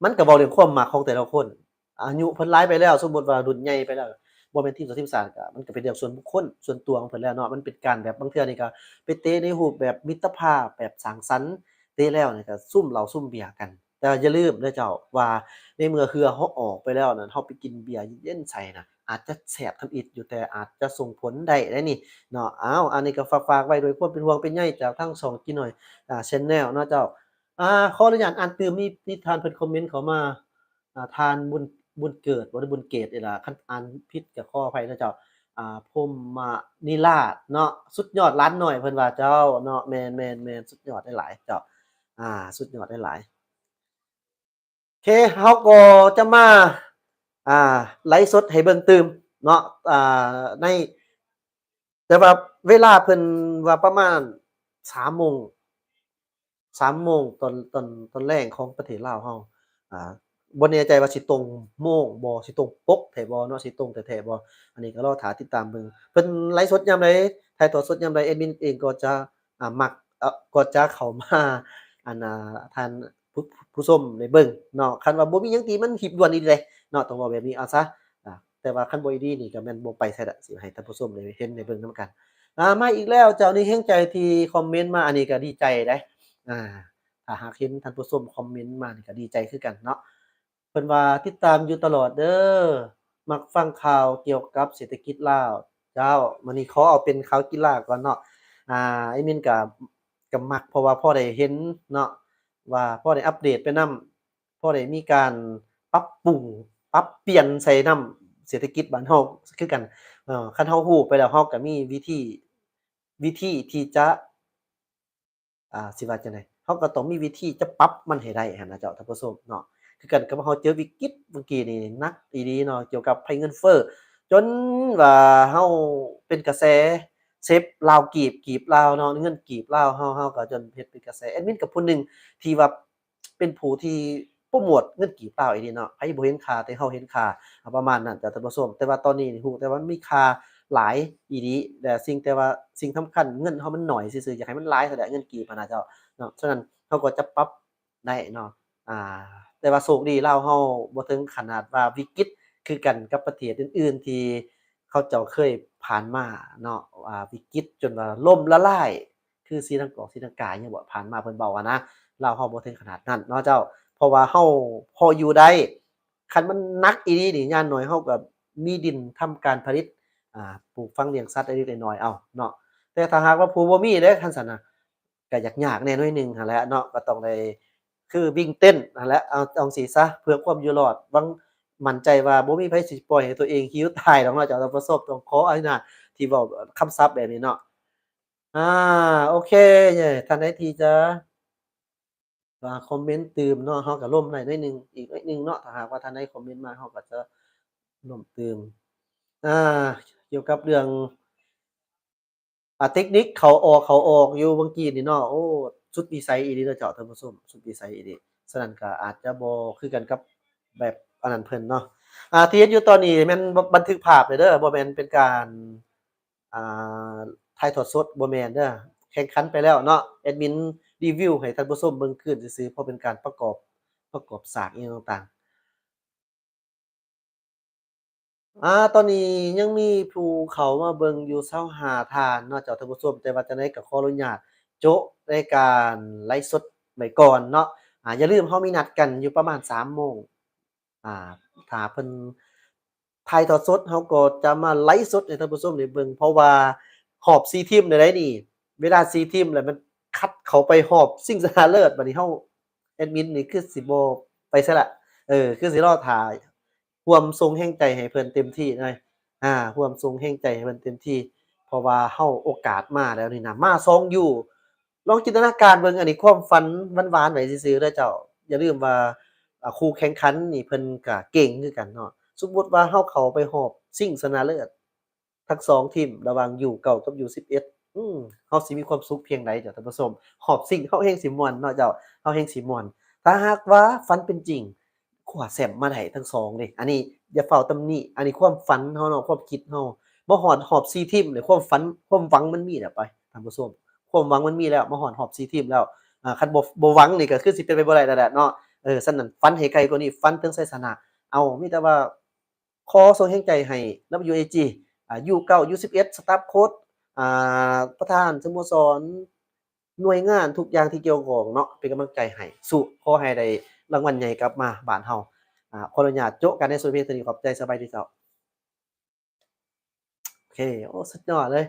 ມັນກໍເວົ້າເລື່ອງຄວາມມັກຂອງແຕ່ລະຄົນ ອາຍຸເພິ່ນຫຼາຍໄປແລ້ວ ສົມມຸດວ່າລຸ້ນໃຫຍ່ໄປແລ້ວ ບໍ່ແມ່ນທີມຊາດ ທີມຊາດ ກໍມັນກໍເປັນເລື່ອງສ່ວນບຸກຄົນ ສ່ວນຕົວຂອງເພິ່ນແລ້ວເນາະ. ມັນເປັນການແບບ ບາງເທື່ອນີ້ກໍໄປເຕະໃນຮູບແບບມິດຕະພາບ ແບບສັງສັນ ເຕະແລ້ວນີ້ກໍສຸມເຫຼົ້າສຸມເບຍກັນ. ແຕ່ຢ່າລືມເດີເຈົ້າ ວ່າໃນເມື່ອເຫື່ອເຮົາອອກໄປແລ້ວນັ້ນ ເຮົາໄປກິນເບຍເຢັນໆໃສ່ນະ ອາດຈະແຊບທຳອິດຢູ່ ແຕ່ອາດຈະສົ່ງຜົນໄດ້ເດ້ນີ້ເນາະ. ອ້າວ ອັນນີ້ກໍຝາກໆໄວ້ດ້ວຍຄວາມເປັນຫ່ວງເປັນໃຍຈາກທາງຊ່ອງກີນ້ອຍ ອ່າ Channel ເນາະເຈົ້າ. ອ່າ ຂໍອະນຸຍາດອ່ານຕື່ມ ມີ ມີທ່ານເພິ່ນຄອມເມັນເຂົ້າມາ ອ່າ ທ່ານບຸນ ບຸນເກີດ ບໍ່ໄດ້ບຸນເກດນີ້ລະ ຄັນອ່ານຜິດກໍຂໍອະໄພນະເຈົ້າ. ອ່າ ພົມມະນິລາດເນາະ ສຸດຍອດຫຼານນ້ອຍ ເພິ່ນວ່າເຈົ້າເນາະ. ແມ່ນໆໆ ສຸດຍອດຫຼາຍໆເຈົ້າ ອ່າ ສຸດຍອດຫຼາຍໆ. ເຄ ເຮົາກໍຈະມາ ອ່າ ໄລຟ໌ສົດໃຫ້ເບິ່ງຕື່ມເນາະ ອ່າ ໃນ ແຕ່ວ່າເວລາເພິ່ນວ່າປະມານສາມໂມງ ສາມໂມງຕອນ ຕອນ ຕອນແລງຂອງປະເທດລາວເຮົາ. ອ່າ ບໍ່ແນ່ໃຈວ່າຊິຕົງໂມງບໍ່ ຊິຕົງປົກແທ້ບໍ່ເນາະ ຊິຕົງແທ້ໆບໍ່ ອັນນີ້ກໍລໍຖ້າຕິດຕາມເບິ່ງ ເພິ່ນໄລຟ໌ສົດຍາມໃດ ຖ່າຍທອດສົດຍາມໃດ ແອດມິນເອງກໍຈະ ອ່າ ມັກ ເອີ ກໍຈະເຂົ້າມາ ອັນ ອ່າ ທ່ານຜູ້ ຜູ້ຊົມໄດ້ເບິ່ງເນາະ. ຄັນວ່າບໍ່ມີຫຍັງທີ່ມັນຮີບດ່ວນອີ່ຫຼີເດເນາະ ຕ້ອງເວົ້າແບບນີ້ເອົາຊະ. ອ່າ ແຕ່ວ່າຄັນບໍ່ອີ່ຫຼີນີ້ກໍແມ່ນບໍ່ໄປໃສລະ ຊິໃຫ້ທ່ານຜູ້ຊົມໄດ້ເຫັນໄດ້ເບິ່ງນຳກັນ. ອ່າ ມາອີກແລ້ວ ເຈົ້ານີ້ແຮງໃຈທີ່ຄອມເມັນມາ ອັນນີ້ກໍດີໃຈເດ້. ອ່າ ຖ້າຫາກເຫັນທ່ານຜູ້ຊົມຄອມເມັນມານີ້ກໍດີໃຈຄືກັນເນາະ. ເພິ່ນວ່າຕິດຕາມຢູ່ຕະຫຼອດເດີ ມັກຟັງຂ່າວກ່ຽວກັບເສດຖະກິດລາວ. ເຈົ້າ ມື້ນີ້ຂໍເອົາເປັນຂ່າວກິລາກ່ອນເນາະ. ອ່າ ແອດມິນກະ ກະມັກ ເພາະວ່າພໍໄດ້ເຫັນເນາະ ວ່າພໍໄດ້ອັບເດດໄປນຳ ພໍໄດ້ມີການປັບປຸງ ປັບປ່ຽນໃສ່ນຳເສດຖະກິດບ້ານເຮົາຄືກັນ. ເອີ ຄັນເຮົາຮູ້ໄປແລ້ວ ເຮົາກະມີວິທີ ວິທີທີ່ຈະ ອ່າ ຊິວ່າຈັ່ງໃດ ເຮົາກໍຕ້ອງມີວິທີຈະປັບມັນໃຫ້ໄດ້ຫັ້ນນະເຈົ້າ ທ່ານຜູ້ຊົມເນາະ. ຄືກັນກັບເຮົາເຈີວິກິດເມື່ອກີ້ນີ້ ໜັກອີ່ຫຼີເນາະ ກ່ຽວກັບໄພເງິນເຟີ້ ຈົນວ່າເຮົາເປັນກະແສເຊັບລາວກີບ ກີບລາວເນາະ ເງິນກີບລາວເຮົາ ເຮົາກໍຈົນເຮັດເປັນກະແສ. ແອດມິນກໍຜູ້ໜຶ່ງທີ່ວ່າເປັນຜູ້ທີ່ໂປຣໂມດເງິນກີບລາວອີ່ຫຼີເນາະ ໃຜບໍ່ເຫັນຄ່າ ແຕ່ເຮົາເຫັນຄ່າ ປະມານນັ້ນເຈົ້າ ທ່ານຜູ້ຊົມ. ແຕ່ວ່າຕອນນີ້ຮູ້ແຕ່ວ່າມັນມີຄ່າຫຼາຍອີ່ຫຼີ ແລະ ສິ່ງ ແຕ່ວ່າສິ່ງສຳຄັນ ເງິນເຮົາມັນໜ້ອຍຊື່ໆ ຢາກໃຫ້ມັນຫຼາຍເທົ່າໃດ ເງິນກີບຫັ້ນນະເຈົ້າເນາະ. ສະນັ້ນເຮົາກໍຈະປັບໄດ້ເນາະ. ອ່າ ແຕ່ວ່າໂຊກດີລາວເຮົາບໍ່ເຖິງຂະໜາດວ່າວິກິດຄືກັນກັບປະເທດອື່ນໆ ທີ່ເຂົາເຈົ້າເຄີຍຜ່ານມາເນາະ ອ່າ ວິກິດຈົນວ່າລົ້ມລະລາຍ ຄືສີລັງກອກ ສີລັງກາຫຍັງບໍ່ ຜ່ານມາເພິ່ນເວົ້າຫັ້ນນະ. ລາວເຮົາບໍ່ເຖິງຂະໜາດນັ້ນເນາະເຈົ້າ ເພາະວ່າເຮົາພໍຢູ່ໄດ້. ຄັນມັນໜັກອີ່ຫຼີນີ້ ຢ່າງໜ້ອຍເຮົາກໍມີດິນທຳການຜະລິດ ອ່າ ປູກຝັງລ້ຽງສັດເລັກໆນ້ອຍໆເອົາເນາະ. ແຕ່ຖ້າຫາກວ່າຜູ້ບໍ່ມີເດ້ ຄັນຊັ້ນນະ ກໍຢາກຍາກແດ່ໜ້ອຍໜຶ່ງຫັ້ນແຫຼະເນາະ ກໍຕ້ອງໄດ້ຄືວິ່ງເຕັ້ນຫັ້ນແຫຼະ ເອົາຈັ່ງຊີ້ຊະ ເພື່ອຄວາມຢູ່ລອດ. ຫວັງ ໝັ້ນໃຈວ່າບໍ່ມີໃຜຊິປ່ອຍໃຫ້ຕົວເອງຫິວຕາຍດອກເນາະ ເຈົ້າ ທ່ານຜູ້ຊົມ. ຕ້ອງຂໍອະນຸຍາດທີ່ເວົ້າຄຳສັບແບບນີ້ເນາະ. ອ່າ ໂອເຄ ທ່ານໃດທີ່ຈະ ອ່າ ຄອມເມັນຕື່ມເນາະ ເຮົາກໍລົມໄດ້ໜ້ອຍໜຶ່ງ ອີກໜ້ອຍໜຶ່ງເນາະ. ຖ້າຫາກວ່າທ່ານໃດຄອມເມັນມາ ເຮົາກໍຈະລົມຕື່ມ ອ່າ ກ່ຽວກັບເລື່ອງ ອ່າ ເຕັກນິກເຂົ້າອອກ ເຂົ້າອອກຢູ່ເມື່ອກີ້ນີ້ເນາະ ໂອ້ ສຸດວິໄສອີ່ຫຼີເນາະເຈົ້າ ທ່ານຜູ້ຊົມ ສຸດວິໄສອີ່ຫຼີ. ສະນັ້ນກໍອາດຈະບໍ່ຄືກັນກັບແບບອັນນັ້ນເພິ່ນເນາະ. ອ່າ ທີ່ເຫັນຢູ່ຕອນນີ້ແມ່ນບັນທຶກພາບເດີ ບໍ່ແມ່ນເປັນການ ອ່າ ຖ່າຍທອດສົດ ບໍ່ແມ່ນເດີ ແຂ່ງຂັນໄປແລ້ວເນາະ. ແອດມິນຣີວິວໃຫ້ທ່ານຜູ້ຊົມເບິ່ງຄືນຊື່ໆ ເພາະເປັນການປະກອບ ປະກອບສາກອີ່ຫຍັງຕ່າງໆ. ອ່າ ຕອນນີ້ຍັງມີຜູ້ເຂົ້າມາເບິ່ງຢູ່ຊາວຫ້າທ່ານເນາະເຈົ້າ ທ່ານຜູ້ຊົມ. ແຕ່ວ່າຈັ່ງໃດກໍຂໍອະນຸຍາດໂຈະໃນການໄລຟ໌ສົດໄວ້ກ່ອນເນາະ. ອ່າ ຢ່າລືມເຮົາມີນັດກັນຢູ່ປະມານສາມໂມງ ອ່າ ຖ້າເພິ່ນຖ່າຍທອດສົດ ເຮົາກໍຈະມາໄລຟ໌ສົດໃຫ້ທ່ານຜູ້ຊົມໄດ້ເບິ່ງ ເພາະວ່າຮອບສີ່ທີມໃດໆນີ້ ເວລາສີ່ທີມແລ້ວ ມັນຄັດເຂົ້າໄປຮອບຊິງຊະນະເລີດ. ບັດນີ້ເຮົາ ແອດມິນນີ້ຄືຊິບໍ່ໄປໃສລະ ເອີ ຄືຊິລໍຖ້າ ຮ່ວມສົ່ງແຮງໃຈໃຫ້ເພິ່ນເຕັມທີ່ເລີຍ ອ່າ ຮ່ວມສົ່ງແຮງໃຈໃຫ້ເພິ່ນເຕັມທີ່ ເພາະວ່າເຮົາໂອກາດມາແລ້ວນີ້ນະ ມາສອງຢູ ລອງຈິນຕະນາການເບິ່ງ ອັນນີ້ຄວາມຝັນຫວານໆໄວ້ຊື່ໆເດີເຈົ້າ. ຢ່າລືມວ່າ ອ່າ ຄູ່ແຂ່ງຂັນນີ້ເພິ່ນກະເກັ່ງຄືກັນເນາະ. ສົມມຸດວ່າເຮົາເຂົ້າໄປຮອບຊິງຊະນະເລີດ ທັງສອງທີມ ລະຫວ່າງ ຢູເກົ້າ ກັບ ຢູສິບເອັດ ອືມ ເຮົາຊິມີຄວາມສຸກພຽງໃດເຈົ້າທ່ານຜູ້ຊົມ? ຮອບຊິງເຮົາແຮ່ງຊິມ່ວນເນາະເຈົ້າ ເຮົາແຮ່ງຊິມ່ວນ. ຖ້າຫາກວ່າຝັນເປັນຈິງ ຄວ້າແຊ້ມມາໄດ້ທັງສອງເດ້ ອັນນີ້ຢ່າຟ້າວຕຳໜິ ອັນນີ້ຄວາມຝັນເຮົາເນາະ ຄວາມຄິດເຮົາ. ມາຮອດຮອບສີ່ທີມເລີຍ ຄວາມຝັນ ຄວາມຫວັງມັນມີແລ້ວໄປທ່ານຜູ້ຊົມ ຄວາມຫວັງມັນມີແລ້ວ ມາຮອດຮອບສີ່ທີມແລ້ວ. ອ່າ ຄັນບໍ່ ບໍ່ຫວັງນີ້ກໍຄືຊິເປັນໄປບໍ່ໄດ້ແລ້ວແຫຼະເນາະ. ເອີ ສະນັ້ນຝັນໃຫ້ໄກກວ່ານີ້ ຝັນເຖິງໄຊຊະນະ. ເອົາ ມີແຕ່ວ່າ ຂໍສົ່ງແຮງໃຈໃຫ້ ດັບເບິນຢູເອຈີ ອ່າ ຢູເກົ້າ ຢູສິບເອັດ ສະຕາຟໂຄດ ອ່າ ປະທານສະໂມສອນ ໜ່ວຍງານທຸກຢ່າງທີ່ກ່ຽວຂ້ອງເນາະ ເປັນກຳລັງໃຈໃຫ້ ສູ້ ຂໍໃຫ້ໄດ້ລາງວັນໃຫຍ່ກັບມາບ້ານເຮົາ. ອ່າ ຂໍອະນຸຍາດໂຈະກັນໃນສ່ວນພຽງເທົ່ານີ້ ຂອບໃຈ ສະບາຍດີເຈົ້າ. ໂອເຄ ໂອ້ ສຸດຍອດເລີຍ.